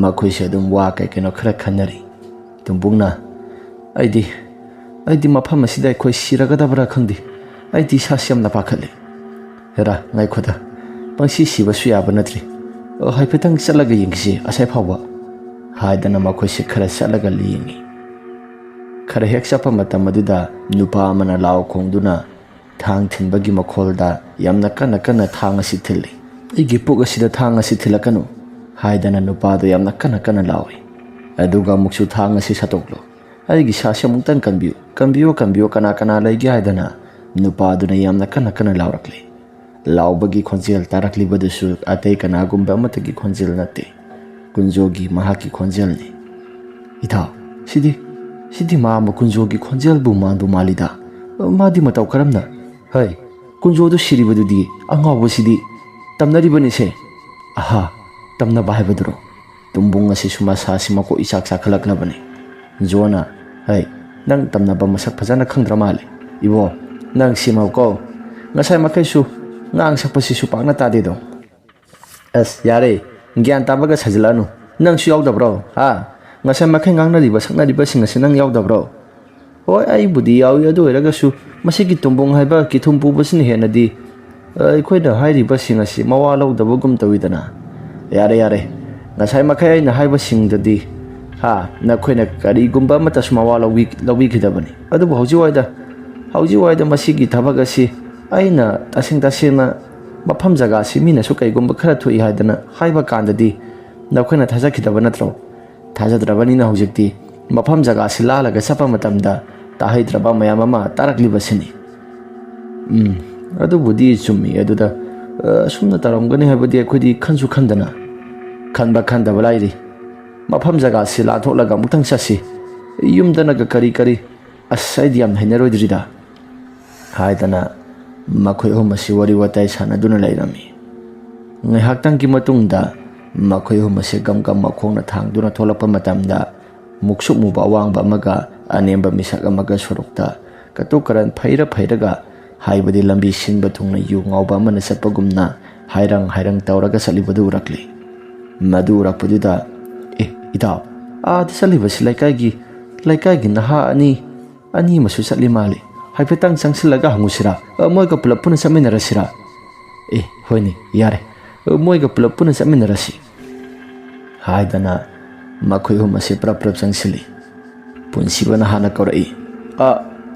ꯃꯈꯣꯏꯁꯦ ꯑꯗꯨꯝ ꯋꯥ ꯀꯩ ꯀꯩꯅꯣ ꯈꯔ ꯈꯟꯅꯔꯤ꯫ ꯇꯨꯝꯕꯨꯡꯅ, "ꯑꯩꯗꯤ, ꯑꯩꯗꯤ ꯃꯐꯝ ꯑꯁꯤꯗ ꯑꯩꯈꯣꯏ ꯁꯤꯔꯒꯗꯕ꯭ꯔꯥ ꯈꯪꯗꯦ꯫ ꯑꯩꯗꯤ ꯏꯁꯥꯁꯤ ꯌꯥꯝꯅ ꯄꯥꯈꯠꯂꯦ꯫ ꯍꯦꯔꯥ, ꯉꯥꯏꯈꯣꯗ, ꯄꯪꯁꯤ ꯁꯤꯕꯁꯨ ꯌꯥꯕ ꯅꯠꯇ꯭ꯔꯤ꯫ ꯑ, ꯍꯥꯏꯐꯦꯠꯇꯪ ꯆꯠꯂꯒ ꯌꯦꯡꯈꯤꯁꯤ ꯑꯁꯥꯏ ꯐꯥꯎꯕ" ꯍꯥꯏꯗꯅ ꯃꯈꯣꯏꯁꯦ ꯈꯔ ꯆꯠꯂꯒ ꯌꯦꯡꯉꯤ꯫ ꯈꯔ ꯍꯦꯛ ꯆꯠꯄ ꯃꯇꯝ ꯑꯗꯨꯗ ꯅꯨꯄꯥ ꯑꯃꯅ ꯂꯥꯎ ꯈꯣꯡꯗꯨꯅ ꯊꯥꯡ ꯊꯤꯟꯕꯒꯤ ꯃꯈꯣꯜꯗ ꯌꯥꯝꯅ ꯀꯟꯅ ꯀꯟꯅ ꯊꯥꯡ ꯑꯁꯤ ꯊꯤꯜꯂꯤ꯫ "ꯑꯩꯒꯤ ꯄꯨꯛ ꯑꯁꯤꯗ ꯊꯥꯡ ꯑꯁꯤ ꯊꯤꯜꯂꯛꯀꯅꯨ" ꯍꯥꯏꯗꯅ ꯅꯨꯄꯥꯗꯨ ꯌꯥꯝꯅ ꯀꯟꯅ ꯀꯟꯅ ꯂꯥꯎꯏ꯫ "ꯑꯗꯨꯒ ꯑꯃꯨꯛꯁꯨ ꯊꯥꯡ ꯑꯁꯤ ꯁꯠꯇꯣꯛꯂꯣ꯫ ꯑꯩꯒꯤ ꯁꯥꯁꯤ ꯑꯃꯨꯛꯇꯪ ꯀꯟꯕꯤꯌꯨ, ꯀꯟꯕꯤꯌꯨ, ꯀꯟꯕꯤꯌꯨ, ꯀꯅꯥ ꯀꯅꯥ ꯂꯩꯒꯦ?" ꯍꯥꯏꯗꯅ ꯅꯨꯄꯥꯗꯨꯅ ꯌꯥꯝꯅ ꯀꯟꯅ ꯀꯟꯅ ꯂꯥꯎꯔꯛꯂꯤ꯫ ꯂꯥꯎꯕꯒꯤ ꯈꯣꯟꯖꯦꯜ ꯇꯥꯔꯛꯂꯤꯕꯗꯨꯁꯨ ꯑꯇꯩ ꯀꯅꯥꯒꯨꯝꯕ ꯑꯃꯠꯇꯒꯤ ꯈꯣꯟꯖꯦꯜ ꯅꯠꯇꯦ꯫ ꯀꯨꯟꯖꯣꯒꯤ ꯃꯍꯥꯛꯀꯤ ꯈꯣꯟꯖꯦꯜꯅꯤ꯫ "ꯏꯇꯥꯎ, ꯁꯤꯗꯤ, ꯁꯤꯗꯤ ꯃꯥ ꯑꯃ ꯀꯨꯟꯖꯣꯒꯤ ꯈꯣꯟꯖꯦꯜꯕꯨ ꯃꯥꯟꯕꯨ ꯃꯥꯜꯂꯤꯗ꯫ ꯃꯥꯗꯤ ꯃꯇꯧ ꯀꯔꯝꯅ? ꯍꯩ, ꯀꯨꯟꯖꯣꯗꯨ ꯁꯤꯔꯤꯕꯗꯨꯗꯤ, ꯑꯉꯥꯎꯕꯁꯤꯗꯤ ꯇꯝꯅꯔꯤꯕꯅꯤꯁꯦ꯫" "ꯑꯍꯥ, ꯇꯝꯅꯕ ꯍꯥꯏꯕꯗꯨꯔꯣ?" ꯇꯨꯝꯕꯨꯡ ꯑꯁꯤꯁꯨ ꯃꯁꯥꯁꯤ ꯃꯀꯣꯛ ꯏꯆꯥꯛ ꯆꯥꯛꯈꯠꯂꯛꯂꯕꯅꯤ꯫ ꯖꯣꯅ, "ꯍꯩ, ꯅꯪ ꯇꯝꯅꯕ ꯃꯁꯛ ꯐꯖꯅ ꯈꯪꯗ꯭ꯔ ꯃꯥꯜꯂꯦ꯫ ꯏꯕꯣ, ꯅꯪ ꯁꯤꯃꯀꯣ, ꯉꯁꯥꯏ ꯃꯈꯩꯁꯨ ꯉꯥꯡ ꯁꯛꯄꯁꯤꯁꯨ ꯄꯥꯛꯅ ꯇꯥꯗꯦꯗꯣ꯫" "ꯑꯁ, ꯌꯥꯔꯦ, ꯒ꯭ꯌꯥꯟ ꯇꯥꯕꯒ ꯁꯥꯖꯤꯜꯂꯛꯑꯅꯨ꯫ ꯅꯪꯁꯨ ꯌꯥꯎꯗꯕ꯭ꯔꯣ? ꯍꯥ? ꯉꯁꯥꯏ ꯃꯈꯩ ꯉꯥꯡꯅꯔꯤꯕ ꯁꯛꯅꯔꯤꯕꯁꯤꯡ ꯑꯁꯤ ꯅꯪ ꯌꯥꯎꯗꯕ꯭ꯔꯣ?" "ꯍꯣꯏ, ꯑꯩꯕꯨꯗꯤ ꯌꯥꯎꯏ, ꯑꯗꯨ ꯑꯣꯏꯔꯒꯁꯨ ꯃꯁꯤꯒꯤ ꯇꯨꯝꯕꯨꯡ ꯍꯥꯏꯕ ꯀꯤꯊꯨꯝ ꯄꯨꯕꯁꯤꯅ ꯍꯦꯟꯅꯗꯤ, ꯑ, ꯑꯩꯈꯣꯏꯅ ꯍꯥꯏꯔꯤꯕꯁꯤꯡ ꯑꯁꯤ ꯃꯋꯥ ꯂꯧꯗꯕꯒꯨꯝ ꯇꯧꯏꯗꯅ꯫" "ꯌꯥꯔꯦ, ꯌꯥꯔꯦ, ꯉꯁꯥꯏ ꯃꯈꯩ ꯑꯩꯅ ꯍꯥꯏꯕꯁꯤꯡꯗꯗꯤ, ꯍꯥ, ꯅꯈꯣꯏꯅ ꯀꯔꯤꯒꯨꯝꯕ ꯑꯃꯠꯇꯁꯨ ꯃꯋꯥ ꯂꯧꯕꯤ-, ꯂꯧꯕꯤꯈꯤꯗꯕꯅꯤ꯫ ꯑꯗꯨꯕꯨ ꯍꯧꯖꯤꯛ ꯋꯥꯏꯗ, ꯍꯧꯖꯤꯛ ꯋꯥꯏꯗ ꯃꯁꯤꯒꯤ ꯊꯕꯛ ꯑꯁꯤ ꯑꯩꯅ ꯇꯁꯦꯡ ꯇꯁꯦꯡꯅ ꯃꯐꯝ ꯖꯒꯥꯁꯤ ꯃꯤꯅꯁꯨ ꯀꯩꯒꯨꯝꯕ ꯈꯔ ꯊꯣꯛꯏ ꯍꯥꯏꯗꯅ ꯍꯥꯏꯕ ꯀꯥꯟꯗꯗꯤ ꯅꯈꯣꯏꯅ ꯊꯥꯖꯈꯤꯗꯕ ꯅꯠꯇ꯭ꯔꯣ? ꯊꯥꯖꯗ꯭ꯔꯕꯅꯤꯅ ꯍꯧꯖꯤꯛꯇꯤ ꯃꯐꯝ ꯖꯒꯥꯁꯤ ꯂꯥꯜꯂꯒ ꯆꯠꯄ ꯃꯇꯝꯗ ꯇꯥꯍꯩꯗ꯭ꯔꯕ ꯃꯌꯥꯝ ꯑꯃ ꯇꯥꯔꯛꯂꯤꯕꯁꯤꯅꯤ꯫" "ꯎꯝ, ꯑꯗꯨꯕꯨꯗꯤ ꯆꯨꯝꯃꯤ꯫ ꯑꯗꯨꯗ, ꯑ, ꯑꯁꯨꯝꯅ ꯇꯧꯔꯝꯒꯅꯤ ꯍꯥꯏꯕꯗꯤ ꯑꯩꯈꯣꯏꯗꯤ ꯈꯟꯁꯨ ꯈꯟꯗꯅ꯫" "ꯈꯟꯕ ꯈꯟꯗꯕ ꯂꯥꯏꯔꯤ꯫ ꯃꯐꯝ ꯖꯒꯥꯁꯤ ꯂꯥꯟꯊꯣꯛꯂꯒ ꯑꯃꯨꯛꯇꯪ ꯆꯠꯁꯤ꯫ ꯌꯨꯝꯗꯅꯒ ꯀꯔꯤ ꯀꯔꯤ꯫ ꯑꯁ, ꯑꯩꯗꯤ ꯌꯥꯝ ꯍꯩꯅꯔꯣꯏꯗ꯭ꯔꯤꯗ" ꯍꯥꯏꯗꯅ ꯃꯈꯣꯏ ꯑꯍꯨꯝ ꯑꯁꯤ ꯋꯥꯔꯤ ꯋꯥꯇꯥꯏ ꯁꯥꯟꯅꯗꯨꯅ ꯂꯩꯔꯝꯃꯤ꯫ ꯉꯥꯏꯍꯥꯛꯇꯪꯒꯤ ꯃꯇꯨꯡꯗ ꯃꯈꯣꯏ ꯑꯍꯨꯝ ꯑꯁꯤ ꯒꯝ ꯒꯝ ꯃꯈꯣꯡꯅ ꯊꯥꯡꯗꯨꯅ ꯊꯣꯛꯂꯛꯄ ꯃꯇꯝꯗ, ꯃꯨꯛꯁꯨꯛ ꯃꯨꯕ ꯑꯋꯥꯡꯕ ꯑꯃꯒ ꯑꯅꯦꯝꯕ ꯃꯤꯁꯛ ꯑꯃꯒ ꯁꯣꯔꯣꯛꯇ ꯀꯇꯨ ꯀꯔꯟ ꯐꯩꯔ ꯐꯩꯔꯒ, ꯍꯥꯏꯕꯗꯤ ꯂꯝꯕꯤ ꯁꯤꯟꯕ ꯊꯨꯡꯅ ꯌꯨ ꯉꯥꯎꯕ ꯑꯃꯅ ꯆꯠꯄꯒꯨꯝꯅ, ꯍꯥꯏꯔꯪ ꯍꯥꯏꯔꯪ ꯇꯧꯔꯒ ꯆꯠꯂꯤꯕꯗꯨ ꯎꯔꯛꯂꯦ꯫ ꯃꯗꯨ ꯎꯔꯛꯄꯗꯨꯗ, "ꯑꯦ, ꯏꯇꯥꯎ, ꯑꯥꯗ ꯆꯠꯂꯤꯕꯁꯤ ꯂꯩꯀꯥꯏꯒꯤ, ꯂꯩꯀꯥꯏꯒꯤ ꯅꯍꯥ ꯑꯅꯤ, ꯑꯅꯤ ꯑꯃꯁꯨ ꯆꯠꯂꯤ ꯃꯥꯜꯂꯤ꯫ ꯍꯥꯏꯐꯦꯠꯇꯪ ꯆꯪꯁꯤꯜꯂꯒ ꯍꯪꯉꯨꯁꯤꯔꯥ? ꯑ, ꯃꯣꯏꯒ ꯄꯨꯂꯞ ꯄꯨꯟꯅ ꯆꯠꯃꯤꯟꯅꯔꯁꯤꯔꯥ?" "ꯑꯦ, ꯍꯣꯏꯅꯦ, ꯌꯥꯔꯦ꯫ ꯑ, ꯃꯣꯏꯒ ꯄꯨꯂꯞ ꯄꯨꯟꯅ ꯆꯠꯃꯤꯟꯅꯔꯁꯤ," ꯍꯥꯏꯗꯅ ꯃꯈꯣꯏ ꯑꯍꯨꯝ ꯑꯁꯤ ꯄ꯭ꯔꯞ ꯄ꯭ꯔꯞ ꯆꯪꯁꯤꯜꯂꯤ꯫ ꯄꯨꯟꯁꯤꯕꯅ ꯍꯥꯟꯅ ꯀꯧꯔꯛꯏ꯫ "ꯑ,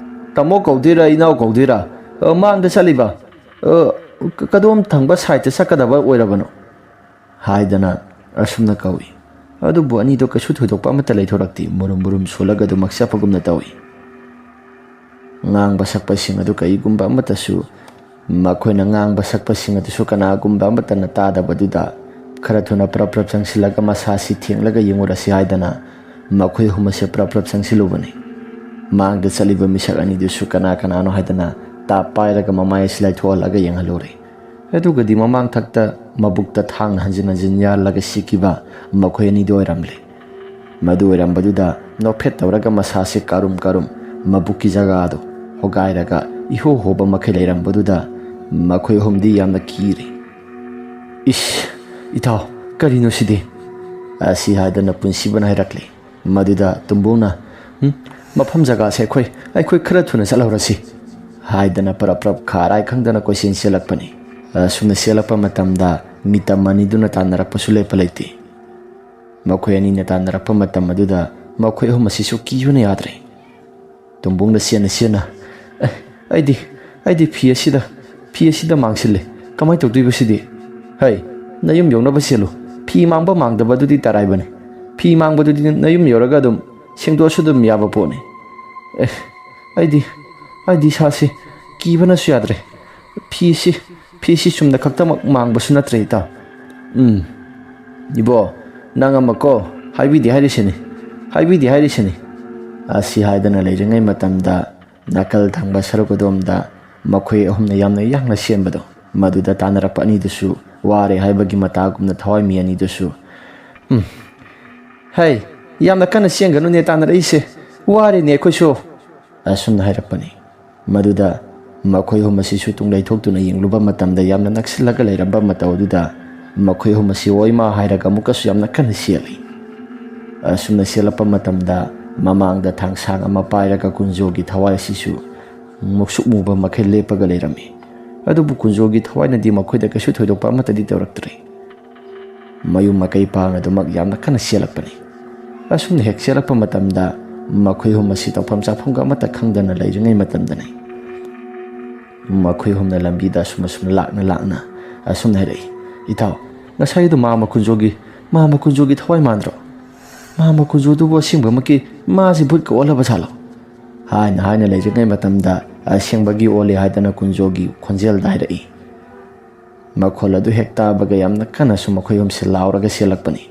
ꯇꯥꯃꯣ ꯀꯧꯗꯣꯏꯔꯥ, ꯏꯅꯥꯎ ꯀꯧꯗꯣꯏꯔꯥ? ꯑ, ꯃꯥꯡꯗ ꯆꯠꯂꯤꯕ, ꯑ, ꯀ-, ꯀꯗꯣꯝ ꯊꯪꯕ ꯁꯥꯏꯠꯇ ꯆꯠꯀꯗꯕ ꯑꯣꯏꯔꯕꯅꯣ?" ꯍꯥꯏꯗꯅ ꯑꯁꯨꯝꯅ ꯀꯧꯏ꯫ ꯑꯗꯨꯕꯨ ꯑꯅꯤꯗꯣ ꯀꯩꯁꯨ ꯊꯣꯏꯗꯣꯛꯄ ꯑꯃꯠꯇ ꯂꯩꯊꯣꯔꯛꯇꯦ, ꯃꯨꯔꯨꯝ ꯃꯨꯔꯨꯝ ꯁꯣꯜꯂꯒ ꯑꯗꯨꯃꯛ ꯆꯠꯄꯒꯨꯝꯅ ꯇꯧꯏ꯫ ꯉꯥꯡꯕ ꯁꯛꯄꯁꯤꯡ ꯑꯗꯨ ꯀꯔꯤꯒꯨꯝꯕ ꯑꯃꯠꯇꯁꯨ, ꯃꯈꯣꯏꯅ ꯉꯥꯡꯕ ꯁꯛꯄꯁꯤꯡ ꯑꯗꯨꯁꯨ ꯀꯅꯥꯒꯨꯝꯕ ꯑꯃꯠꯇꯅ ꯇꯥꯗꯕꯗꯨꯗ, ꯈꯔ ꯊꯨꯅ ꯄ꯭ꯔꯞ ꯄ꯭ꯔꯞ ꯆꯪꯁꯤꯜꯂꯒ ꯃꯁꯥꯁꯤ ꯊꯦꯡꯂꯒ ꯌꯦꯡꯉꯨꯔꯁꯤ ꯍꯥꯏꯗꯅ ꯃꯈꯣꯏ ꯑꯍꯨꯝ ꯑꯁꯦ ꯄ꯭ꯔꯞ ꯄ꯭ꯔꯞ ꯆꯪꯁꯤꯜꯂꯨꯕꯅꯤ꯫ ꯃꯥꯡꯗ ꯆꯠꯂꯤꯕ ꯃꯤꯁꯛ ꯑꯅꯤꯗꯨꯁꯨ ꯀꯅꯥ ꯀꯅꯥꯅꯣ ꯍꯥꯏꯗꯅ ꯇꯥꯞ ꯄꯥꯏꯔꯒ ꯃꯃꯥꯏ ꯑꯁꯤ ꯂꯥꯏꯊꯣꯛꯍꯜꯂꯒ ꯌꯦꯡꯍꯜꯂꯨꯔꯦ꯫ ꯑꯗꯨꯒꯗꯤ ꯃꯃꯥꯡ ꯊꯛꯇ ꯃꯕꯨꯛꯇ ꯊꯥꯡꯅ ꯍꯟꯖꯤꯟ ꯍꯟꯖꯤꯟ ꯌꯥꯜꯂꯒ ꯁꯤꯈꯤꯕ ꯃꯈꯣꯏ ꯑꯅꯤꯗꯨ ꯑꯣꯏꯔꯝꯂꯦ꯫ ꯃꯗꯨ ꯑꯣꯏꯔꯝꯕꯗꯨꯗ ꯅꯣꯛꯐꯦꯠ ꯇꯧꯔꯒ ꯃꯁꯥꯁꯦ ꯀꯥꯔꯨꯝ ꯀꯥꯔꯨꯝ ꯃꯕꯨꯛꯀꯤ ꯖꯒꯥꯗꯨ ꯍꯣꯒꯥꯏꯔꯒ ꯏꯍꯣ ꯍꯣꯕ ꯃꯈꯩ ꯂꯩꯔꯝꯕꯗꯨꯗ ꯃꯈꯣꯏ ꯑꯍꯨꯝꯗꯤ ꯌꯥꯝꯅ ꯀꯤꯔꯦ꯫ "ꯏꯁ, ꯏꯇꯥꯎ, ꯀꯔꯤꯅꯣ ꯁꯤꯗꯤ?" ꯑꯁꯤ ꯍꯥꯏꯗꯅ ꯄꯨꯟꯁꯤꯕꯅ ꯍꯥꯏꯔꯛꯂꯦ꯫ ꯃꯗꯨꯗ ꯇꯨꯝꯕꯨꯡꯅ, "ꯎꯝ, ꯃꯐꯝ ꯖꯒꯥꯁꯦ ꯑꯩꯈꯣꯏ, ꯑꯩꯈꯣꯏ ꯈꯔ ꯊꯨꯅ ꯆꯠꯍꯧꯔꯁꯤ," ꯍꯥꯏꯗꯅ ꯄ꯭ꯔꯞ ꯄ꯭ꯔꯞ ꯈꯥꯔꯥꯏ ꯈꯪꯗꯅ ꯀꯣꯏꯆꯦꯟ ꯆꯦꯜꯂꯛꯄꯅꯤ꯫ ꯑꯁꯨꯝꯅ ꯆꯦꯜꯂꯛꯄ ꯃꯇꯝꯗ ꯃꯤꯇꯝ ꯑꯅꯤꯗꯨꯅ ꯇꯥꯟꯅꯔꯛꯄꯁꯨ ꯂꯦꯞꯄ ꯂꯩꯇꯦ꯫ ꯃꯈꯣꯏ ꯑꯅꯤꯅ ꯇꯥꯟꯅꯔꯛꯄ ꯃꯇꯝ ꯑꯗꯨꯗ ꯃꯈꯣꯏ ꯑꯍꯨꯝ ꯑꯁꯤꯁꯨ ꯀꯤꯕꯅ ꯌꯥꯗ꯭ꯔꯦ꯫ ꯇꯨꯝꯕꯨꯡꯅ ꯆꯦꯟꯅ ꯆꯦꯟꯅ, "ꯑꯦ, ꯑꯩꯗꯤ, ꯑꯩꯗꯤ ꯐꯤ ꯑꯁꯤꯗ, ꯐꯤ ꯑꯁꯤꯗ ꯃꯥꯡꯁꯤꯜꯂꯦ꯫ ꯀꯃꯥꯏꯅ ꯇꯧꯗꯣꯏꯕ ꯁꯤꯗꯤ? ꯍꯩ, ꯅꯌꯨꯝ ꯌꯧꯅꯕ ꯆꯦꯜꯂꯨ꯫ ꯐꯤ ꯃꯥꯡꯕ ꯃꯥꯡꯗꯕ ꯑꯗꯨꯗꯤ ꯇꯔꯥꯏꯕꯅꯤ꯫ ꯐꯤ ꯃꯥꯡꯕꯗꯨꯗꯤ ꯅꯌꯨꯝ ꯌꯧꯔꯒ ꯑꯗꯨꯝ ꯁꯦꯡꯗꯣꯛꯑꯁꯨ ꯑꯗꯨꯝ ꯌꯥꯕ ꯄꯣꯠꯅꯤ꯫ ꯑꯦ, ꯑꯩꯗꯤ, ꯑꯩꯗꯤ ꯏꯁꯥꯁꯤ ꯀꯤꯕꯅꯁꯨ ꯌꯥꯗ꯭ꯔꯦ꯫ ꯐꯤꯁꯤ, ꯐꯤꯁꯤ ꯆꯨꯝꯅ ꯈꯛꯇꯃꯛ ꯃꯥꯡꯕꯁꯨ ꯅꯠꯇ꯭ꯔꯦ, ꯏꯇꯥꯎ꯫ ꯎꯝ, ꯏꯕꯣ, ꯅꯪ ꯑꯃꯀꯣ ꯍꯥꯏꯕꯤꯗꯦ ꯍꯥꯏꯔꯤꯁꯤꯅꯤ, ꯍꯥꯏꯕꯤꯗꯦ ꯍꯥꯏꯔꯤꯁꯤꯅꯤ꯫" ꯑꯁꯤ ꯍꯥꯏꯗꯅ ꯂꯩꯔꯤꯉꯩ ꯃꯇꯝꯗ ꯅꯥꯀꯜ ꯊꯪꯕ ꯁꯔꯨꯛ ꯑꯗꯣꯝꯗ ꯃꯈꯣꯏ ꯑꯍꯨꯝꯅ ꯌꯥꯝꯅ ꯌꯥꯡꯅ ꯆꯦꯟꯕꯗꯣ, ꯃꯗꯨꯗ ꯇꯥꯟꯅꯔꯛꯄ ꯑꯅꯤꯗꯨꯁꯨ ꯋꯥꯔꯦ ꯍꯥꯏꯕꯒꯤ ꯃꯇꯥꯒꯨꯝꯅ ꯊꯋꯥꯏ ꯃꯤ ꯑꯅꯤꯗꯨꯁꯨ, "ꯎꯝ, ꯍꯩ, ꯌꯥꯝꯅ ꯀꯟꯅ ꯆꯦꯟꯒꯅꯨꯅꯦ ꯇꯥꯟꯅꯔꯛꯏꯁꯦ, ꯋꯥꯔꯦꯅꯦ ꯑꯩꯈꯣꯏꯁꯨ," ꯑꯁꯨꯝꯅ ꯍꯥꯏꯔꯛꯄꯅꯤ꯫ ꯃꯗꯨꯗ ꯃꯈꯣꯏ ꯑꯍꯨꯝ ꯑꯁꯤꯁꯨ ꯇꯨꯡ ꯂꯩꯊꯣꯛꯇꯨꯅ ꯌꯦꯡꯂꯨꯕ ꯃꯇꯝꯗ ꯌꯥꯝꯅ ꯅꯛꯁꯤꯜꯂꯒ ꯂꯩꯔꯝꯕ ꯃꯇꯧ ꯑꯗꯨꯗ ꯃꯈꯣꯏ ꯑꯍꯨꯝ ꯑꯁꯤ "ꯑꯣꯏꯃꯥ" ꯍꯥꯏꯔꯒ ꯑꯃꯨꯛꯀꯁꯨ ꯌꯥꯝꯅ ꯀꯟꯅ ꯆꯦꯜꯂꯤ꯫ ꯑꯁꯨꯝꯅ ꯆꯦꯜꯂꯛꯄ ꯃꯇꯝꯗ ꯃꯃꯥꯡꯗ ꯊꯥꯡꯁꯥꯡ ꯑꯃ ꯄꯥꯏꯔꯒ ꯀꯨꯟꯖꯣꯒꯤ ꯊꯋꯥꯏ ꯑꯁꯤꯁꯨ ꯃꯨꯛꯁꯨꯛ ꯃꯨꯕ ꯃꯈꯩ ꯂꯦꯞꯄꯒ ꯂꯩꯔꯝꯃꯤ꯫ ꯑꯗꯨꯕꯨ ꯀꯨꯟꯖꯣꯒꯤ ꯊꯋꯥꯏꯅꯗꯤ ꯃꯈꯣꯏꯗ ꯀꯩꯁꯨ ꯊꯣꯏꯗꯣꯛꯄ ꯑꯃꯠꯇꯗꯤ ꯇꯧꯔꯛꯇ꯭ꯔꯤ꯫ ꯃꯌꯨꯝ ꯃꯀꯩ ꯄꯥꯡꯅ ꯑꯗꯨꯃꯛ ꯌꯥꯝꯅ ꯀꯟꯅ ꯆꯦꯜꯂꯛꯄꯅꯤ꯫ ꯑꯁꯨꯝꯅ ꯍꯦꯛ ꯆꯦꯜꯂꯛꯄ ꯃꯇꯝꯗ ꯃꯈꯣꯏ ꯑꯍꯨꯝ ꯑꯁꯤ ꯇꯧꯐꯝ ꯆꯥꯐꯝꯒ ꯑꯃꯠꯇ ꯈꯪꯗꯅ ꯂꯩꯔꯤꯉꯩ ꯃꯇꯝꯗꯅꯤ꯫ ꯃꯈꯣꯏ ꯑꯍꯨꯝꯅ ꯂꯝꯕꯤꯗ ꯑꯁꯨꯝ ꯑꯁꯨꯝ ꯂꯥꯛꯅ ꯂꯥꯛꯅ ꯑꯁꯨꯝꯅ ꯍꯥꯏꯔꯛꯏ, "ꯏꯇꯥꯎ, ꯉꯁꯥꯏꯗꯣ ꯃꯥꯃ ꯀꯨꯟꯖꯣꯒꯤ, ꯃꯥꯃ ꯀꯨꯟꯖꯣꯒꯤ ꯊꯋꯥꯏ ꯃꯥꯟꯗ꯭ꯔꯣ? ꯃꯥꯃ ꯀꯨꯟꯖꯣꯗꯨꯕꯨ ꯑꯁꯦꯡꯕꯃꯛꯀꯤ ꯃꯥꯁꯤ ꯚꯨꯠꯀ ꯑꯣꯜꯂꯕ ꯖꯥꯠꯂꯣ?" ꯍꯥꯏꯅ ꯍꯥꯏꯅ ꯂꯩꯔꯤꯉꯩ ꯃꯇꯝꯗ ꯑꯁꯦꯡꯕꯒꯤ ꯑꯣꯜꯂꯤ ꯍꯥꯏꯗꯅ ꯀꯨꯟꯖꯣꯒꯤ ꯈꯣꯟꯖꯦꯜꯗ ꯍꯥꯏꯔꯛꯏ꯫ ꯃꯈꯣꯜ ꯑꯗꯨ ꯍꯦꯛ ꯇꯥꯕꯒ ꯌꯥꯝꯅ ꯀꯟꯅꯁꯨ ꯃꯈꯣꯏ ꯑꯍꯨꯝꯁꯦ ꯂꯥꯎꯔꯒ ꯆꯦꯜꯂꯛꯄꯅꯤ꯫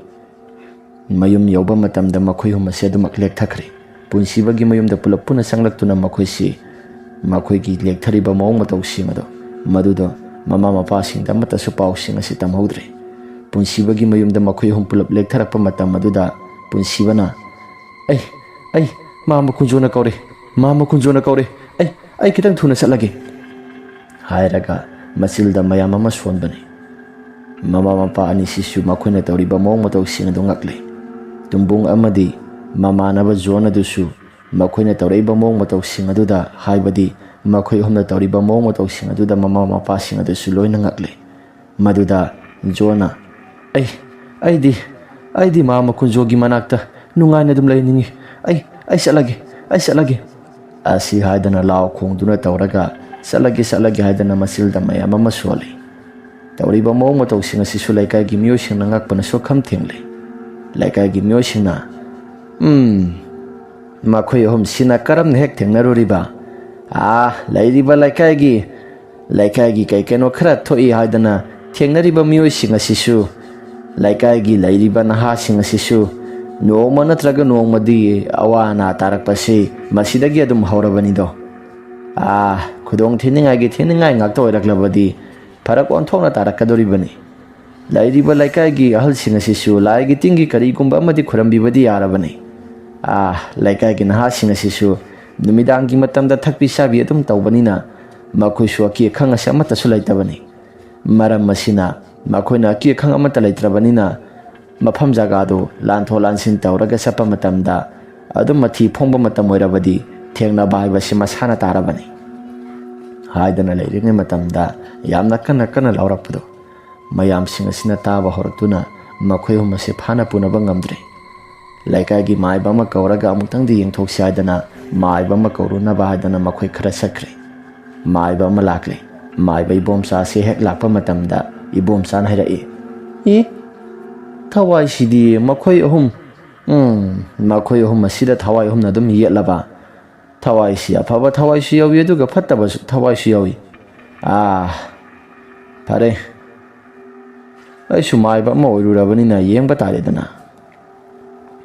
ꯃꯌꯨꯝ ꯌꯧꯕ ꯃꯇꯝꯗ ꯃꯈꯣꯏ ꯑꯍꯨꯝ ꯑꯁꯤ ꯑꯗꯨꯃꯛ ꯂꯦꯛꯊꯈ꯭ꯔꯦ꯫ ꯄꯨꯟꯁꯤꯕꯒꯤ ꯃꯌꯨꯝꯗ ꯄꯨꯂꯞ ꯄꯨꯟꯅ ꯆꯪꯂꯛꯇꯨꯅ ꯃꯈꯣꯏꯁꯤ ꯃꯈꯣꯏꯒꯤ ꯂꯦꯛꯊꯔꯤꯕ ꯃꯑꯣꯡ ꯃꯇꯧꯁꯤꯡ ꯑꯗꯣ, ꯃꯗꯨꯗꯣ ꯃꯃꯥ ꯃꯄꯥꯁꯤꯡꯗ ꯑꯃꯠꯇꯁꯨ ꯄꯥꯎꯁꯤꯡ ꯑꯁꯤ ꯇꯝꯍꯧꯗ꯭ꯔꯦ꯫ ꯄꯨꯟꯁꯤꯕꯒꯤ ꯃꯌꯨꯝꯗ ꯃꯈꯣꯏ ꯑꯍꯨꯝ ꯄꯨꯂꯞ ꯂꯦꯛꯊꯔꯛꯄ ꯃꯇꯝ ꯑꯗꯨꯗ ꯄꯨꯟꯁꯤꯕꯅ, "ꯑꯩ, ꯑꯩ, ꯃꯥꯃ ꯀꯨꯟꯖꯣꯅ ꯀꯧꯔꯦ, ꯃꯥꯃ ꯀꯨꯟꯖꯣꯅ ꯀꯧꯔꯦ, ꯑꯩ, ꯑꯩ ꯈꯤꯇꯪ ꯊꯨꯅ ꯆꯠꯂꯒꯦ" ꯍꯥꯏꯔꯒ ꯃꯆꯤꯜꯗ ꯃꯌꯥꯝ ꯑꯃ ꯁꯣꯟꯕꯅꯤ꯫ ꯃꯃꯥ ꯃꯄꯥ ꯑꯅꯤꯁꯤꯁꯨ ꯃꯈꯣꯏꯅ ꯇꯧꯔꯤꯕ ꯃꯑꯣꯡ ꯃꯇꯧꯁꯤꯡ ꯑꯗꯨ ꯉꯛꯂꯦ꯫ ꯇꯨꯝꯕꯨꯡ ꯑꯃꯗꯤ ꯃꯃꯥꯟꯅꯕ ꯖꯣꯟ ꯑꯗꯨꯁꯨ ꯃꯈꯣꯏꯅ ꯇꯧꯔꯛꯏꯕ ꯃꯑꯣꯡ ꯃꯇꯧꯁꯤꯡ ꯑꯗꯨꯗ, ꯍꯥꯏꯕꯗꯤ ꯃꯈꯣꯏ ꯑꯍꯨꯝꯅ ꯇꯧꯔꯤꯕ ꯃꯑꯣꯡ ꯃꯇꯧꯁꯤꯡ ꯑꯗꯨꯗ ꯃꯃꯥ ꯃꯄꯥꯁꯤꯡ ꯑꯗꯨꯁꯨ ꯂꯣꯏꯅ ꯉꯛꯂꯦ꯫ ꯃꯗꯨꯗ ꯖꯣꯟꯅ, "ꯑꯩ, ꯑꯩꯗꯤ, ꯑꯩꯗꯤ ꯃꯥꯃ ꯀꯨꯟꯖꯣꯒꯤ ꯃꯅꯥꯛꯇ ꯅꯨꯡꯉꯥꯏꯅ ꯑꯗꯨꯝ ꯂꯩꯅꯤꯡꯉꯤ꯫ ꯑꯩ, ꯑꯩ ꯆꯠꯂꯒꯦ, ꯑꯩ ꯆꯠꯂꯒꯦ" ꯑꯁꯤ ꯍꯥꯏꯗꯅ ꯂꯥꯎ ꯈꯣꯡꯗꯨꯅ ꯇꯧꯔꯒ "ꯆꯠꯂꯒꯦ, ꯆꯠꯂꯒꯦ" ꯍꯥꯏꯗꯅ ꯃꯆꯤꯜꯗ ꯃꯌꯥꯝ ꯑꯃ ꯁꯣꯜꯂꯤ꯫ ꯇꯧꯔꯤꯕ ꯃꯑꯣꯡ ꯃꯇꯧꯁꯤꯡ ꯑꯁꯤꯁꯨ ꯂꯩꯀꯥꯏꯒꯤ ꯃꯤꯑꯣꯏꯁꯤꯡꯅ ꯉꯛꯄꯅ ꯁꯨꯛꯈꯝ ꯊꯦꯡꯂꯦ꯫ ꯂꯩꯀꯥꯏꯒꯤ ꯃꯤꯑꯣꯏꯁꯤꯡꯅ, "ꯎꯝ, ꯃꯈꯣꯏ ꯑꯍꯨꯝꯁꯤꯅ ꯀꯔꯝꯅ ꯍꯦꯛ ꯊꯦꯡꯅꯔꯨꯔꯤꯕ? ꯑꯥ, ꯂꯩꯔꯤꯕ ꯂꯩꯀꯥꯏꯒꯤ, ꯂꯩꯀꯥꯏꯒꯤ ꯀꯩ ꯀꯩꯅꯣ ꯈꯔ ꯊꯣꯛꯏ ꯍꯥꯏꯗꯅ ꯊꯦꯡꯅꯔꯤꯕ ꯃꯤꯑꯣꯏꯁꯤꯡ ꯑꯁꯤꯁꯨ, ꯂꯩꯀꯥꯏꯒꯤ ꯂꯩꯔꯤꯕ ꯅꯍꯥꯁꯤꯡ ꯑꯁꯤꯁꯨ ꯅꯣꯡꯃ ꯅꯠꯇ꯭ꯔꯒ ꯅꯣꯡꯃꯗꯤ ꯑꯋꯥ ꯑꯅꯥ ꯇꯥꯔꯛꯄꯁꯤ ꯃꯁꯤꯗꯒꯤ ꯑꯗꯨꯝ ꯍꯧꯔꯕꯅꯤꯗꯣ꯫ ꯑꯥ, ꯈꯨꯗꯣꯡ ꯊꯤꯅꯤꯡꯉꯥꯏꯒꯤ ꯊꯤꯅꯤꯡꯉꯥꯏ ꯉꯥꯛꯇ ꯑꯣꯏꯔꯛꯂꯕꯗꯤ ꯐꯔꯛ ꯑꯣꯟꯊꯣꯛꯅ ꯇꯥꯔꯛꯀꯗꯧꯔꯤꯕꯅꯤ꯫ ꯂꯩꯔꯤꯕ ꯂꯩꯀꯥꯏꯒꯤ ꯑꯍꯜꯁꯤꯡ ꯑꯁꯤꯁꯨ ꯂꯥꯏꯒꯤ ꯇꯤꯟꯒꯤ ꯀꯔꯤꯒꯨꯝꯕ ꯑꯃꯗꯤ ꯈꯨꯔꯝꯕꯤꯕꯗꯤ ꯌꯥꯔꯕꯅꯤ꯫ ꯑꯥ, ꯂꯩꯀꯥꯏꯒꯤ ꯅꯍꯥꯁꯤꯡ ꯑꯁꯤꯁꯨ ꯅꯨꯃꯤꯗꯥꯡꯒꯤ ꯃꯇꯝꯗ ꯊꯛꯄꯤ ꯆꯥꯕꯤ ꯑꯗꯨꯝ ꯇꯧꯕꯅꯤꯅ ꯃꯈꯣꯏꯁꯨ ꯑꯀꯤ ꯑꯈꯪ ꯑꯁꯤ ꯑꯃꯠꯇꯁꯨ ꯂꯩꯇꯕꯅꯤ꯫ ꯃꯔꯝ ꯑꯁꯤꯅ ꯃꯈꯣꯏꯅ ꯑꯀꯤ ꯑꯈꯪ ꯑꯃꯠꯇ ꯂꯩꯇ꯭ꯔꯕꯅꯤꯅ ꯃꯐꯝ ꯖꯒꯥꯗꯨ ꯂꯥꯟꯊꯣꯛ ꯂꯥꯟꯁꯤꯟ ꯇꯧꯔꯒ ꯆꯠꯄ ꯃꯇꯝꯗ ꯑꯗꯨꯝ ꯃꯊꯤ ꯐꯣꯡꯕ ꯃꯇꯝ ꯑꯣꯏꯔꯕꯗꯤ ꯊꯦꯡꯅꯕ ꯍꯥꯏꯕꯁꯤ ꯃꯁꯥꯅ ꯇꯥꯔꯕꯅꯤ ꯍꯥꯏꯗꯅ ꯂꯩꯔꯤꯉꯩ ꯃꯇꯝꯗ ꯌꯥꯝꯅ ꯀꯟꯅ ꯀꯟꯅ ꯂꯥꯎꯔꯛꯄꯗꯣ ꯃꯌꯥꯝꯁꯤꯡ ꯑꯁꯤꯅ ꯇꯥꯕ ꯍꯧꯔꯛꯇꯨꯅ ꯃꯈꯣꯏ ꯑꯍꯨꯝ ꯑꯁꯤ ꯐꯥꯅ ꯄꯨꯅꯕ ꯉꯝꯗ꯭ꯔꯦ꯫ ꯂꯩꯀꯥꯏꯒꯤ ꯃꯥꯏꯕ ꯑꯃ ꯀꯧꯔꯒ ꯑꯃꯨꯛꯇꯪꯗꯤ ꯌꯦꯡꯊꯣꯛꯁꯤ ꯍꯥꯏꯗꯅ ꯃꯥꯏꯕ ꯑꯃ ꯀꯧꯔꯨꯅꯕ ꯍꯥꯏꯗꯅ ꯃꯈꯣꯏ ꯈꯔ ꯆꯠꯈ꯭ꯔꯦ꯫ ꯃꯥꯏꯕ ꯑꯃ ꯂꯥꯛꯂꯦ꯫ ꯃꯥꯏꯕ ꯏꯕꯣꯝꯆꯥꯁꯦ ꯍꯦꯛ ꯂꯥꯛꯄ ꯃꯇꯝꯗ ꯏꯕꯣꯝꯆꯥꯅ ꯍꯥꯏꯔꯛꯏ, "ꯏ, ꯊꯋꯥꯏꯁꯤꯗꯤ ꯃꯈꯣꯏ ꯑꯍꯨꯝ, ꯎꯝ, ꯃꯈꯣꯏ ꯑꯍꯨꯝ ꯑꯁꯤꯗ ꯊꯋꯥꯏ ꯑꯍꯨꯝꯅ ꯑꯗꯨꯝ ꯌꯦꯠꯂꯕ꯫ ꯊꯋꯥꯏꯁꯤ ꯑꯐꯕ ꯊꯋꯥꯏꯁꯨ ꯌꯥꯎꯏ, ꯑꯗꯨꯒ ꯐꯠꯇꯕꯁꯨ ꯊꯋꯥꯏꯁꯨ ꯌꯥꯎꯏ꯫ ꯑꯥ, ꯐꯔꯦ, ꯑꯩꯁꯨ ꯃꯥꯏꯕ ꯑꯃ ꯑꯣꯏꯔꯨꯔꯕꯅꯤꯅ ꯌꯦꯡꯕ ꯇꯥꯔꯦꯗꯅ"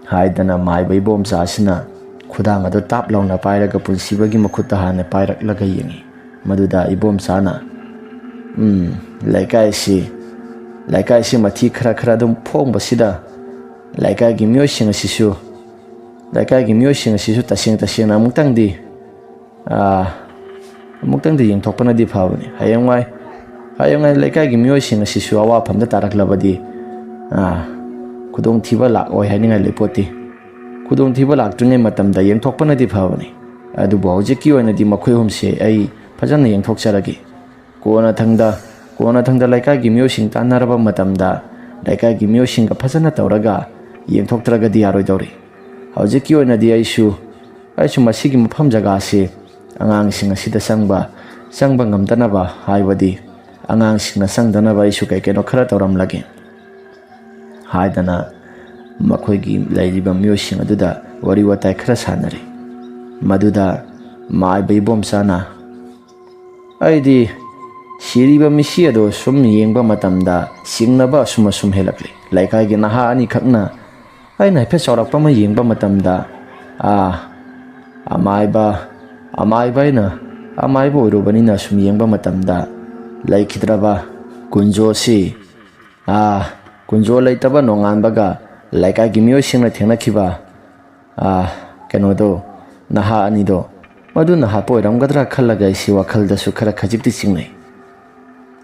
ꯍꯥꯏꯗꯅ ꯃꯥꯏꯕ ꯏꯕꯣꯝꯆꯥ ꯑꯁꯤꯅ ꯈꯨꯗꯥꯡ ꯑꯗꯨ ꯇꯥꯞ ꯂꯥꯎꯅ ꯄꯥꯏꯔꯒ ꯄꯨꯟꯁꯤꯕꯒꯤ ꯃꯈꯨꯠꯇ ꯍꯥꯟꯅ ꯄꯥꯏꯔꯛꯂꯒ ꯌꯦꯡꯉꯤ꯫ ꯃꯗꯨꯗ ꯏꯕꯣꯝꯆꯥꯅ, "ꯎꯝ, ꯂꯩꯀꯥꯏꯁꯤ, ꯂꯩꯀꯥꯏꯁꯤ ꯃꯊꯤ ꯈꯔ ꯈꯔ ꯑꯗꯨꯝ ꯐꯣꯡꯕꯁꯤꯗ ꯂꯩꯀꯥꯏꯒꯤ ꯃꯤꯑꯣꯏꯁꯤꯡ ꯑꯁꯤꯁꯨ, ꯂꯩꯀꯥꯏꯒꯤ ꯃꯤꯑꯣꯏꯁꯤꯡ ꯑꯁꯤꯁꯨ ꯇꯁꯦꯡ ꯇꯁꯦꯡꯅ ꯑꯃꯨꯛꯇꯪꯗꯤ, ꯑꯥ, ꯑꯃꯨꯛꯇꯪꯗꯤ ꯌꯦꯡꯊꯣꯛꯄꯅꯗꯤ ꯐꯕꯅꯤ꯫ ꯍꯌꯦꯡꯋꯥꯏ, ꯍꯌꯦꯡꯋꯥꯏ ꯂꯩꯀꯥꯏꯒꯤ ꯃꯤꯑꯣꯏꯁꯤꯡ ꯑꯁꯤꯁꯨ ꯑꯋꯥꯐꯝꯗ ꯇꯥꯔꯛꯂꯕꯗꯤ, ꯑꯥ, ꯈꯨꯗꯣꯡꯊꯤꯕ ꯂꯥꯛꯑꯣꯏ ꯍꯥꯏꯅꯤꯡꯉꯥꯏ ꯂꯩꯄꯣꯠꯇꯦ꯫ ꯈꯨꯗꯣꯡꯊꯤꯕ ꯂꯥꯛꯇ꯭ꯔꯤꯉꯩ ꯃꯇꯝꯗ ꯌꯦꯡꯊꯣꯛꯄꯅꯗꯤ ꯐꯕꯅꯤ꯫ ꯑꯗꯨꯕꯨ ꯍꯧꯖꯤꯛꯀꯤ ꯑꯣꯏꯅꯗꯤ ꯃꯈꯣꯏ ꯑꯍꯨꯝꯁꯦ ꯑꯩ ꯐꯖꯅ ꯌꯦꯡꯊꯣꯛꯆꯔꯒꯦ꯫ ꯀꯣꯟꯅꯊꯪꯗ, ꯀꯣꯟꯅꯊꯪꯗ ꯂꯩꯀꯥꯏꯒꯤ ꯃꯤꯑꯣꯏꯁꯤꯡ ꯇꯥꯟꯅꯔꯕ ꯃꯇꯝꯗ ꯂꯩꯀꯥꯏꯒꯤ ꯃꯤꯑꯣꯏꯁꯤꯡꯒ ꯐꯖꯅ ꯇꯧꯔꯒ ꯌꯦꯡꯊꯣꯛꯇ꯭ꯔꯒꯗꯤ ꯌꯥꯔꯣꯏꯗꯧꯔꯤ꯫ ꯍꯧꯖꯤꯛꯀꯤ ꯑꯣꯏꯅꯗꯤ ꯑꯩꯁꯨ, ꯑꯩꯁꯨ ꯃꯁꯤꯒꯤ ꯃꯐꯝ ꯖꯒꯥꯁꯤ ꯑꯉꯥꯡꯁꯤꯡ ꯑꯁꯤꯗ ꯆꯪꯕ, ꯆꯪꯕ ꯉꯝꯗꯅꯕ, ꯍꯥꯏꯕꯗꯤ ꯑꯉꯥꯡꯁꯤꯡꯅ ꯆꯪꯗꯅꯕ ꯑꯩꯁꯨ ꯀꯩ ꯀꯩꯅꯣ ꯈꯔ ꯇꯧꯔꯝꯂꯒꯦ" ꯍꯥꯏꯗꯅ ꯃꯈꯣꯏꯒꯤ ꯂꯩꯔꯤꯕ ꯃꯤꯑꯣꯏꯁꯤꯡ ꯑꯗꯨꯗ ꯋꯥꯔꯤ ꯋꯥꯇꯥꯏ ꯈꯔ ꯁꯥꯟꯅꯔꯦ꯫ ꯃꯗꯨꯗ ꯃꯥꯏꯕ ꯏꯕꯣꯝꯆꯥꯅ, "ꯑꯩꯗꯤ ꯁꯤꯔꯤꯕ ꯃꯤꯁꯤ ꯑꯗꯨ ꯁꯨꯝ ꯌꯦꯡꯕ ꯃꯇꯝꯗ ꯆꯤꯡꯅꯕ ꯑꯁꯨꯝ ꯑꯁꯨꯝ ꯍꯦꯜꯂꯛꯂꯤ꯫ ꯂꯩꯀꯥꯏꯒꯤ ꯅꯍꯥ ꯑꯅꯤꯈꯛꯅ ꯑꯩꯅ ꯍꯥꯏꯐꯦꯠ ꯆꯥꯎꯔꯥꯛꯄ ꯑꯃ ꯌꯦꯡꯕ ꯃꯇꯝꯗ, ꯑꯥ, ꯑꯃꯥꯏꯕ, ꯑꯃꯥꯏꯕ ꯑꯩꯅ, ꯑꯃꯥꯏꯕ ꯑꯣꯏꯔꯨꯕꯅꯤꯅ ꯁꯨꯝ ꯌꯦꯡꯕ ꯃꯇꯝꯗ ꯂꯩꯈꯤꯗ꯭ꯔꯕ ꯀꯨꯟꯖꯣꯁꯤ, ꯑꯥ, ꯀꯨꯟꯖꯣ ꯂꯩꯇꯕ ꯅꯣꯡꯉꯥꯟꯕꯒ ꯂꯩꯀꯥꯏꯒꯤ ꯃꯤꯑꯣꯏꯁꯤꯡꯅ ꯊꯦꯡꯅꯈꯤꯕ, ꯑꯥ, ꯀꯩꯅꯣꯗꯣ, ꯅꯍꯥ ꯑꯅꯤꯗꯣ, ꯃꯗꯨꯅ ꯍꯥꯠꯄ ꯑꯣꯏꯔꯝꯒꯗ꯭ꯔꯥ ꯈꯜꯂꯒ ꯑꯩꯁꯤ ꯋꯥꯈꯜꯗꯁꯨ ꯈꯔ ꯈꯖꯤꯛꯇꯤ ꯆꯤꯡꯅꯩ꯫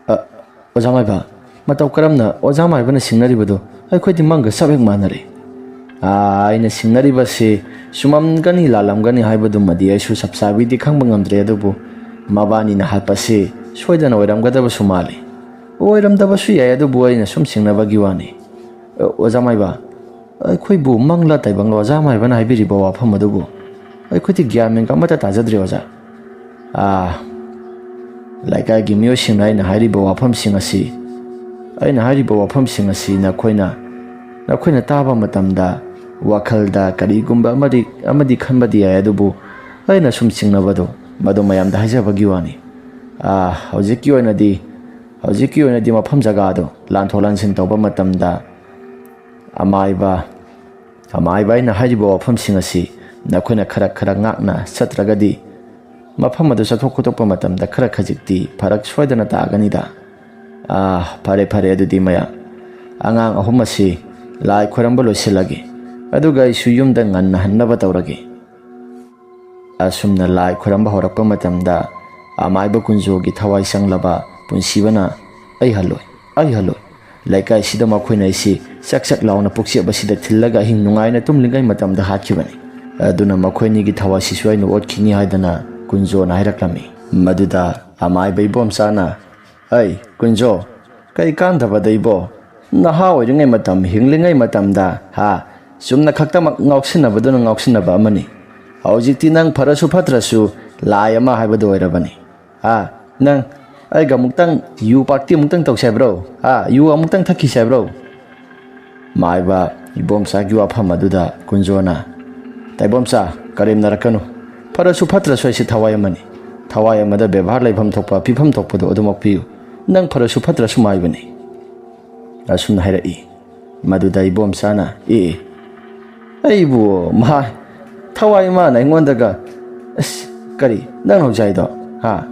"ꯑ, ꯑꯣꯖꯥ ꯃꯥꯏꯕ, ꯃꯇꯧ ꯀꯔꯝꯅ ꯑꯣꯖꯥ ꯃꯥꯏꯕꯅ ꯁꯤꯡꯅꯔꯤꯕꯗꯣ ꯑꯩꯈꯣꯏꯗꯤ ꯃꯪꯒ ꯆꯞ ꯍꯦꯛ ꯃꯥꯟꯅꯔꯦ"꯫ "ꯑꯥ, ꯑꯩꯅ ꯁꯤꯡꯅꯔꯤꯕꯁꯤ ꯆꯨꯝꯃꯝꯒꯅꯤ ꯂꯥꯜꯂꯝꯒꯅꯤ ꯍꯥꯏꯕꯗꯨꯃꯗꯤ ꯑꯩꯁꯨ ꯆꯞ ꯆꯥꯕꯤꯗꯤ ꯈꯪꯕ ꯉꯝꯗ꯭ꯔꯦ, ꯑꯗꯨꯕꯨ ꯃꯕꯥꯅꯤꯅ ꯍꯥꯠꯄꯁꯤ ꯁꯣꯏꯗꯅ ꯑꯣꯏꯔꯝꯒꯗꯕꯁꯨ ꯃꯥꯜꯂꯤ"꯫ "ꯑꯣꯏꯔꯝꯗꯕꯁꯨ ꯌꯥꯏ, ꯑꯗꯨꯕꯨ ꯑꯩꯅ ꯁꯨꯝ ꯆꯤꯡꯅꯕꯒꯤ ꯋꯥꯅꯤ"꯫ "ꯑ, ꯑꯣꯖꯥ ꯃꯥꯏꯕ, ꯑꯩꯈꯣꯏꯕꯨ ꯃꯪꯂꯥ ꯇꯥꯏꯕꯪꯂꯣ ꯑꯣꯖꯥ ꯃꯥꯏꯕꯅ ꯍꯥꯏꯕꯤꯔꯤꯕ ꯋꯥꯐꯝ ꯑꯗꯨꯕꯨ? ꯑꯩꯈꯣꯏꯗꯤ ꯒ꯭ꯌꯥꯟ ꯃꯦꯟꯒ ꯑꯃꯠꯇ ꯇꯥꯖꯗ꯭ꯔꯦ ꯑꯣꯖꯥ"꯫ "ꯑꯥ, ꯂꯩꯀꯥꯏꯒꯤ ꯃꯤꯑꯣꯏꯁꯤꯡꯅ ꯑꯩꯅ ꯍꯥꯏꯔꯤꯕ ꯋꯥꯐꯝꯁꯤꯡ ꯑꯁꯤ, ꯑꯩꯅ ꯍꯥꯏꯔꯤꯕ ꯋꯥꯐꯝꯁꯤꯡ ꯑꯁꯤ ꯅꯈꯣꯏꯅ, ꯅꯈꯣꯏꯅ ꯇꯥꯕ ꯃꯇꯝꯗ ꯋꯥꯈꯜꯗ ꯀꯔꯤꯒꯨꯝꯕ ꯑꯃꯗꯤ, ꯑꯃꯗꯤ ꯈꯟꯕꯗꯤ ꯌꯥꯏ, ꯑꯗꯨꯕꯨ ꯑꯩꯅ ꯁꯨꯝ ꯆꯤꯡꯅꯕꯗꯣ, ꯃꯗꯨ ꯃꯌꯥꯝꯗ ꯍꯥꯏꯖꯕꯒꯤ ꯋꯥꯅꯤ꯫ ꯑꯥ, ꯍꯧꯖꯤꯛꯀꯤ ꯑꯣꯏꯅꯗꯤ, ꯍꯧꯖꯤꯛꯀꯤ ꯑꯣꯏꯅꯗꯤ ꯃꯐꯝ ꯖꯒꯥꯗꯣ ꯂꯥꯟꯊꯣꯛ ꯂꯥꯟꯁꯤꯟ ꯇꯧꯕ ꯃꯇꯝꯗ ꯑꯃꯥꯏꯕ, ꯑꯃꯥꯏꯕ ꯑꯩꯅ ꯍꯥꯏꯔꯤꯕ ꯋꯥꯐꯝꯁꯤꯡ ꯑꯁꯤ ꯅꯈꯣꯏꯅ ꯈꯔ ꯈꯔ ꯉꯥꯛꯅ ꯆꯠꯇ꯭ꯔꯒꯗꯤ ꯃꯐꯝ ꯑꯗꯨ ꯆꯠꯊꯣꯛ ꯈꯣꯠꯇꯣꯛꯄ ꯃꯇꯝꯗ ꯈꯔ ꯈꯖꯤꯛꯇꯤ ꯐꯔꯛ ꯁꯣꯏꯗꯅ ꯇꯥꯒꯅꯤꯗ"꯫ "ꯑꯥ, ꯐꯔꯦ, ꯐꯔꯦ, ꯑꯗꯨꯗꯤ ꯃꯌꯥꯝ, ꯑꯉꯥꯡ ꯑꯍꯨꯝ ꯑꯁꯤ ꯂꯥꯏ ꯈꯣꯏꯔꯝꯕ ꯂꯣꯏꯁꯤꯜꯂꯒꯦ, ꯑꯗꯨꯒ ꯑꯩꯁꯨ ꯌꯨꯝꯗ ꯉꯟꯅ ꯍꯟꯅꯕ ꯇꯧꯔꯒꯦ"꯫ ꯑꯁꯨꯝꯅ ꯂꯥꯏ ꯈꯣꯏꯔꯝꯕ ꯍꯧꯔꯛꯄ ꯃꯇꯝꯗ ꯑꯃꯥꯏꯕ ꯀꯨꯟꯖꯣꯒꯤ ꯊꯋꯥꯏ ꯆꯪꯂꯕ ꯄꯨꯟꯁꯤꯕꯅ, "ꯑꯩ ꯍꯜꯂꯣꯏ, ꯑꯩ ꯍꯜꯂꯣꯏ꯫ ꯂꯩꯀꯥꯏꯁꯤꯗ ꯃꯈꯣꯏꯅ ꯑꯩꯁꯤ ꯆꯥꯛ ꯆꯥꯛ ꯂꯥꯎꯅ ꯄꯨꯛꯆꯦꯞ ꯑꯁꯤꯗ ꯊꯤꯜꯂꯒ ꯑꯍꯤꯡ ꯅꯨꯡꯉꯥꯏꯅ ꯇꯨꯝꯂꯤꯉꯩ ꯃꯇꯝꯗ ꯍꯥꯠꯈꯤꯕꯅꯤ꯫ ꯑꯗꯨꯅ ꯃꯈꯣꯏꯅꯤꯒꯤ ꯊꯋꯥꯏꯁꯤꯁꯨ ꯑꯩꯅ ꯑꯣꯠꯈꯤꯅꯤ" ꯍꯥꯏꯗꯅ ꯀꯨꯟꯖꯣꯅ ꯍꯥꯏꯔꯛꯂꯝꯃꯤ꯫ ꯃꯗꯨꯗ ꯑꯃꯥꯏꯕ ꯏꯕꯣꯝꯆꯥꯅ, "ꯑꯩ ꯀꯨꯟꯖꯣ, ꯀꯩ ꯀꯥꯟꯗꯕꯗ ꯏꯕꯣ? ꯅꯍꯥ ꯑꯣꯏꯔꯤꯉꯩ ꯃꯇꯝ, ꯍꯤꯡꯂꯤꯉꯩ ꯃꯇꯝꯗ, ꯍꯥ, ꯆꯨꯝꯅ ꯈꯛꯇꯃꯛ ꯉꯥꯎꯁꯤꯟꯅꯕꯗꯨꯅ ꯉꯥꯎꯁꯤꯟꯅꯕ ꯑꯃꯅꯤ꯫ ꯍꯧꯖꯤꯛꯇꯤ ꯅꯪ ꯐꯔꯁꯨ ꯐꯠꯇ꯭ꯔꯁꯨ ꯂꯥꯏ ꯑꯃ ꯍꯥꯏꯕꯗꯨ ꯑꯣꯏꯔꯕꯅꯤ꯫ ꯍꯥ, ꯅꯪ ꯑꯩꯒ ꯑꯃꯨꯛꯇꯪ ꯌꯨ ꯄꯥꯔꯇꯤ ꯑꯃꯨꯛꯇꯪ ꯇꯧꯁꯦ ꯍꯥꯏꯕ꯭ꯔꯣ? ꯍꯥ, ꯌꯨ ꯑꯃꯨꯛꯇꯪ ꯊꯛꯈꯤꯁꯦ ꯍꯥꯏꯕ꯭ꯔꯣ?" ꯃꯥꯏꯕ ꯏꯕꯣꯝꯆꯥꯒꯤ ꯋꯥꯐꯝ ꯑꯗꯨꯗ ꯀꯨꯟꯖꯣꯅ, "ꯇꯥꯏꯕꯣꯝꯆꯥ, ꯀꯔꯦꯝꯅꯔꯛꯀꯅꯨ꯫ ꯐꯔꯁꯨ ꯐꯠꯇ꯭ꯔꯁꯨ ꯑꯩꯁꯦ ꯊꯋꯥꯏ ꯑꯃꯅꯤ꯫ ꯊꯋꯥꯏ ꯑꯃꯗ ꯕꯦꯕꯥꯔ ꯂꯩꯐꯝ ꯊꯣꯛꯄ, ꯄꯤꯐꯝ ꯊꯣꯛꯄꯗꯣ ꯑꯗꯨꯃꯛ ꯄꯤꯌꯨ꯫ ꯅꯪ ꯐꯔꯁꯨ ꯐꯠꯇ꯭ꯔꯁꯨ ꯃꯥꯏꯕꯅꯤ"꯫ ꯑꯁꯨꯝꯅ ꯍꯥꯏꯔꯛꯏ꯫ ꯃꯗꯨꯗ ꯏꯕꯣꯝꯆꯥꯅ, "ꯑꯦ, ꯑꯩꯕꯨ ꯃꯍꯥ-, ꯊꯋꯥꯏ ꯃꯥꯅ ꯑꯩꯉꯣꯟꯗꯒ, ꯑꯁ, ꯀꯔꯤ ꯅꯪ ꯍꯧꯖꯤꯛ ꯍꯥꯏꯗꯣ? ꯍꯥ?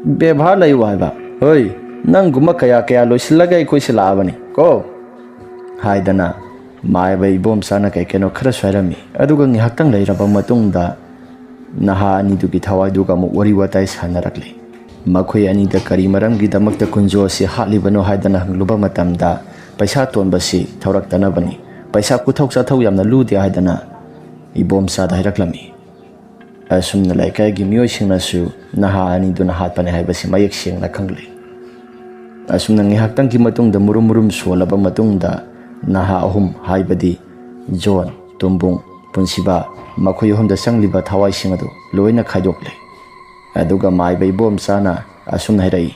ꯕꯦꯕꯥꯔ ꯂꯩꯌꯨ ꯍꯥꯏꯕ? ꯍꯣꯏ, ꯅꯪꯒꯨꯝꯕ ꯀꯌꯥ ꯀꯌꯥ ꯂꯣꯏꯁꯤꯜꯂꯒ ꯑꯩꯈꯣꯏꯁꯦ ꯂꯥꯛꯑꯕꯅꯤ ꯀꯣ" ꯍꯥꯏꯗꯅ ꯃꯥꯏꯕ ꯏꯕꯣꯝꯆꯥꯅ ꯀꯩ ꯀꯩꯅꯣ ꯈꯔꯁꯨ ꯍꯥꯏꯔꯝꯃꯤ꯫ ꯑꯗꯨꯒ ꯉꯥꯏꯍꯥꯛꯇꯪ ꯂꯩꯔꯕ ꯃꯇꯨꯡꯗ ꯅꯍꯥ ꯑꯅꯤꯗꯨꯒꯤ ꯊꯋꯥꯏꯗꯨꯒ ꯑꯃꯨꯛ ꯋꯥꯔꯤ ꯋꯥꯇꯥꯏ ꯁꯥꯟꯅꯔꯛꯂꯤ꯫ ꯃꯈꯣꯏ ꯑꯅꯤꯗ ꯀꯔꯤ ꯃꯔꯝꯒꯤꯗꯃꯛꯇ ꯀꯨꯟꯖꯣ ꯑꯁꯤ ꯍꯥꯠꯂꯤꯕꯅꯣ ꯍꯥꯏꯗꯅ ꯍꯪꯂꯨꯕ ꯃꯇꯝꯗ, ꯄꯩꯁꯥ ꯇꯣꯟꯕꯁꯤ ꯊꯧꯔꯛꯇꯅꯕꯅꯤ, ꯄꯩꯁꯥ ꯈꯨꯊꯧ ꯆꯥꯊꯧ ꯌꯥꯝꯅ ꯂꯨꯗꯦ ꯍꯥꯏꯗꯅ ꯏꯕꯣꯝꯆꯥꯗ ꯍꯥꯏꯔꯛꯂꯝꯃꯤ꯫ ꯑꯁꯨꯝꯅ ꯂꯩꯀꯥꯏꯒꯤ ꯃꯤꯑꯣꯏꯁꯤꯡꯅꯁꯨ ꯅꯍꯥ ꯑꯅꯤꯗꯨꯅ ꯍꯥꯠꯄꯅꯤ ꯍꯥꯏꯕꯁꯤ ꯃꯌꯦꯛ ꯁꯦꯡꯅ ꯈꯪꯂꯦ꯫ ꯑꯁꯨꯝꯅ ꯉꯥꯏꯍꯥꯛꯇꯪꯒꯤ ꯃꯇꯨꯡꯗ ꯃꯨꯔꯨꯝ ꯃꯨꯔꯨꯝ ꯁꯣꯜꯂꯕ ꯃꯇꯨꯡꯗ, ꯅꯍꯥ ꯑꯍꯨꯝ, ꯍꯥꯏꯕꯗꯤ ꯖꯣꯟ, ꯇꯣꯝꯕꯨꯡ, ꯄꯨꯟꯁꯤꯕ, ꯃꯈꯣꯏ ꯑꯍꯨꯝꯗ ꯆꯪꯂꯤꯕ ꯊꯋꯥꯏꯁꯤꯡ ꯑꯗꯨ ꯂꯣꯏꯅ ꯈꯥꯏꯗꯣꯛꯂꯦ꯫ ꯑꯗꯨꯒ ꯃꯥꯏꯕ ꯏꯕꯣꯝꯆꯥꯅ ꯑꯁꯨꯝꯅ ꯍꯥꯏꯔꯛꯏ,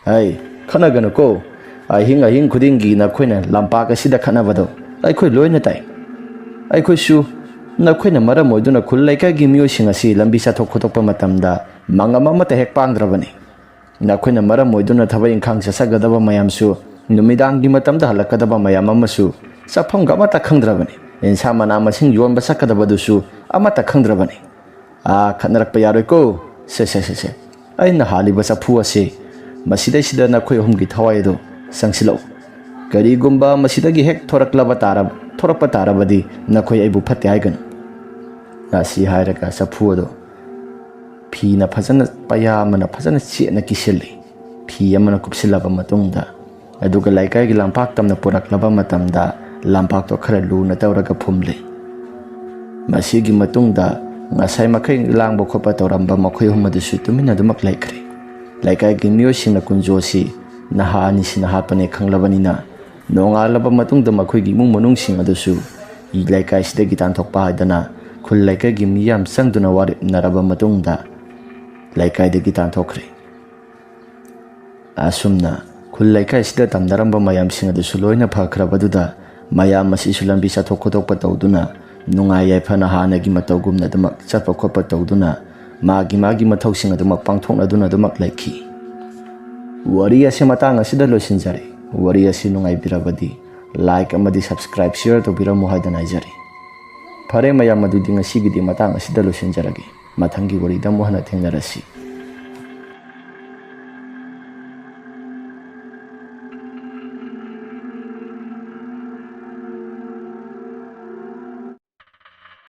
"ꯍꯩ, ꯈꯠꯅꯒꯅꯨꯀꯣ꯫ ꯑꯍꯤꯡ ꯑꯍꯤꯡ ꯈꯨꯗꯤꯡꯒꯤ ꯅꯈꯣꯏꯅ ꯂꯝꯄꯥꯛ ꯑꯁꯤꯗ ꯈꯠꯅꯕꯗꯣ ꯑꯩꯈꯣꯏ ꯂꯣꯏꯅ ꯇꯥꯏ꯫ ꯑꯩꯈꯣꯏꯁꯨ ꯅꯈꯣꯏꯅ ꯃꯔꯝ ꯑꯣꯏꯗꯨꯅ ꯈꯨꯜ ꯂꯩꯀꯥꯏꯒꯤ ꯃꯤꯑꯣꯏꯁꯤꯡ ꯑꯁꯤ ꯂꯝꯕꯤ ꯆꯠꯊꯣꯛ ꯈꯣꯠꯇꯣꯛꯄ ꯃꯇꯝꯗ ꯃꯪꯉꯝ ꯑꯃꯠꯇ ꯍꯦꯛ ꯄꯥꯡꯗ꯭ꯔꯕꯅꯤ꯫ ꯅꯈꯣꯏꯅ ꯃꯔꯝ ꯑꯣꯏꯗꯨꯅ ꯊꯕꯛ ꯏꯪꯈꯥꯡ ꯆꯠꯆꯒꯗꯕ ꯃꯌꯥꯝꯁꯨ, ꯅꯨꯃꯤꯗꯥꯡꯒꯤ ꯃꯇꯝꯗ ꯍꯜꯂꯛꯀꯗꯕ ꯃꯌꯥꯝ ꯑꯃꯁꯨ ꯆꯠꯐꯝꯒ ꯑꯃꯠꯇ ꯈꯪꯗ꯭ꯔꯕꯅꯤ꯫ ꯏꯟꯁꯥꯡ ꯃꯅꯥ ꯃꯁꯤꯡ ꯌꯣꯟꯕ ꯆꯠꯀꯗꯕꯗꯨꯁꯨ ꯑꯃꯠꯇ ꯈꯪꯗ꯭ꯔꯕꯅꯤ꯫ ꯑꯥ, ꯈꯠꯅꯔꯛꯄ ꯌꯥꯔꯣꯏꯀꯣ꯫ ꯁꯦ, ꯁꯦ, ꯁꯦ, ꯁꯦ꯫ ꯑꯩꯅ ꯍꯥꯜꯂꯤꯕ ꯆꯐꯨ ꯑꯁꯤ, ꯃꯁꯤꯗꯩꯁꯤꯗ ꯅꯈꯣꯏ ꯑꯍꯨꯝꯒꯤ ꯊꯋꯥꯏ ꯑꯗꯨ ꯆꯪꯁꯤꯜꯂꯛꯎ꯫ ꯀꯔꯤꯒꯨꯝꯕ ꯃꯁꯤꯗꯒꯤ ꯍꯦꯛ ꯊꯣꯔꯛꯂꯕ ꯇꯥꯔꯕ, ꯊꯣꯔꯛꯄ ꯇꯥꯔꯕꯗꯤ ꯅꯈꯣꯏ ꯑꯩꯕꯨ ꯐꯠꯇꯦ ꯍꯥꯏꯒꯅꯨ꯫" ꯑꯁꯤ ꯍꯥꯏꯔꯒ ꯆꯐꯨ ꯑꯗꯨ ꯐꯤꯅ ꯐꯖꯅ, ꯄꯩꯌꯥ ꯑꯃꯅ ꯐꯖꯅ ꯆꯦꯠꯅ ꯀꯤꯁꯤꯜꯂꯤ꯫ ꯐꯤ ꯑꯃꯅ ꯀꯨꯞꯁꯤꯜꯂꯕ ꯃꯇꯨꯡꯗ, ꯑꯗꯨꯒ ꯂꯩꯀꯥꯏꯒꯤ ꯂꯝꯄꯥꯛ ꯇꯝꯅ ꯄꯨꯔꯛꯂꯕ ꯃꯇꯝꯗ, ꯂꯝꯄꯥꯛꯇꯣ ꯈꯔ ꯂꯨꯅ ꯇꯧꯔꯒ ꯐꯨꯝꯂꯤ꯫ ꯃꯁꯤꯒꯤ ꯃꯇꯨꯡꯗ ꯉꯁꯥꯏ ꯃꯈꯩ ꯂꯥꯡꯕ ꯈꯣꯠꯄ ꯇꯧꯔꯝꯕ ꯃꯈꯣꯏ ꯑꯍꯨꯝ ꯑꯗꯨꯁꯨ ꯇꯨꯃꯤꯟꯅ ꯑꯗꯨꯃꯛ ꯂꯩꯈ꯭ꯔꯦ꯫ ꯂꯩꯀꯥꯏꯒꯤ ꯃꯤꯑꯣꯏꯁꯤꯡꯅ ꯀꯨꯟꯖꯣꯁꯤ ꯅꯍꯥ ꯑꯅꯤꯁꯤꯅ ꯍꯥꯠꯄꯅꯦ ꯈꯪꯂꯕꯅꯤꯅ, ꯅꯣꯡꯉꯥꯜꯂꯕ ꯃꯇꯨꯡꯗ ꯃꯈꯣꯏꯒꯤ ꯏꯃꯨꯡ ꯃꯅꯨꯡꯁꯤꯡ ꯑꯗꯨꯁꯨ ꯂꯩꯀꯥꯏꯁꯤꯗꯒꯤ ꯇꯥꯟꯊꯣꯛꯄ ꯍꯥꯏꯗꯅ ꯈꯨꯜ ꯂꯩꯀꯥꯏꯒꯤ ꯃꯤꯌꯥꯝ ꯆꯪꯗꯨꯅ ꯋꯥꯔꯦꯞꯅꯔꯕ ꯃꯇꯨꯡꯗ ꯂꯩꯀꯥꯏꯗꯒꯤ ꯇꯥꯟꯊꯣꯛꯈ꯭ꯔꯦ꯫ ꯑꯁꯨꯝꯅ ꯈꯨꯜ ꯂꯩꯀꯥꯏꯁꯤꯗ ꯇꯝꯅꯔꯝꯕ ꯃꯌꯥꯝꯁꯤꯡ ꯑꯗꯨꯁꯨ ꯂꯣꯏꯅ ꯐꯈ꯭ꯔꯕꯗꯨꯗ, ꯃꯌꯥꯝ ꯑꯁꯤꯁꯨ ꯂꯝꯕꯤ ꯆꯠꯊꯣꯛ ꯈꯣꯠꯇꯣꯛꯄ ꯇꯧꯗꯨꯅ, ꯅꯨꯡꯉꯥꯏ ꯌꯥꯏꯐꯅ ꯍꯥꯟꯅꯒꯤ ꯃꯇꯧꯒꯨꯝꯅ ꯑꯗꯨꯃꯛ ꯆꯠꯄ ꯈꯣꯠꯄ ꯇꯧꯗꯨꯅ, ꯃꯥꯒꯤ ꯃꯥꯒꯤ ꯃꯊꯧꯁꯤꯡ ꯑꯗꯨꯃꯛ ꯄꯥꯡꯊꯣꯛꯅꯗꯨꯅ ꯑꯗꯨꯃꯛ ꯂꯩꯈꯤ꯫ ꯋꯥꯔꯤ ꯑꯁꯤ ꯃꯇꯥꯡ ꯑꯁꯤꯗ ꯂꯣꯏꯁꯤꯟꯖꯔꯦ꯫ ꯋꯥꯔꯤ ꯑꯁꯤ ꯅꯨꯡꯉꯥꯏꯕꯤꯔꯕꯗꯤ like ꯑꯃꯗꯤ subscribe, share ꯇꯧꯕꯤꯔꯝꯃꯨ ꯍꯥꯏꯗꯅ ꯍꯥꯏꯖꯔꯤ꯫ ꯐꯔꯦ ꯃꯌꯥꯝ, ꯑꯗꯨꯗꯤ ꯉꯁꯤꯒꯤꯗꯤ ꯃꯇꯥꯡ ꯑꯁꯤꯗ ꯂꯣꯏꯁꯤꯟꯖꯔꯒꯦ꯫ ꯃꯊꯪꯒꯤ ꯋꯥꯔꯤꯗ ꯑꯃꯨꯛ ꯍꯟꯅ ꯊꯦꯡꯅꯔꯁꯤ꯫